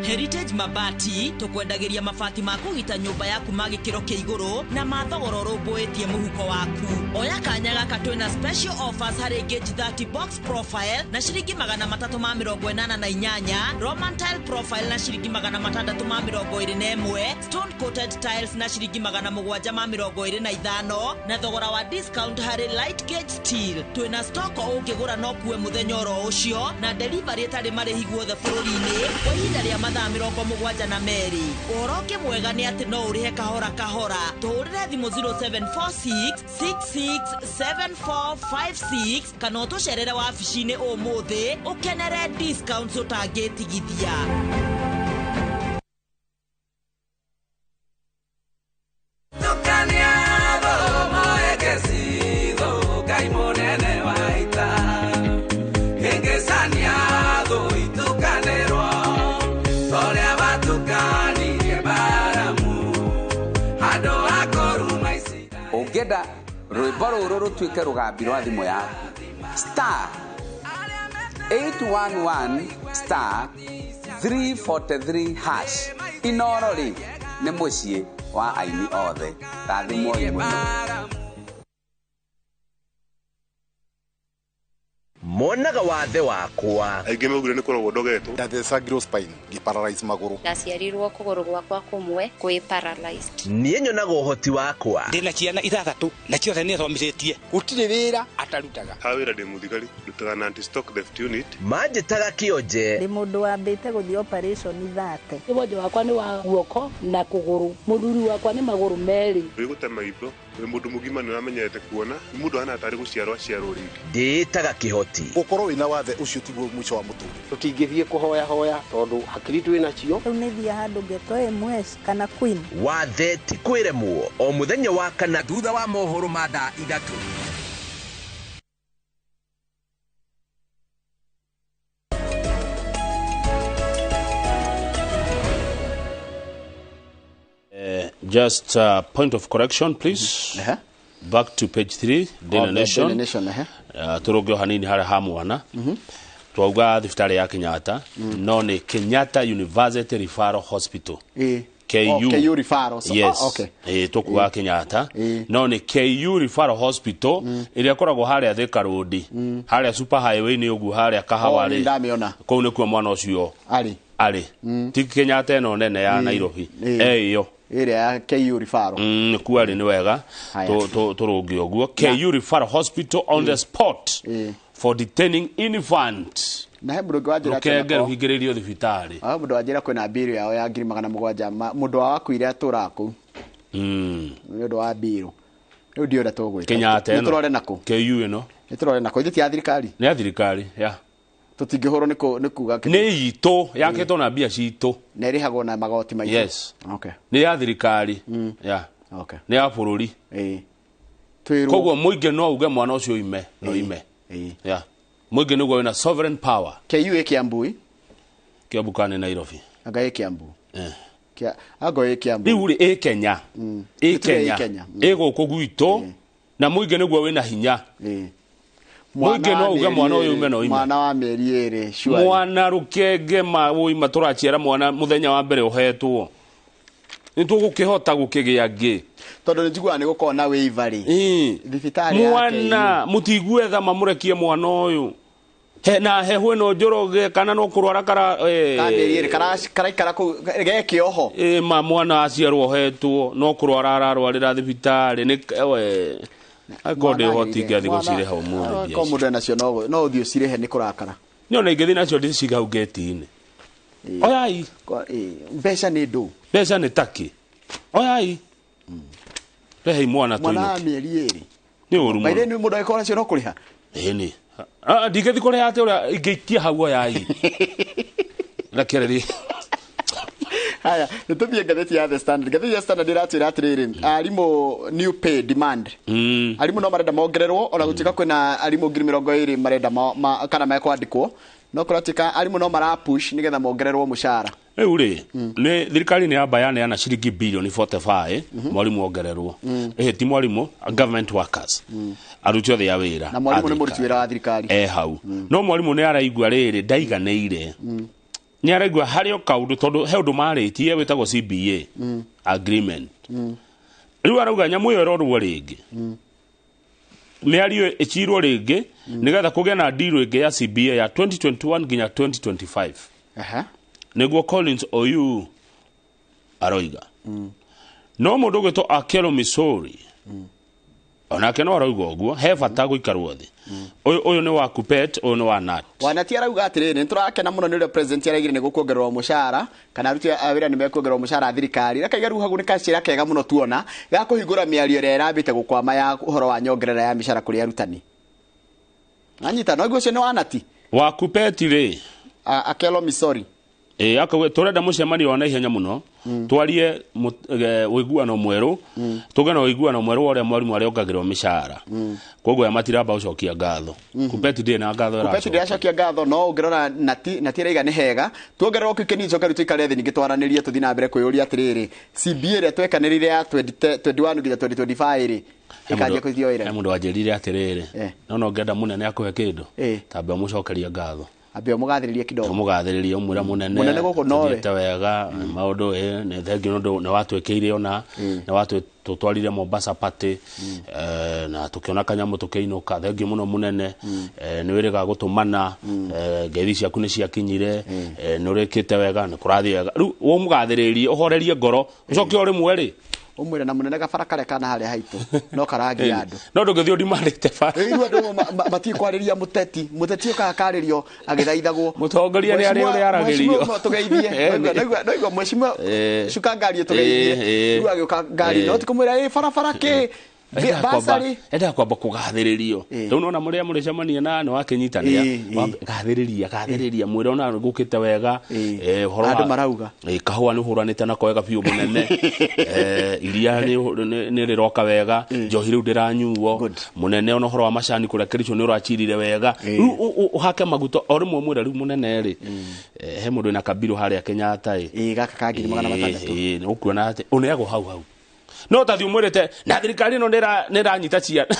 [SPEAKER 9] Heritage Mabati tukwendagiria mabati ma kũgita nyũmba yaku ma gĩkĩro kĩa igũrũ na ma thogora ũrũmbũĩtie mũhuko waku. Oya kanya gaka twĩna special offers harĩ gauge 30 box profile na ciringi 388, Roman tile profile na ciringi 621, stone coated tiles na ciringi 725 na thogora wa discount harĩ light gauge steel. Twĩna stock ũngĩgũra no kuwe mũthenya oro ũcio na delivery ĩtarĩ marĩhi guothe bũrũri-inĩ kwa ihinda rĩa mathaa 72. Ũhoro ũngĩ mwega nĩ atĩ no ũrĩhe kahora kahora. Tũhũrĩre thimũ 0746 667456 kana ũtũcerere wabici-inĩ ũmũthĩ ũkenere discounts ũtangĩtigithia.
[SPEAKER 10] Ũngĩenda rwĩmbo rũrũ rũtuĩke rũgambi rwa thimũ yaku star 811 star 343 hash. Inoro rĩ nĩ mũciĩ wa aini othe. Rathimwoi mũno.
[SPEAKER 30] Monaga wathe wakwa.
[SPEAKER 11] Aingĩ maugire nĩ kũrogwo ndogetwo.
[SPEAKER 23] Ndathecagirwo spine ngĩparalyze magũrũ.
[SPEAKER 12] Ndaciarirwo kũgũrũ gwakwa kũmwe kwĩ paralyzed.
[SPEAKER 30] Niĩ nyonaga ũhoti wakwa.
[SPEAKER 13] Ndĩna ciana 6 na ciothe nĩ thomithĩtie. Gũtirĩ wĩra atarutaga.
[SPEAKER 11] Ha wĩra ndĩ mũthigari, ndutaga na anti-stock theft unit.
[SPEAKER 30] Manjĩtaga kĩonje.
[SPEAKER 14] Ndĩ mũndũ wambĩte gũthiĩ operation 30.
[SPEAKER 15] Wonje wakwa nĩ wa guoko na kũgũrũ. Mũthuri wakwa nĩ magũrũ merĩ.
[SPEAKER 11] Wĩ gũte maitho, wĩ mũndũ mũgima nĩ ũramenyete kuona, nĩ mũndũ ahana tarĩ gũciarwo aciarwo rĩngĩ.
[SPEAKER 30] Ndĩĩtaga kĩhoti.
[SPEAKER 23] Gũkorwo wĩna wathe ũcio tiguo mũico wa mũtũrĩre.
[SPEAKER 16] Tũtingĩthiĩ kũhoya hoya tondũ hakiri twĩ nacio.
[SPEAKER 14] Rĩu nĩ thiĩ handũ ngetwo MS kana Queen.
[SPEAKER 30] Wathe ti kwĩremwo o mũthenya wa kana
[SPEAKER 10] thutha wa mohoro ma thaa 3.
[SPEAKER 8] Just a point of correction, please. Back to page 3, Daily Nation. Tũrũngio hanini harĩa ha mwana. Twauga thibitarĩ ya Kenyatta, no nĩ Kenyatta University Referral Hospital. KU.
[SPEAKER 1] KU Referral.
[SPEAKER 8] Yes.
[SPEAKER 1] Okay.
[SPEAKER 8] Tũkuga Kenyatta. No nĩ KU Referral Hospital ĩrĩa ĩkoragwo harĩa Thika Road. Harĩa super highway nĩ ũguo harĩa Kahawa rĩ. Kũu nĩkuo mwana ũcio arĩ. Ti Kenyatta ĩno nene ya Nairobi. Ĩyo.
[SPEAKER 1] Ĩrĩa ya KU Referral.
[SPEAKER 8] Kuo arĩ nĩ wega tũrũnge ũguo. KU Referral Hospital on the spot for detaining infant.
[SPEAKER 1] Na he mũndũ ũngĩ wanjĩra
[SPEAKER 8] rũkenge rũhingĩrĩirio thibitarĩ.
[SPEAKER 1] Mũndũ wanjĩra kwĩna mbirũ yao ya 700,000. Mũndũ wao akuire atũraga kũu. Nĩ ũndũ wa mbirũ. Rĩu ndiũĩ ũrĩa tũgwĩka.
[SPEAKER 8] Kenyatta ĩno.
[SPEAKER 1] Nĩ tũrore nakũ.
[SPEAKER 8] KU ĩno.
[SPEAKER 1] Nĩ tũrore nakũ. Ithuĩ ti ya thirikari.
[SPEAKER 8] Nĩ ya thirikari, ya.
[SPEAKER 1] Tũtingĩhũrwo nĩ kuga
[SPEAKER 8] nĩ itũ yakĩtwo na mbia citũ
[SPEAKER 1] na ĩrĩhagwo na magoti maitũ.
[SPEAKER 8] Yes.
[SPEAKER 1] Okay.
[SPEAKER 8] Nĩ ya thirikari. Ya.
[SPEAKER 1] Okay.
[SPEAKER 8] Nĩ ya bũrũri. Koguo mũingĩ no uge mwana ũcio ime no ime. Ya. Mũingĩ nĩguo wĩna sovereign power.
[SPEAKER 1] KU ĩ Kiambu.
[SPEAKER 8] Kiambu kana Nairobi.
[SPEAKER 1] Anga ĩ Kiambu. Anga ĩ Kiambu.
[SPEAKER 8] Rĩu rĩ ĩ Kenya. Ĩ Kenya. Ĩ gũkũ gwitũ na mũingĩ nĩguo wĩna hinya. Mũingĩ no uge mwana ũyũ ume no ime.
[SPEAKER 1] Mwana wa mĩeri 2 surely.
[SPEAKER 8] Mwana rũkenge ma ũima tũraciara mwana mũthenya wa mbere ũhetwo. Nĩ tũgũkĩhota gũkĩgĩa ngĩ.
[SPEAKER 1] Tondũ nĩ njiguaga nĩ gũkorwo na waiver rĩ. Thibitarĩ ya
[SPEAKER 8] Mwana mũtiguetha mamũrekie mwana ũyũ. He na hehu ĩno Njoroge kana no kũrwara kara
[SPEAKER 1] Kamĩeri ĩrĩ karaikara kũu geke oho.
[SPEAKER 8] Ĩ ma mwana aciarwo ohetwo no kũrwara ararwarĩra thibitarĩ nĩ we akorwo ndĩ hoti ingĩathiĩ gũcirĩha ũmũthĩ mbia
[SPEAKER 1] Ko
[SPEAKER 8] icio.
[SPEAKER 1] mũndũ enacio no ũthiĩ ũcirĩhe nĩ kũrakara.
[SPEAKER 8] Nĩ ona ingĩthiĩ nacio ndĩciga hau ngeti-inĩ. Oyai.
[SPEAKER 1] Mbeca nĩ ndũ.
[SPEAKER 8] Mbeca nĩ taki. Oyai. Rehei mwana
[SPEAKER 1] Mwana wa
[SPEAKER 8] tũinũke.
[SPEAKER 1] mĩeri 2.
[SPEAKER 8] Nĩ ũru
[SPEAKER 1] By
[SPEAKER 8] mũno.
[SPEAKER 1] the way, mũndũ angĩkorwo nacio no kũrĩha.
[SPEAKER 8] Ĩni. Ah, ndingĩthiĩ kũrĩha atĩ ũrĩa ingĩikia hau oyai. Rekereria.
[SPEAKER 1] Haya, nĩ tũthiĩ ngathĩti ya The Standard. Ngathĩti ya Standard ĩratwĩra atĩrĩrĩ, arimũ new pay demand. Arimũ no marenda mongererwo ona gũtuĩka kwĩna arimũ 20,000 marenda kana mekwandĩkwo. No kũratuĩka arimũ no mara push nĩgetha mongererwo mũcara.
[SPEAKER 8] Rĩu rĩ, nĩ thirikari nĩ yamba yaneana ciringi bilioni 45 mwarimũ ongererwo. Ĩhĩ ti mwarimũ, government workers. Aruti othe a wĩra.
[SPEAKER 1] Na mwarimũ
[SPEAKER 8] a
[SPEAKER 1] nĩ mũruti
[SPEAKER 8] thirikari.
[SPEAKER 1] wĩra wa thirikari.
[SPEAKER 8] E hau. No mwarimũ nĩ araigua rĩrĩ ndaiganĩire. Nĩ araigua harĩ o kaũndũ tondũ he ũndũ marĩtie wĩtagwo CBA agreement. Rĩu arauga nyamũ ĩyo ĩrorwo rĩngĩ. Mĩario ĩcirwo rĩngĩ nĩgetha kũgĩe na deal ĩngĩ ya CBA ya 2021 nginya 2025.
[SPEAKER 1] Aha.
[SPEAKER 8] Nĩguo Collins Oyu aroiga. No mũndũ ũgwĩtwo Akelo Misori onake no arauga ũguo he bata gũikarwo thĩ. Ũyũ nĩ wa Kupet, ũyũ nĩ wa Nat.
[SPEAKER 1] Wanati arauga atĩrĩrĩ, nĩ tũrakena mũno nĩ ũrĩa president araigire nĩ gũkuongererwo mũcara kana aruti a wĩra nĩ mekuongererwo mũcara thirikari. Rakaiga rĩu hau nĩ gacĩra kega mũno tuona ga kũhingũra mĩario ĩrĩa ĩrambĩte gũkwama ya ũhoro wa nyongerera ya mĩcara kũrĩ arutani. Anyita no ũcio nĩ Wanati.
[SPEAKER 8] Wa Kupet rĩ
[SPEAKER 1] Akelo Misori.
[SPEAKER 8] Ĩ akauga tũrenda mũcemanio wa naihenya mũno twarie ũiguano mwerũ tũgĩe na ũiguano mwerũ wa ũrĩa mwarimũ arĩongagĩrwo mĩcara. Koguo aya matiramba gũcokia ngatho. Kupet ndĩrĩ na ngatho
[SPEAKER 1] Kupet
[SPEAKER 8] ĩracokia.
[SPEAKER 1] ndĩracokia ngatho no ũngĩrora nati ĩraiga nĩ hega tuongererwo kĩu kĩnini coka rĩu tũikare thĩ ningĩ twaranĩrie tũthiĩ na mbere kwĩyũria atĩrĩrĩ, CBA ĩrĩa twekanĩrire ya 2021 nginya 2025 rĩ ĩkanjia kũithio
[SPEAKER 8] He
[SPEAKER 1] wĩra.
[SPEAKER 8] mũndũ wanjĩrire atĩrĩrĩ, no no ngenda mũnene akũhe kĩndũ tambe ũmũcokerie ngatho.
[SPEAKER 1] Ambe ũmũgathĩrĩrie kidogo.
[SPEAKER 8] Ũmũgathĩrĩrie ũmwĩre mũnene
[SPEAKER 1] Mũnene gũkũ nowe.
[SPEAKER 8] tũthiĩte wega maũndũ nĩ thengiũ nĩ ũndũ nĩ watwĩkĩire ona nĩ watũtwarire Mombasa party na tũkĩona kanyamũ tũkĩinũka thengiũ mũno mũnene nĩ wĩrĩga gũtũmana ngeithi ciaku nĩ ciakinyire nĩ ũrĩkĩte wega nĩ kũrathiĩ wega rĩu ũmũgathĩrĩrie ũhorerie ngoro ũcoke o rĩmwe rĩ
[SPEAKER 1] Ũmwĩre na mũnene gabara karĩa kana harĩa haitũ no karangia andũ.
[SPEAKER 8] No ndũngĩthiĩ ũndimandĩte bara.
[SPEAKER 1] Rĩu andũ matiĩ kwarĩria mũteti mũteti ũkaga karĩrio agĩthaithagwo.
[SPEAKER 8] Mũtongoria nĩ arĩ ũrĩa aragĩrio.
[SPEAKER 1] Mheshimiwa tũgeithie. Naigua mheshimiwa cuka ngari tũgeithie. Rĩu agĩũka ngari no ti kũmwĩra ĩ barabara kĩ basarĩ.
[SPEAKER 8] Endaga kwamba kũgathĩrĩrio rĩu nona mũrĩa mũrĩcemania na nĩ wakĩnyitanĩra gathĩrĩria gathĩrĩria mwĩre ona gũkĩte wega ũhoro
[SPEAKER 1] Andũ marauga.
[SPEAKER 8] Kahũa nĩ ũhũranĩte nako wega biũ mũnene iria nĩ rĩroka wega njohi rĩu ndĩranyuo mũnene ona ũhoro wa macani kũrĩa Kericho nĩ ũrachirire wega rĩu ũhake maguta o rĩmwe mwĩre rĩu mũnene rĩ he mũndũ wĩna kabirũ harĩa Kenyatta ĩ
[SPEAKER 1] gaka ka 600,000
[SPEAKER 8] nĩ ũkuona atĩ ũneagwo hau hau no tathi umwirite na thirikari ĩno nĩ ĩranyita ciana.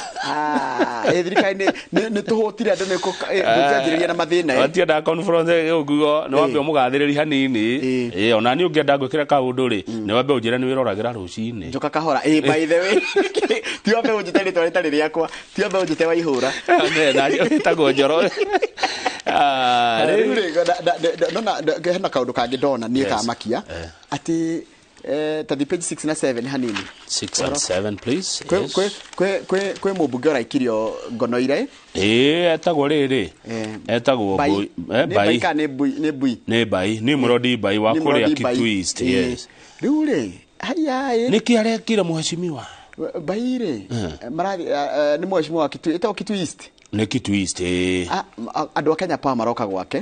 [SPEAKER 1] Thirikari nĩ tũhũtire andũ nĩ gũkĩanjĩrĩria na mathĩna.
[SPEAKER 8] Matiendaga conference ũguo nĩ wambe ũmũgathĩrĩria hanini ona niĩ ũngĩenda ngwĩkĩre kaũndũ rĩ nĩ wambe ũnjĩre nĩ wĩroragĩra rũcinĩ.
[SPEAKER 1] Njoka kahora by the way ti wambe ũnjĩte rĩtwa rĩtarĩ rĩakwa ti wambe ũnjĩte Waihũra.
[SPEAKER 8] Wĩtagwo Njoro.
[SPEAKER 1] Rĩu rĩ nona hena kaũndũ kangĩ ndona niĩ kamakia atĩ tathi page 6 na 7 hanini.
[SPEAKER 8] 6 and 7 please.
[SPEAKER 1] Kwe mũmbunge ũraikirio ngono-ire.
[SPEAKER 8] Etagwo rĩrĩ etagwo
[SPEAKER 1] Bai kana nĩ Mbui?
[SPEAKER 8] Nĩ Bai nĩ Mũrodi Bai wa kũrĩa Kitui East. Yes.
[SPEAKER 1] Rĩu rĩ haya
[SPEAKER 8] nĩkĩ arekire mheshimiwa
[SPEAKER 1] Bai rĩ nĩ mheshimiwa wa Kitui etagwo Kitui East.
[SPEAKER 8] Nĩ Kitui East.
[SPEAKER 1] Andũ a Kenya Power maroka gwake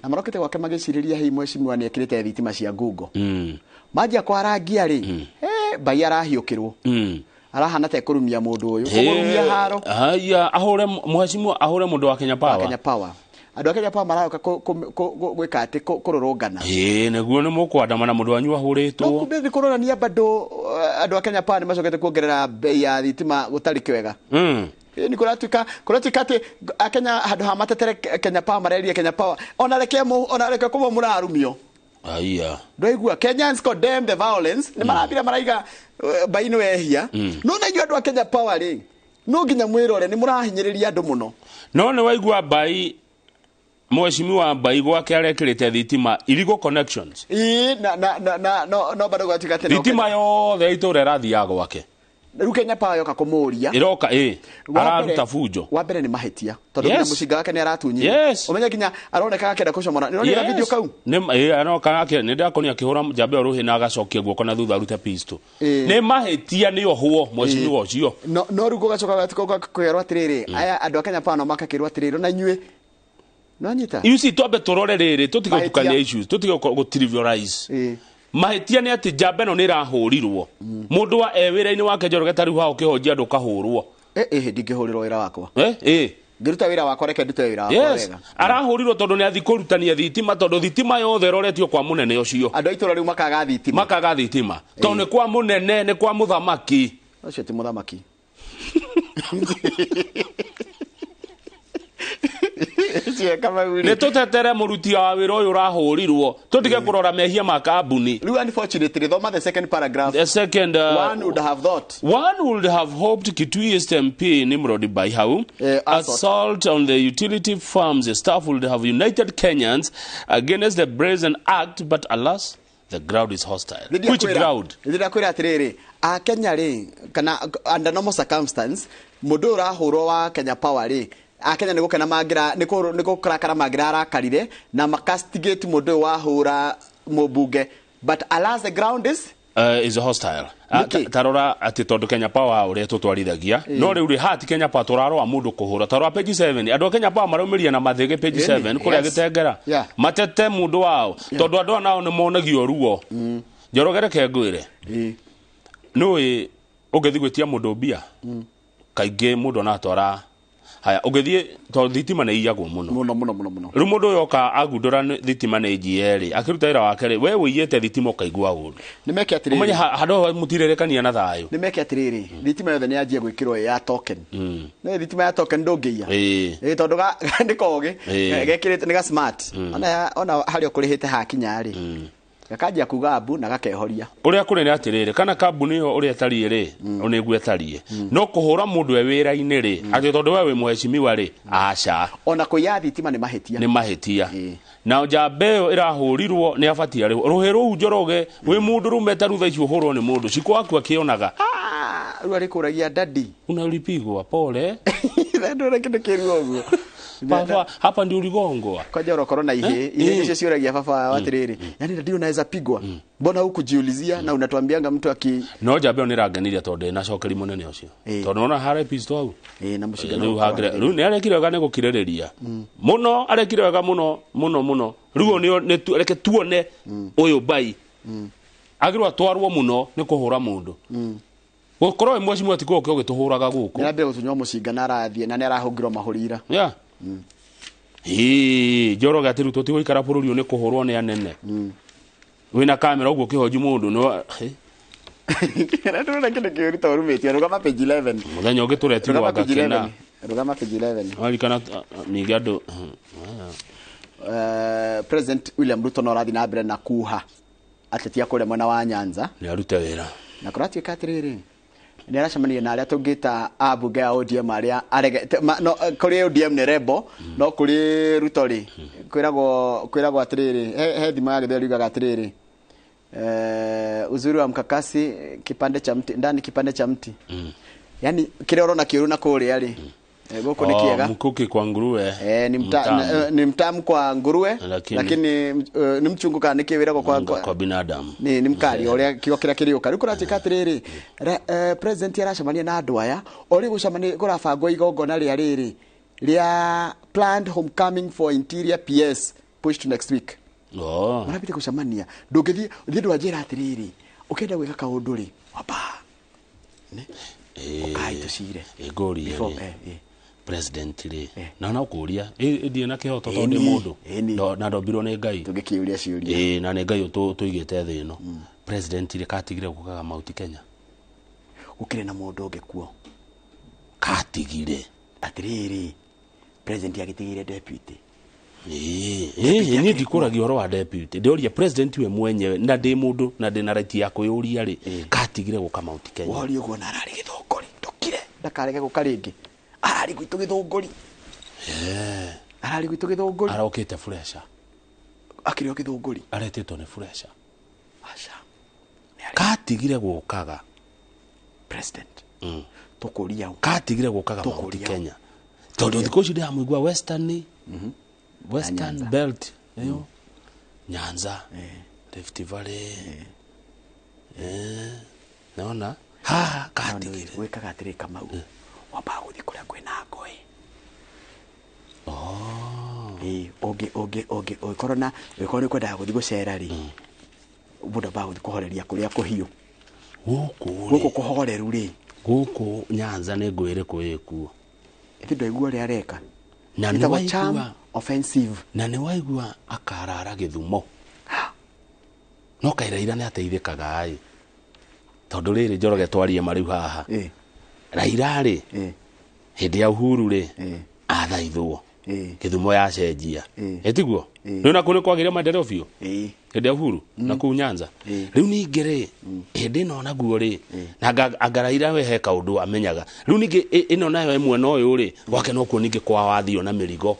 [SPEAKER 1] na marokĩte gwake magĩcirĩria hihi mheshimiwa nĩ ekĩrĩte thitima cia Google. Manjia kwarangia rĩ Bai arahiũkĩrwo arahana ta ekũrumia mũndũ ũyũ kũmũrumia haro.
[SPEAKER 8] Haya ahũre mheshimiwa ahũre mũndũ wa Kenya Power.
[SPEAKER 1] Kenya Power andũ a Kenya Power maroka gwĩka atĩ kũrũrũngana.
[SPEAKER 8] Nĩguo nĩ mũkwandamana mũndũ wanyu ahũrĩtwo.
[SPEAKER 1] No kumbe nĩ kũronania bado andũ a Kenya Power nĩ macokete kuongerera bei ya thitima gũtarĩ kwega. Ni kũratuĩka atĩ akenya handũ ha matetere Kenya Power mareria Kenya Power ona reke kũmwe mũrarumio.
[SPEAKER 8] Aya.
[SPEAKER 1] Ndwaigua Kenyans condemn the violence nĩ marambira maraiga Bai nĩ wehia. No na inyuĩ andũ a Kenya Power rĩ no nginya mwĩrore nĩ mũrahinyĩrĩria andũ mũno.
[SPEAKER 8] No nĩ waigua Bai Mheshimiwa Mbai gwake arekĩrĩte thitima illegal connections.
[SPEAKER 1] Ii, na na na na no no bado gwatuĩka atĩ no
[SPEAKER 8] Thitima yothe ya itũra ĩrathiaga gwake.
[SPEAKER 1] Rĩu Kenya Power yoka kũmũria.
[SPEAKER 8] Ĩroka ĩ
[SPEAKER 1] Wa mbere-
[SPEAKER 8] araruta bunjo.
[SPEAKER 1] Wa mbere nĩ mahĩtia tondũ nginya mũcinga wake nĩ aratunyire. Ũmenye nginya aroneka akĩenda kũcomora. Nĩ ũronire video kau?
[SPEAKER 8] Nĩ ĩ aroka ake nĩ ndakonia akĩhũra njamba ĩyo rũhĩ na agacokia guoko na thutha arute pistol. Nĩ mahĩtia nĩ ohwo mheshimiwa ũcio.
[SPEAKER 1] No no rĩu gũgacoka gũgacoka kwĩrwo atĩrĩrĩ, aya andũ a Kenya Power no makakĩrwo atĩrĩrĩ, na inyuĩ nonyita.
[SPEAKER 8] You see, twambe tũrore rĩrĩ tũtige
[SPEAKER 1] Mahĩtia.
[SPEAKER 8] gũtukania issues, tũtige gũ trivialize. Mahĩtia nĩ atĩ njamba ĩno nĩ ĩrahũrirwo. Mũndũ wa e wĩra-inĩ wake Njoroge ta rĩu haha ũkĩhonjia andũ ũkahũrwo.
[SPEAKER 1] Eh eh ndingĩhũrĩrwo wĩra wakwa.
[SPEAKER 8] Eh eh.
[SPEAKER 1] Ngĩruta wĩra wakwa reke ndute wĩra wakwa wega.
[SPEAKER 8] Arahũrirwo tondũ nĩ athi kũrutania thitima tondũ thitima yothe ĩroretio kwa mũnene ũcio.
[SPEAKER 1] Andũ a itũra rĩu makaga thitima.
[SPEAKER 8] Makaga thitima. Tondũ nĩ kwa mũnene, nĩ kwa mũthamaki.
[SPEAKER 1] Ũcio ti mũthamaki.
[SPEAKER 8] Nĩ tũtetere mũruti wa wĩra ũyũ ũrahũrirwo tũtige kũrora mehia ma kambuni.
[SPEAKER 1] Rĩu unfortunately thoma the second paragraph.
[SPEAKER 8] The second
[SPEAKER 1] One would have thought.
[SPEAKER 8] One would have hoped Kitui East MP Nimrod Baihau assault on the utility firms staff would have united Kenyans against the brazen act, but alas, the ground is hostile. Which ground?
[SPEAKER 1] Ndĩrakwĩra atĩrĩrĩ, akenya rĩ, kana under normal circumstance, mũndũ ũyũ ũrahũrwo wa Kenya Power rĩ, akenya nĩ gũkena mangĩra nĩ kũrakara mangĩra arakarire na makastigate mũndũ ũyũ wahũra mũmbunge, but alas the ground is
[SPEAKER 8] Is hostile. Tarora atĩ tondũ Kenya Power ũrĩa tũtwarithagia no rĩu rĩ hati Kenya Power tũrarora mũndũ kũhũra tarora page 7 andũ a Kenya Power maraumĩria na mathĩgĩ page 7 kũrĩa gĩtengera matete mũndũ wao tondũ andũ aya nao nĩ monagio ruo. Njoroge reke ngwĩre, nĩũĩ ũngĩthiĩ gwĩtia mũndũ mbia kaingĩ mũndũ anatwara haya ũngĩthiĩ tondũ thitima nĩ iyagwo mũno
[SPEAKER 1] mũno mũno mũno mũno.
[SPEAKER 8] Rĩu mũndũ ũyũ oka agundũra thitima nĩ njie rĩ akĩruta wĩra wake rĩ we wĩiyĩte thitima ũkaigua ũru.
[SPEAKER 1] Nĩ meke atĩrĩrĩ.
[SPEAKER 8] Ũmenye handũ hau mũtirĩrĩkania na thayũ.
[SPEAKER 1] Nĩ meke atĩrĩrĩ, thitima yothe nĩ yanjia gwĩkĩrwo ĩ ya token. Nĩ thitima ya token ndũngĩiya. Ĩ tondũ nĩ kogĩ gekĩrĩte nĩ ga smart. Ona ona harĩa ũkũrĩhĩte hakinya rĩ, gakanjia kuga ambu na gakehoria.
[SPEAKER 8] Ũrĩa kũrĩ nĩ atĩrĩrĩ kana kambuni ĩyo ũrĩa ĩtariĩ rĩ nĩguo ĩtariĩ no kũhũra mũndũ e wĩra-inĩ rĩ atĩ tondũ we wĩ mũhecimiwa rĩ aca.
[SPEAKER 1] Ona kũiya thitima nĩ mahĩtia.
[SPEAKER 8] Nĩ mahĩtia. Na njamba ĩyo ĩrahũrirwo nĩ abatie arĩhwo rũhĩ rũu Njoroge wĩ mũndũ rũme ta rutha icio ũhũrwo nĩ mũndũ cikũ waku akĩonaga.
[SPEAKER 1] Rĩu arĩkũragia dadi.
[SPEAKER 8] Unalipigwa pole.
[SPEAKER 1] Ndũrĩ kĩndũ kĩru ũguo.
[SPEAKER 8] Baba, hapa ndio uligongwa.
[SPEAKER 1] Kwanja ũrokorwo na ihĩ ihĩ icio ciũragia baba wao atĩrĩrĩ, yani dadi unaweza pigwa, mbona hukujiulizia na unatuambianga mtu aki
[SPEAKER 8] no njamba ĩyo nĩ ĩrangenirie tondũ ĩnacokeri mũnene ũcio tondũ nona harĩa pistol hau
[SPEAKER 1] na mũcinga
[SPEAKER 8] rĩu hangĩra rĩu nĩ arekire wega nĩ gũkirĩrĩria mũno arekire wega mũno mũno mũno rĩu nĩ reke tuone ũyũ Mbai agĩrwo atwarwo mũno nĩ kũhũra mũndũ gũkorwo wĩ mheshimiwa ti gũkĩ ũgĩtũhũraga gũkũ.
[SPEAKER 1] Nĩarambire gũtunywo mũcinga na arathiĩ na nĩ arahũngirwo mahũri ira.
[SPEAKER 8] Yeah. Ĩĩ Njoroge atĩ rĩu tũtigũikara bũrũri ũyũ nĩ kũhũrwo nĩ anene. Wĩna kamera ũguo ũkĩhonji mũndũ nĩ
[SPEAKER 1] Ndũrona kĩndũ kĩũru ta ũrumĩtie rũgama page 11.
[SPEAKER 8] Mũthenya ũngĩ tũretirwo
[SPEAKER 1] Rũgama page
[SPEAKER 8] ngakena.
[SPEAKER 1] 11. Rũgama page 11.
[SPEAKER 8] Warikana ningĩ andũ
[SPEAKER 1] President William Ruto no arathiĩ na mbere na kuha atetia kũrĩa mwena wa Nyanza
[SPEAKER 8] nĩ arute wĩra.
[SPEAKER 1] Na kũratuĩka atĩrĩrĩ nĩ aracemania na arĩa tũngĩta ambunge a ODM arĩa no kũrĩ ODM nĩ rebel no kũrĩ Ruto rĩ kwĩragwo atĩrĩrĩ he thimo ya Gĩthweri yugaga atĩrĩrĩ uzuri wa mkakasi kipande cha mti ndani kipande cha mti. Yani kĩrĩa ũrona kĩũru na kũrĩa rĩ gũkũ nĩ kĩega.
[SPEAKER 8] Mkuki kwa nguruwe.
[SPEAKER 1] Ni mtamu kwa nguruwe lakini ni mchungu kana nĩkĩ wĩragwo
[SPEAKER 8] kwa binadamu.
[SPEAKER 1] Ni mkari ũrĩa kiugo kĩrĩa kĩrĩũka. Rĩu kũratuĩka atĩrĩrĩ president aracemania na andũ aya o rĩu gũcemania kũrabangwo igongona rĩa rĩrĩ rĩa planned homecoming for interior PS pushed to next week. Marabite gũcemania ndũngĩthiĩ thiĩ ndwanjĩra atĩrĩrĩ ũkĩenda gwĩka kaũndũ rĩ wamba ũkai tũcire
[SPEAKER 8] ngũrie president rĩ na no kũria ndie na kĩhoto tondũ ndĩ mũndũ na ndombirwo nĩ Ngai
[SPEAKER 1] tũngĩkĩũria ciũria
[SPEAKER 8] na nĩ Ngai tũigĩte thĩ ĩno. President rĩ katigire gũkaga Mount Kenya
[SPEAKER 1] gũkĩrĩ na mũndũ ũngĩ kuo
[SPEAKER 8] katigire
[SPEAKER 1] atĩrĩrĩ president agĩtigire deputy.
[SPEAKER 8] Niĩ ndikũragia ũhoro wa deputy ndĩoria president we mwenyewe na ndĩ mũndũ na ndĩ na right ya kwĩyũria rĩ katigire gũka Mount Kenya.
[SPEAKER 1] Woria ũguo na ararĩ Gĩthũngũri ndũkire ndakarege gũka rĩngĩ ararĩ gwitũ Gĩthũngũri. Ararĩ gwitũ Gĩthũngũri.
[SPEAKER 8] Arokĩte fresha.
[SPEAKER 1] Akĩrĩ o Gĩthũngũri.
[SPEAKER 8] Aretĩtwo nĩ fresha.
[SPEAKER 1] Aca.
[SPEAKER 8] Katigire gũkaga.
[SPEAKER 1] President. Tũkũria.
[SPEAKER 8] Katigire gũkaga Mount Kenya. Tondũ thikũ ici ndĩramũigua Western. Western Belt. Ĩyo. Nyanza. Rift Valley. Naona haha katigire.
[SPEAKER 1] Gwĩkaga atĩrĩ Kamau. Wambaga gũthiĩ kũrĩa kwĩna ngũĩ. Ũngĩkorwo na ũngĩkorwo nĩ ũkwendaga gũthiĩ gũcera rĩ, mũndũ ambaga gũthiĩ kũhoreria kũrĩa kũhiũ. Gũkũ kũhoreru rĩ.
[SPEAKER 8] Gũkũ Nyanza nĩ ngũĩ ĩrĩkũ ĩkuo?
[SPEAKER 1] Ĩthi ndwaigua ũrĩa areka.
[SPEAKER 8] Na nĩ
[SPEAKER 1] Ĩtagwo charm
[SPEAKER 8] waigua
[SPEAKER 1] offensive.
[SPEAKER 8] Na nĩ waigua akarara Gĩthumo. No kairaira nĩ ateithĩkaga ĩ. Tondũ rĩrĩ Njoroge twarie marĩu haha. Raila rĩ, hĩndĩ ya Uhuru rĩ, athaithwo. Gĩthumo yacenjia. Ĩtiguo? Rĩu nakuo nĩ kwagĩire maendeleo biũ? Hĩndĩ ya Uhuru na kũu Nyanza. Rĩu ningĩ rĩ, hĩndĩ ĩno naguo rĩ, na anga Raila we he kaũndũ amenyaga. Rĩu ningĩ ĩno nayo ĩmwe na ũyũ rĩ, gwake nokuo ningĩ kwa wathio na mĩrigo.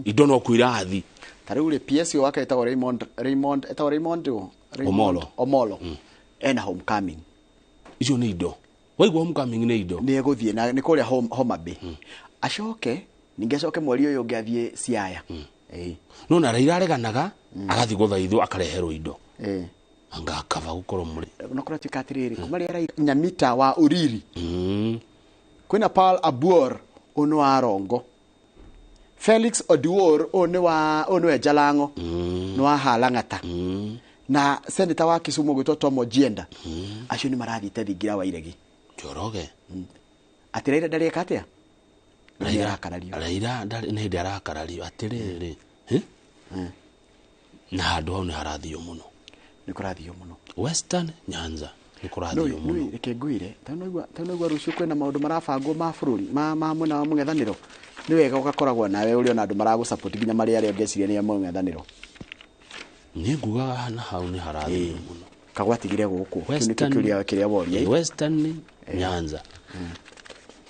[SPEAKER 8] Indo nokuo irathi.
[SPEAKER 1] Ta rĩu rĩ, PS wake etagwo Raymond, Raymond, etagwo Raymond ũ? Raymond
[SPEAKER 8] Omolo.
[SPEAKER 1] Omolo. Ena homecoming.
[SPEAKER 8] Icio nĩ indo. Waigua homecoming nĩ indo.
[SPEAKER 1] Nĩ egũthiĩ na nĩ kũrĩa Homa Bay. Acoke, ningĩ acoke mweri ũyũ ũngĩ athiĩ Siaya.
[SPEAKER 8] No na Raila areganaga, agathiĩ gũthaithwo akareherwo indo. Anga akaba gũkorwo mũrĩ.
[SPEAKER 1] No kũratuĩka atĩrĩrĩ, kuma rĩrĩa Raila Nyamita wa Uriri. Kwĩna Paul Abuor, ũyũ nĩ wa Rongo. Felix Oduor, ũyũ nĩ wa, ũyũ nĩwe Jalango. Nĩ wa Halang'ata. Na senator wa Kisumu ũgwĩtwo Tom Ojienda. Acio nĩ marathiĩte thingira wa Iregi.
[SPEAKER 8] Njoroge.
[SPEAKER 1] Atĩ Raila ndarĩka atĩa?
[SPEAKER 8] Raila
[SPEAKER 1] arakarario.
[SPEAKER 8] Raila ndarĩ nĩ hĩndĩ arakarario atĩrĩrĩ. Na handũ hau nĩ harathio mũno.
[SPEAKER 1] Nĩ kũrathio mũno.
[SPEAKER 8] Western Nyanza nĩ kũrathio mũno.
[SPEAKER 1] Reke ngwĩre, ta noigua rũciũ kwĩna maũndũ marabangwo ma bũrũri, ma mwena wa mũng'ethanĩro. Nĩ wega ũgakoragwo nawe ũrĩ ona andũ maragũsupport nginya marĩ arĩa ũngĩciria nĩ a mũng'ethanĩro.
[SPEAKER 8] Nĩ ngugaga na hau nĩ harathio mũno.
[SPEAKER 1] Kagwatigire gũkũ. Kĩu nĩkĩo kĩũria kĩrĩa woria.
[SPEAKER 8] Western Nyanza.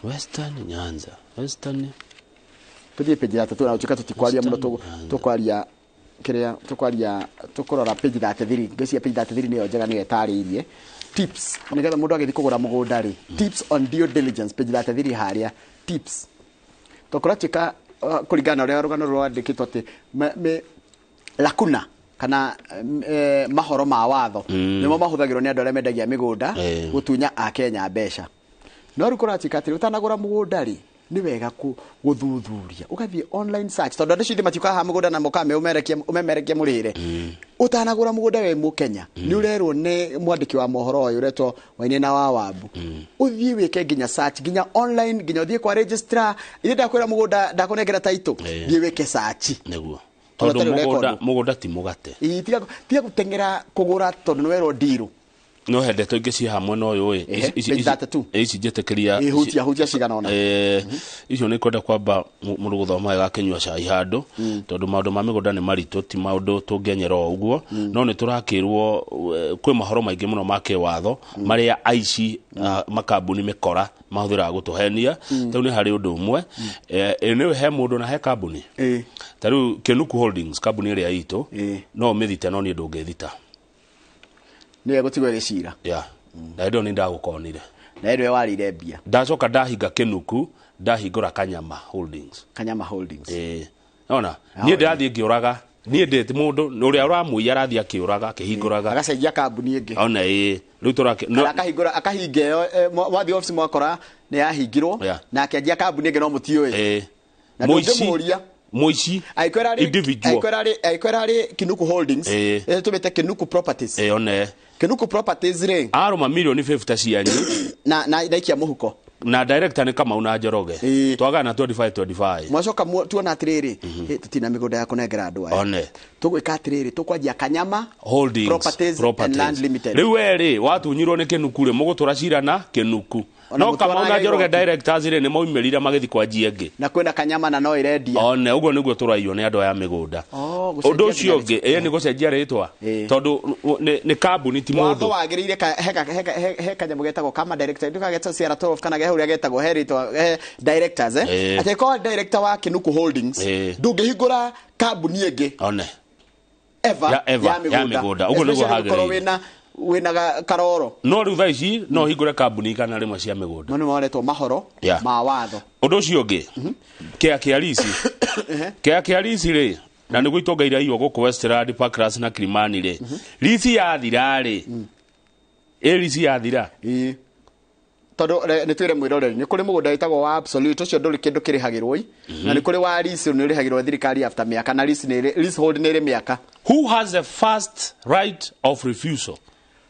[SPEAKER 8] Western Nyanza. Western.
[SPEAKER 1] Tũthiĩ page ya 3 na ũtuĩka tũtikwaria mũno, tũkwaria kĩrĩa tũkwaria tũkũrora page 33. Ngwĩciria page 33 nĩyo njega nĩyo ĩtarĩirie tips nĩgetha mũndũ agĩthiĩ kũgũra mũgũnda rĩ, tips on due diligence page 33 harĩa tips. Tũkũratuĩka kũringana na ũrĩa rũgano rwandĩkĩtwo atĩ lacuna kana mahoro ma watho nĩmo mahũthagĩrwo nĩ andũ arĩa mendagia mĩgũnda gũtunya Akenya mbeca. No rĩu kũratuĩka atĩrĩ, ũtanagũra mũgũnda rĩ, nĩ wega gũthuthuria ũgathiĩ online search tondũ andũ acio ithe matiũkaga haha mũgũnda na mokaga ũmemerekie mũrĩre. Ũtanagũra mũgũnda wĩ Mũkenya nĩ ũrerwo nĩ mwandĩki wa mohoro ũyũ ũretwo Wainaina wa Wambu ũthiĩ wĩke nginya search nginya online nginya ũthiĩ kwa registrar. Ithe ndakwĩra mũgũnda ndakũnengera title, thiĩ wĩke search.
[SPEAKER 8] Nĩguo.
[SPEAKER 1] Tondũ
[SPEAKER 8] Tondũ
[SPEAKER 1] ũtarĩ ũrekondwo.
[SPEAKER 8] mũgũnda ti mũgate.
[SPEAKER 1] Tiga gũteng'era kũgũra tondũ nĩ werwo ndirũ.
[SPEAKER 8] No hende tũingĩ ciĩ hamwe na ũyũ ĩ.
[SPEAKER 1] Page 32.
[SPEAKER 8] Ici njĩtĩkĩria.
[SPEAKER 1] Hutia, hutia cigana ũna.
[SPEAKER 8] Icio nĩ kwenda kwamba mũndũ gũthoma wega akĩnyua cai handũ, tondũ maũndũ ma mĩgũnda nĩ maritũ, ti maũndũ tũngĩenyera o ũguo. No nĩ tũrakĩrwo, kwĩ mahoro maingĩ mũno ma kĩwatho, marĩa aici, makambuni mĩkora mahũthĩraga gũtũhenia. Rĩu nĩ harĩ ũndũ ũmwe. Nĩ he mũndũ na he kambuni. Ta rĩu Kinuku Holdings, kambuni ĩrĩa itũ, no ũmĩthite no niĩ ndũngĩthita.
[SPEAKER 1] Nĩwe gũtigwo ĩgĩcira.
[SPEAKER 8] Yeah. Na hĩndĩ ĩyo nĩ ndagũkonire.
[SPEAKER 1] Na hĩndĩ ĩyo warĩire mbia.
[SPEAKER 8] Ndacoka ndahinga Kinuku, ndahingũra Kanyama Holdings.
[SPEAKER 1] Kanyama Holdings.
[SPEAKER 8] Nona, niĩ ndĩrathiĩ ngĩũraga. Niĩ ndĩ mũndũ ũrĩa ũramũiya arathiĩ akĩũraga, akĩhingũraga.
[SPEAKER 1] Agacenjia kambuni ĩngĩ.
[SPEAKER 8] Ona ĩĩ. Rĩu tũrake, no
[SPEAKER 1] Kana akahingũra, akahinga ĩyo, wathiĩ office mwakora nĩ yahingirwo, na akĩanjia kambuni ĩngĩ no mũtiũĩ. Na ndũngĩmũria.
[SPEAKER 8] Mũici.
[SPEAKER 1] Angĩkorwo
[SPEAKER 8] Individual.
[SPEAKER 1] angĩkorwo arĩ Kinuku Holdings, tũmĩte Kinuku Properties.
[SPEAKER 8] One.
[SPEAKER 1] Kinuku Properties rĩ.
[SPEAKER 8] Arũma milioni 50 cianyu.
[SPEAKER 1] Na ikia mũhuko.
[SPEAKER 8] Na director nĩ Kamau na Njoroge. Twagana 25-25.
[SPEAKER 1] Mwacoka tuona atĩrĩrĩ, tũtina mĩgũnda ya kũnengera andũ aya.
[SPEAKER 8] One.
[SPEAKER 1] Tũgwĩka atĩrĩrĩ, tũkwanjia Kanyama
[SPEAKER 8] Holdings,
[SPEAKER 1] Properties and
[SPEAKER 8] Properties.
[SPEAKER 1] Land Limited.
[SPEAKER 8] Rĩu we rĩ, watunyirwo nĩ Kinuku rĩ, mũgũtũra cira na Kinuku.
[SPEAKER 1] Ona
[SPEAKER 8] No Kamau na
[SPEAKER 1] mũtwarage
[SPEAKER 8] Njoroge
[SPEAKER 1] igoti.
[SPEAKER 8] directors rĩ, nĩ maumĩrire magĩthiĩ kwanjia ĩngĩ.
[SPEAKER 1] Na kwĩna kanyama na no ĩrendia.
[SPEAKER 8] One ũguo nĩguo tũraiywo nĩ andũ aya mĩgũnda.
[SPEAKER 1] Oh, gũcenjia
[SPEAKER 8] Ũndũ ũcio
[SPEAKER 1] nginya
[SPEAKER 8] ũngĩ, ĩĩ, nĩ gũcenjia rĩtwa, tondũ nĩ kambuni, ti
[SPEAKER 1] Watho
[SPEAKER 8] mũndũ.
[SPEAKER 1] wagĩrĩire he kanyamũ getagwo kama director, ndũkagetwo CR12 kana he ũrĩa getagwo, he rĩtwa, he directors, eh, atĩ korwo director wa Kinuku Holdings, ndũngĩhingũra kambuni ĩngĩ
[SPEAKER 8] One
[SPEAKER 1] ever
[SPEAKER 8] Ya ever, ya mĩgũnda. Ũguo nĩguo
[SPEAKER 1] Especially gũkorwo
[SPEAKER 8] hagĩrĩire.
[SPEAKER 1] wĩna karoro.
[SPEAKER 8] No rĩu thaa ici no hingũre kambuni 100 cia mĩgũnda.
[SPEAKER 1] No nĩ moretwo mahoro ma watho.
[SPEAKER 8] Ũndũ ũcio ũngĩ, kĩa kĩa risi, kĩa kĩa risi rĩ, na nĩguo itonga iraiywo gũkũ Westland, Parklands na Kilimani rĩ, risi yathira rĩ, ĩ risi yathira.
[SPEAKER 1] Ĩĩ, tondũ nĩ twĩre mwĩroreri nĩ kũrĩ mũgũnda wĩtagwo wa absolute, ũcio ndũrĩ kĩndũ kĩrĩhagĩrwo i, na nĩ kũrĩ wa lease, nĩ ũrĩhagĩrwo thirikari after mĩaka, na lease leasehold nĩ ĩrĩ mĩaka.
[SPEAKER 8] Who has the first right of refusal?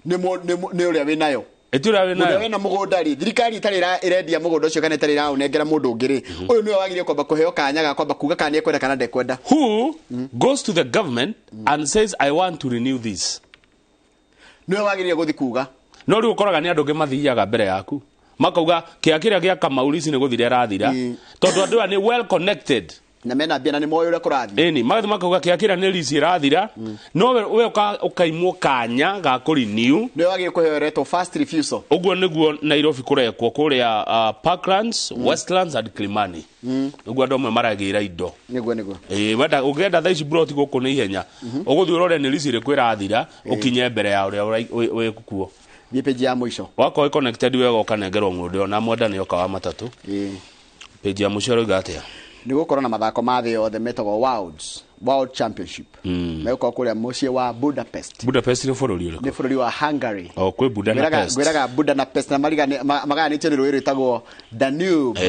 [SPEAKER 1] Nĩ nĩ ũrĩa wĩnayo.
[SPEAKER 8] Ĩti ũrĩa
[SPEAKER 1] Mũndũ ũrĩa
[SPEAKER 8] wĩnayo.
[SPEAKER 1] wĩna mũgũnda rĩ, thirikari ĩtarĩ ĩrendia mũgũnda ũcio kana ĩtarĩ ĩraũnengera mũndũ ũngĩ rĩ, ũyũ nĩwe wagĩrĩire kwamba kũheo kanya ga kwamba kuga kana nĩekwenda kana ndekwenda.
[SPEAKER 8] Who goes to the government and says, "I want to renew this"?
[SPEAKER 1] Nĩwe wagĩrĩire gũthi kuga.
[SPEAKER 8] No rĩu ũkoraga nĩ andũ angĩ mathiaga mbere yaku, makauga kĩa kĩrĩa gĩa Kamau risi nĩ gũthira ĩrathira, tondũ andũ aya nĩ well connected
[SPEAKER 1] na mena mbia na nĩ moĩ ũrĩa kũrathiĩ.
[SPEAKER 8] Ĩni, magathiĩ makauga kĩa kĩrĩa nĩ risi ĩrathira, no we ũkaimwo kanya ga kũrenew.
[SPEAKER 1] Nĩwe wagĩrĩire kũheo ĩretwo first refusal.
[SPEAKER 8] Ũguo nĩguo Nairobi kũrekwo kũrĩa Parklands, Westlands and Kilimani. Ũguo andũ amwe maragĩra indo.
[SPEAKER 1] Nĩguo.
[SPEAKER 8] Ĩĩ, wenda ũngĩenda thaa ici broti gũkũ nĩ ihenya, ũgũthiĩ ũrore nĩ risi ĩrĩkũ ĩrathira, ũkinye mbere ya ũrĩa wĩ kuo.
[SPEAKER 1] Thiĩ page ya mũico.
[SPEAKER 8] Wakorwo connected wega, ũkanengerwo ng'ũndũ ĩyo na mwenda nĩ oka wa matatũ. Page ya mũico ĩroiga atĩa?
[SPEAKER 1] Nĩ gũkorwo na mathako ma thĩ yothe metagwo Worlds, World Championship, megũkorwo kũrĩa mũciĩ wa Budapest.
[SPEAKER 8] Budapest nĩ bũrũri ũrĩkũ?
[SPEAKER 1] Nĩ bũrũri wa Hungary.
[SPEAKER 8] O kwĩ Buda na Pest.
[SPEAKER 1] Ngwĩraga Buda na Pest na magayanĩtio nĩ rũĩ rwĩtagwo Danube.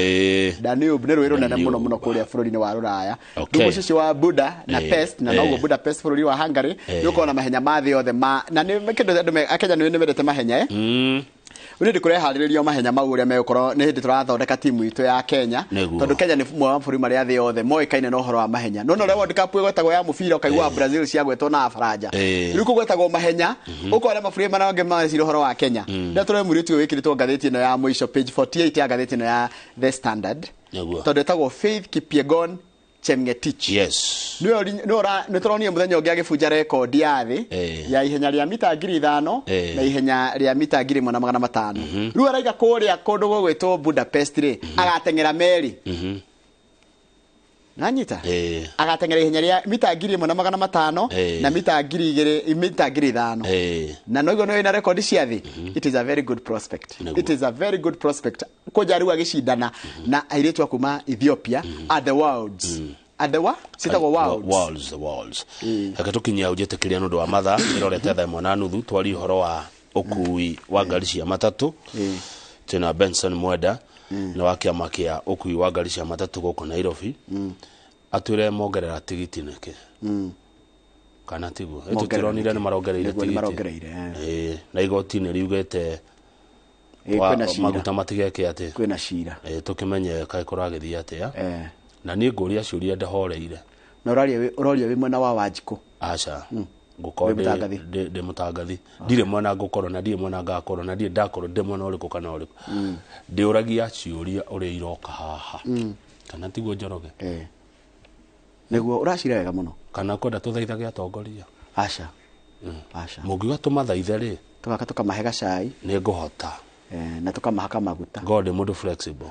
[SPEAKER 1] Danube nĩ rũĩ rũnene mũno mũno kũrĩa bũrũri-inĩ wa Rũraya. Rĩu mũciĩ ũcio wa Buda na Pest, na noguo Budapest bũrũri wa Hungary, nĩ gũkorwo na mahenya ma thĩ yothe ma na nĩ kĩndũ andũ Akenya nĩ mendete mahenya, eh. Rĩu nĩ kũreharĩrĩrio mahenya mau ũrĩa megũkorwo, nĩ hĩndĩ tũrathondeka timu itũ ya Kenya. Tondũ Kenya nĩ ũmwe wa mabũrũri marĩa thĩ yothe moĩkaine na ũhoro wa mahenya. No ũrĩa World Cup ĩgwetagwo ya mũbira, ũkaigua Brazil ciagwetwo na Faranja. Rĩu kũgwetagwo mahenya, ũkona mabũrũri marĩa mangĩ mareciria ũhoro wa Kenya. Rĩrĩa tũrĩ mũirĩtu ũyũ wĩkĩrĩtwo ngathĩti ĩno ya mũico, page 48 ya ngathĩti ĩno ya The Standard, tondũ ĩtagwo Faith Kipyegon Chemngetich. Nĩwe tũronire mũthenya ũngĩ agĩbunja rekondi ya thĩ ya ihenya rĩa mita 5,000 na ihenya rĩa mita 1,500. Rĩu araiga kũrĩa kũndũ gũgwĩtwo Budapest rĩ, agateng'era meri. Nanyita agateng'era ihenya rĩa mita 1,500 na mita 2,000, mita 5,000, na noiguo nĩwe wĩna rekondi cia thĩ. It is a very good prospect. It is a very good prospect kũnja rĩu agĩcindana na airĩtu a kuma Ethiopia at the Worlds, at the what, citagwo Worlds.
[SPEAKER 8] Worlds, the Worlds. Reke tũkinyie hau, njĩtĩkĩria nĩ ũndũ wa mathaa ĩrorete 1:30, twarie ũhoro wa ũkui wa ngari cia matatũ. Twĩna Benson Mwenda, nĩ wa kĩama kĩa ũkui wa ngari cia matatũ gũkũ Nairobi, atwĩre mongerera tigiti nĩkĩ kana tiguo.
[SPEAKER 1] Mongerera
[SPEAKER 8] Tũtironire
[SPEAKER 1] nĩkĩ?
[SPEAKER 8] nĩ marongereire
[SPEAKER 1] Nĩguo, nĩ
[SPEAKER 8] tigiti.
[SPEAKER 1] marongereire, eh.
[SPEAKER 8] Ĩĩ, na igoti nĩ riugĩte
[SPEAKER 1] Kwĩna cira.
[SPEAKER 8] maguta matigeke atĩ
[SPEAKER 1] Kwĩna cira.
[SPEAKER 8] Ĩĩ, tũkĩmenye kaĩ kũragĩthiĩ atĩa, na niĩ ngũria ciũria ndahoreire.
[SPEAKER 1] Na ũroria wĩ mwena wa Wanjikũ?
[SPEAKER 8] Aca, ngũkorwo
[SPEAKER 1] Wĩ mũtangathi?
[SPEAKER 8] ndĩ mũtangathi, ndirĩ mwena ngũkorwo na ndirĩ mwena ngakorwo na ndirĩ ndakorwo ndĩ mwena ũrĩkũ kana ũrĩkũ. Ndĩũragia ciũria ũrĩa iroka haha, kana tiguo, Njoroge?
[SPEAKER 1] Nĩguo, ũracira wega mũno.
[SPEAKER 8] Kana kwenda tũthaithage atongoria?
[SPEAKER 1] Aca, aca.
[SPEAKER 8] Mũngiuga tũmathaithe rĩ,
[SPEAKER 1] Tũgaka tũkamahe gacai.
[SPEAKER 8] Nĩ ngũhota.
[SPEAKER 1] Na tũkamahaka maguta.
[SPEAKER 8] Ngorwo ndĩ mũndũ flexible.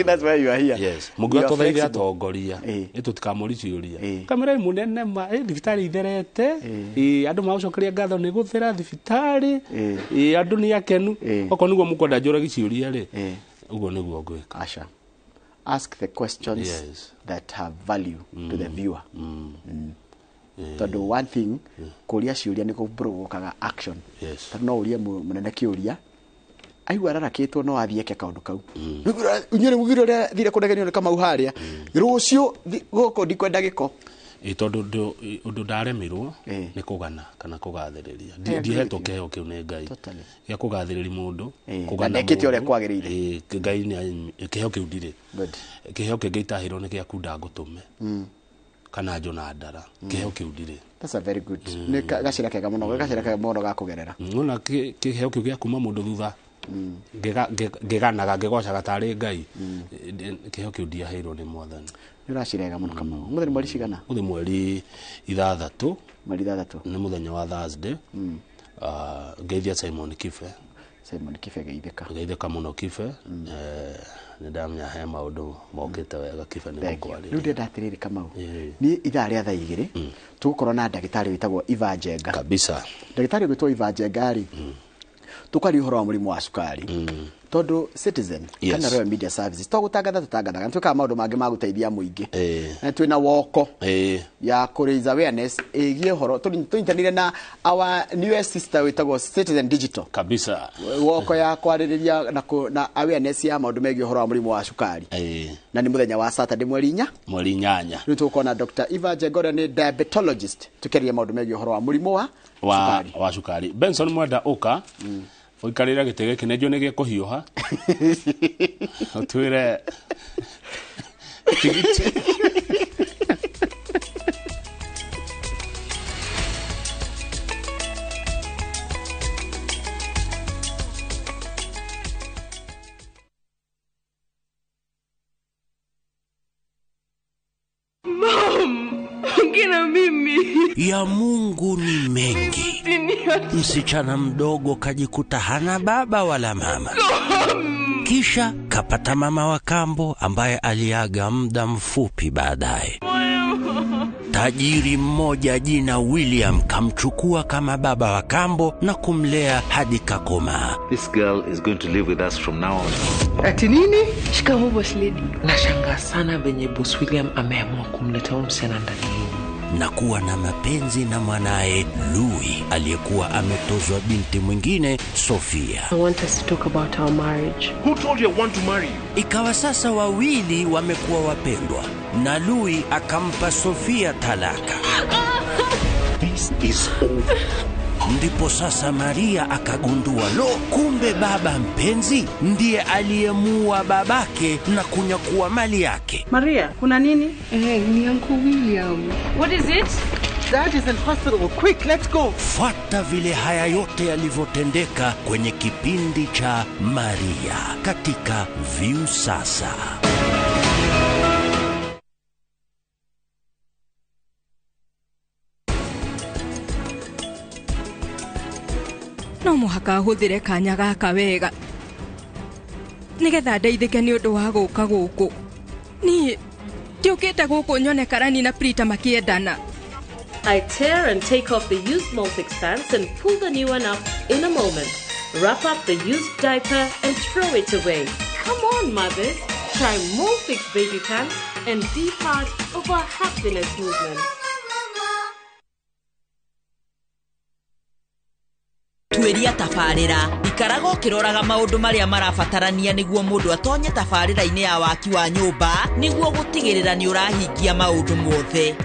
[SPEAKER 1] That's why you are here.
[SPEAKER 8] Yes,
[SPEAKER 1] You
[SPEAKER 8] mũngiuga
[SPEAKER 1] are
[SPEAKER 8] tũthaithe
[SPEAKER 1] flexible.
[SPEAKER 8] atongoria, ĩ tũtikamũri ciũria kamera mũnene ma ĩ thibitarĩ itherete, ĩ andũ magũcokeria ngatho nĩ gũthera thibitarĩ, ĩ andũ nĩ akenu, okorwo nĩguo mũkwenda njũragi ciũria rĩ, ũguo nĩguo ngwĩka.
[SPEAKER 1] Aca, ask the questions that have value to the viewer. Tondũ one thing, kũria ciũria nĩ kũprovokaga action. Tondũ no ũrie mũnene kĩũria, aigua ararakĩtwo, no athiĩ eke kaũndũ kau. Inyuĩ nĩ mũgire ũrĩa thire kũnegenio nĩ Kamau harĩa rũciũ gũkũ ndikwenda gĩko.
[SPEAKER 8] Ĩ tondũ ũndũ ndaremirwo nĩ kũgana kana kũgathĩrĩria.
[SPEAKER 1] I agree
[SPEAKER 8] Ndihetwo
[SPEAKER 1] with you.
[SPEAKER 8] kĩheo kĩu nĩ Ngai
[SPEAKER 1] Totally.
[SPEAKER 8] gĩa kũgathĩrĩria mũndũ,
[SPEAKER 1] Na
[SPEAKER 8] kũgana
[SPEAKER 1] ndekĩte ũrĩa
[SPEAKER 8] mũndũ.
[SPEAKER 1] kwagĩrĩire.
[SPEAKER 8] Ĩ, Ngai nĩ kĩheo kĩu ndirĩ.
[SPEAKER 1] Good.
[SPEAKER 8] Kĩheo kĩngĩ itahĩrwo nĩ gĩa kunda ngũtũme kana njũna ndara, kĩheo kĩu ndirĩ.
[SPEAKER 1] That's a very good, nĩ gacĩra kega mũno, gacĩra kega mũno ga kũgerera.
[SPEAKER 8] Nona kĩheo kĩu gĩa kuma mũndũ thutha. Ngĩganaga ngĩgocaga tarĩ Ngai. Kĩheo kĩu ndiaheirwo nĩ Mwathani.
[SPEAKER 1] Nĩ ũracirega mũno Kamau. Ũmũthĩ nĩ mweri cigana?
[SPEAKER 8] Ũmũthĩ mweri 6.
[SPEAKER 1] Mweri 6.
[SPEAKER 8] Nĩ mũthenya wa Thursday. Ngeithia Simon Kibe.
[SPEAKER 1] Simon Kibe geithĩka.
[SPEAKER 8] Geithĩka mũno Kibe. Nĩ ndamenya he maũndũ mokĩte wega Kibe nĩ mũkwarĩria.
[SPEAKER 1] Rĩu ndĩrenda atĩrĩrĩ Kamau. Niĩ ithaa rĩa thaa 2 tũgũkorwo na ndagĩtarĩ wĩtagwo Iva Njenga.
[SPEAKER 8] Kabisa.
[SPEAKER 1] Ndagĩtarĩ wĩtwo Iva Njenga rĩ, tũkaria ũhoro wa mũrimũ wa cukari. Tondũ Citizen kana Royal Media Services to gũtangatha tũtangathaga, nĩtwĩkaga maũndũ mangĩ ma gũteithia mũingĩ. Na twĩna woko ya kũ raise awareness ĩgiĩ ũhoro tũnyitanĩire na our newest sister wĩtagwo Citizen Digital.
[SPEAKER 8] Kabisa.
[SPEAKER 1] Woko ya kwarĩrĩria na awareness ya maũndũ megiĩ ũhoro wa mũrimũ wa cukari. Na nĩ mũthenya wa Saturday mweri 4.
[SPEAKER 8] Mweri 8.
[SPEAKER 1] Rĩu tũgũkorwo na Dr. Iva Njenga ũrĩa nĩ diabetologist tũkĩaria maũndũ megiĩ ũhoro wa mũrimũ wa cukari.
[SPEAKER 8] Wa cukari. Benson Mwenda ũka. Ũikarĩre gĩtĩ gĩkĩ nĩ njũĩ nĩ gĩkũhiũha. Ũtwĩre tigiti.
[SPEAKER 2] Mom, ongea mimi.
[SPEAKER 4] Ya Mungu ni mengi. Msichana mdogo kajikuta hana baba wala mama. Kisha kapata mama wa kambo ambaye aliaga muda mfupi baadaye. Tajiri mmoja jina William kamchukua kama baba wa kambo na kumlea hadi kakomaa.
[SPEAKER 6] This girl is going to live with us from now on.
[SPEAKER 2] Ati nini? Shikamoo boss lady. Nashangaa sana venye boss William ameamua kumleta huyu msichana ndani yenu.
[SPEAKER 4] Na kuwa na mapenzi na mwanae Louis aliyekuwa ametozwa binti mwingine Sofia.
[SPEAKER 2] I want us to talk about our marriage.
[SPEAKER 4] Who told you I want to marry you? Ikawa sasa wawili wamekuwa wapendwa na Louis akampa Sofia talaka.
[SPEAKER 6] This is over.
[SPEAKER 4] Ndipo sasa Maria akagundua lo, kumbe baba mpenzi ndiye aliyemuua babake na kunyakua mali yake.
[SPEAKER 2] Maria, kuna nini? Ni Uncle William. What is it?
[SPEAKER 4] Dad is in hospital. Quick, let's go. Fuata vile haya yote yalivyotendeka kwenye kipindi cha Maria katika Viusasa.
[SPEAKER 27] No mũhaka hũthĩre kanya gaka wega nĩgetha ndeithĩke nĩ ũndũ wa gũka gũkũ. Niĩ ndiũkĩte gũkũ nyone Karani na Prita makĩendana.
[SPEAKER 7] I tear and take off the used Molfix pants and pull the new one up in a moment. Wrap up the used diaper and throw it away. Come on, mothers. Try Molfix baby pants and be part of our happiness movement.
[SPEAKER 9] Tuĩria tabarĩra ikaraga ũkĩroraga maũndũ marĩa marabatarania nĩguo mũndũ atonye tabarĩra-inĩ ya waki wa nyũmba nĩguo gũtigĩrĩra nĩ ũrahingia maũndũ mothe.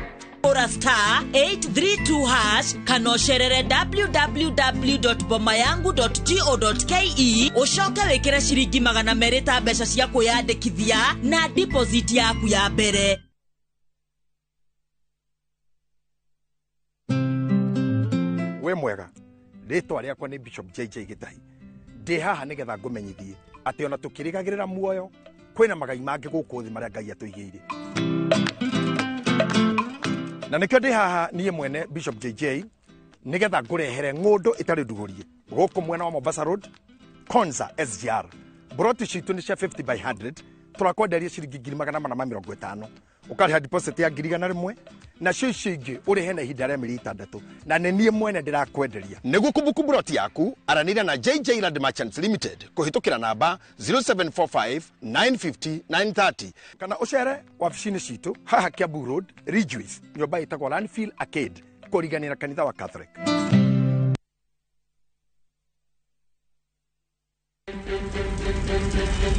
[SPEAKER 9] Ora star 832 hash kana ũcerere www.bomayangu.go.ke ũcoke wĩkĩre ciringi 200 ta mbeca cia kwĩyandĩkithia na deposit yaku ya mbere.
[SPEAKER 17] We mwega, rĩtwa rĩakwa nĩ Bishop JJ Gĩtahi. Ndĩ haha nĩgetha ngũmenyithie atĩ ona tũkĩrĩgagĩrĩra muoyo kwĩna magai mangĩ gũkũ thĩ marĩa Ngai atũigĩire. Na nĩkĩo ndĩ haha niĩ mwene Bishop JJ nĩgetha ngũrehere ng'ũndũ ĩtarĩ ndugũrie gũkũ mwena wa Mombasa Road, Konza SGR. Broti citũ nĩ cia 50 by 100, tũrakwenderia ciringi 450,000. Ũkarĩha deposit ya 100,000 nacio icio ingĩ ũrĩhe na ihinda rĩa mĩeri 6 na nĩ niĩ mwene ndĩrakwenderia. Nĩguo kũbuku broti yaku aranĩria na JJ Land Merchants Limited kũhĩtũkĩra namba 0745 950 930 kana ũcere wabici-inĩ citũ haha Kiambu Road, Ridgeways, nyũmba ĩtagwo Landfill Arcade kũriganĩra kanitha wa Catholic.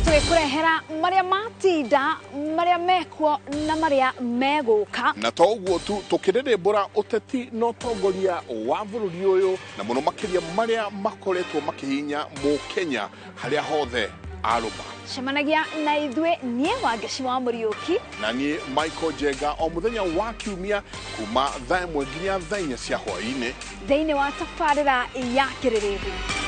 [SPEAKER 18] Tũgĩkũrehera marĩa matinda, marĩa mekuo na marĩa megũka.
[SPEAKER 19] Na to ũguo tu tũkĩrĩrĩmbũra ũteti na ũtongoria wa bũrũri ũyũ na mũno makĩria marĩa makoretwo makĩhinya mũkenya harĩa hothe arũma.
[SPEAKER 18] Cemanagia na ithuĩ niĩ Wangeci wa Mũriũki
[SPEAKER 19] na niĩ Michael Njenga o mũthenya wa kiumia kuma thaa 1 nginya thaa 4 cia hwaĩ-inĩ
[SPEAKER 18] thĩinĩ wa tabarĩra ya Kĩrĩrĩmbĩ.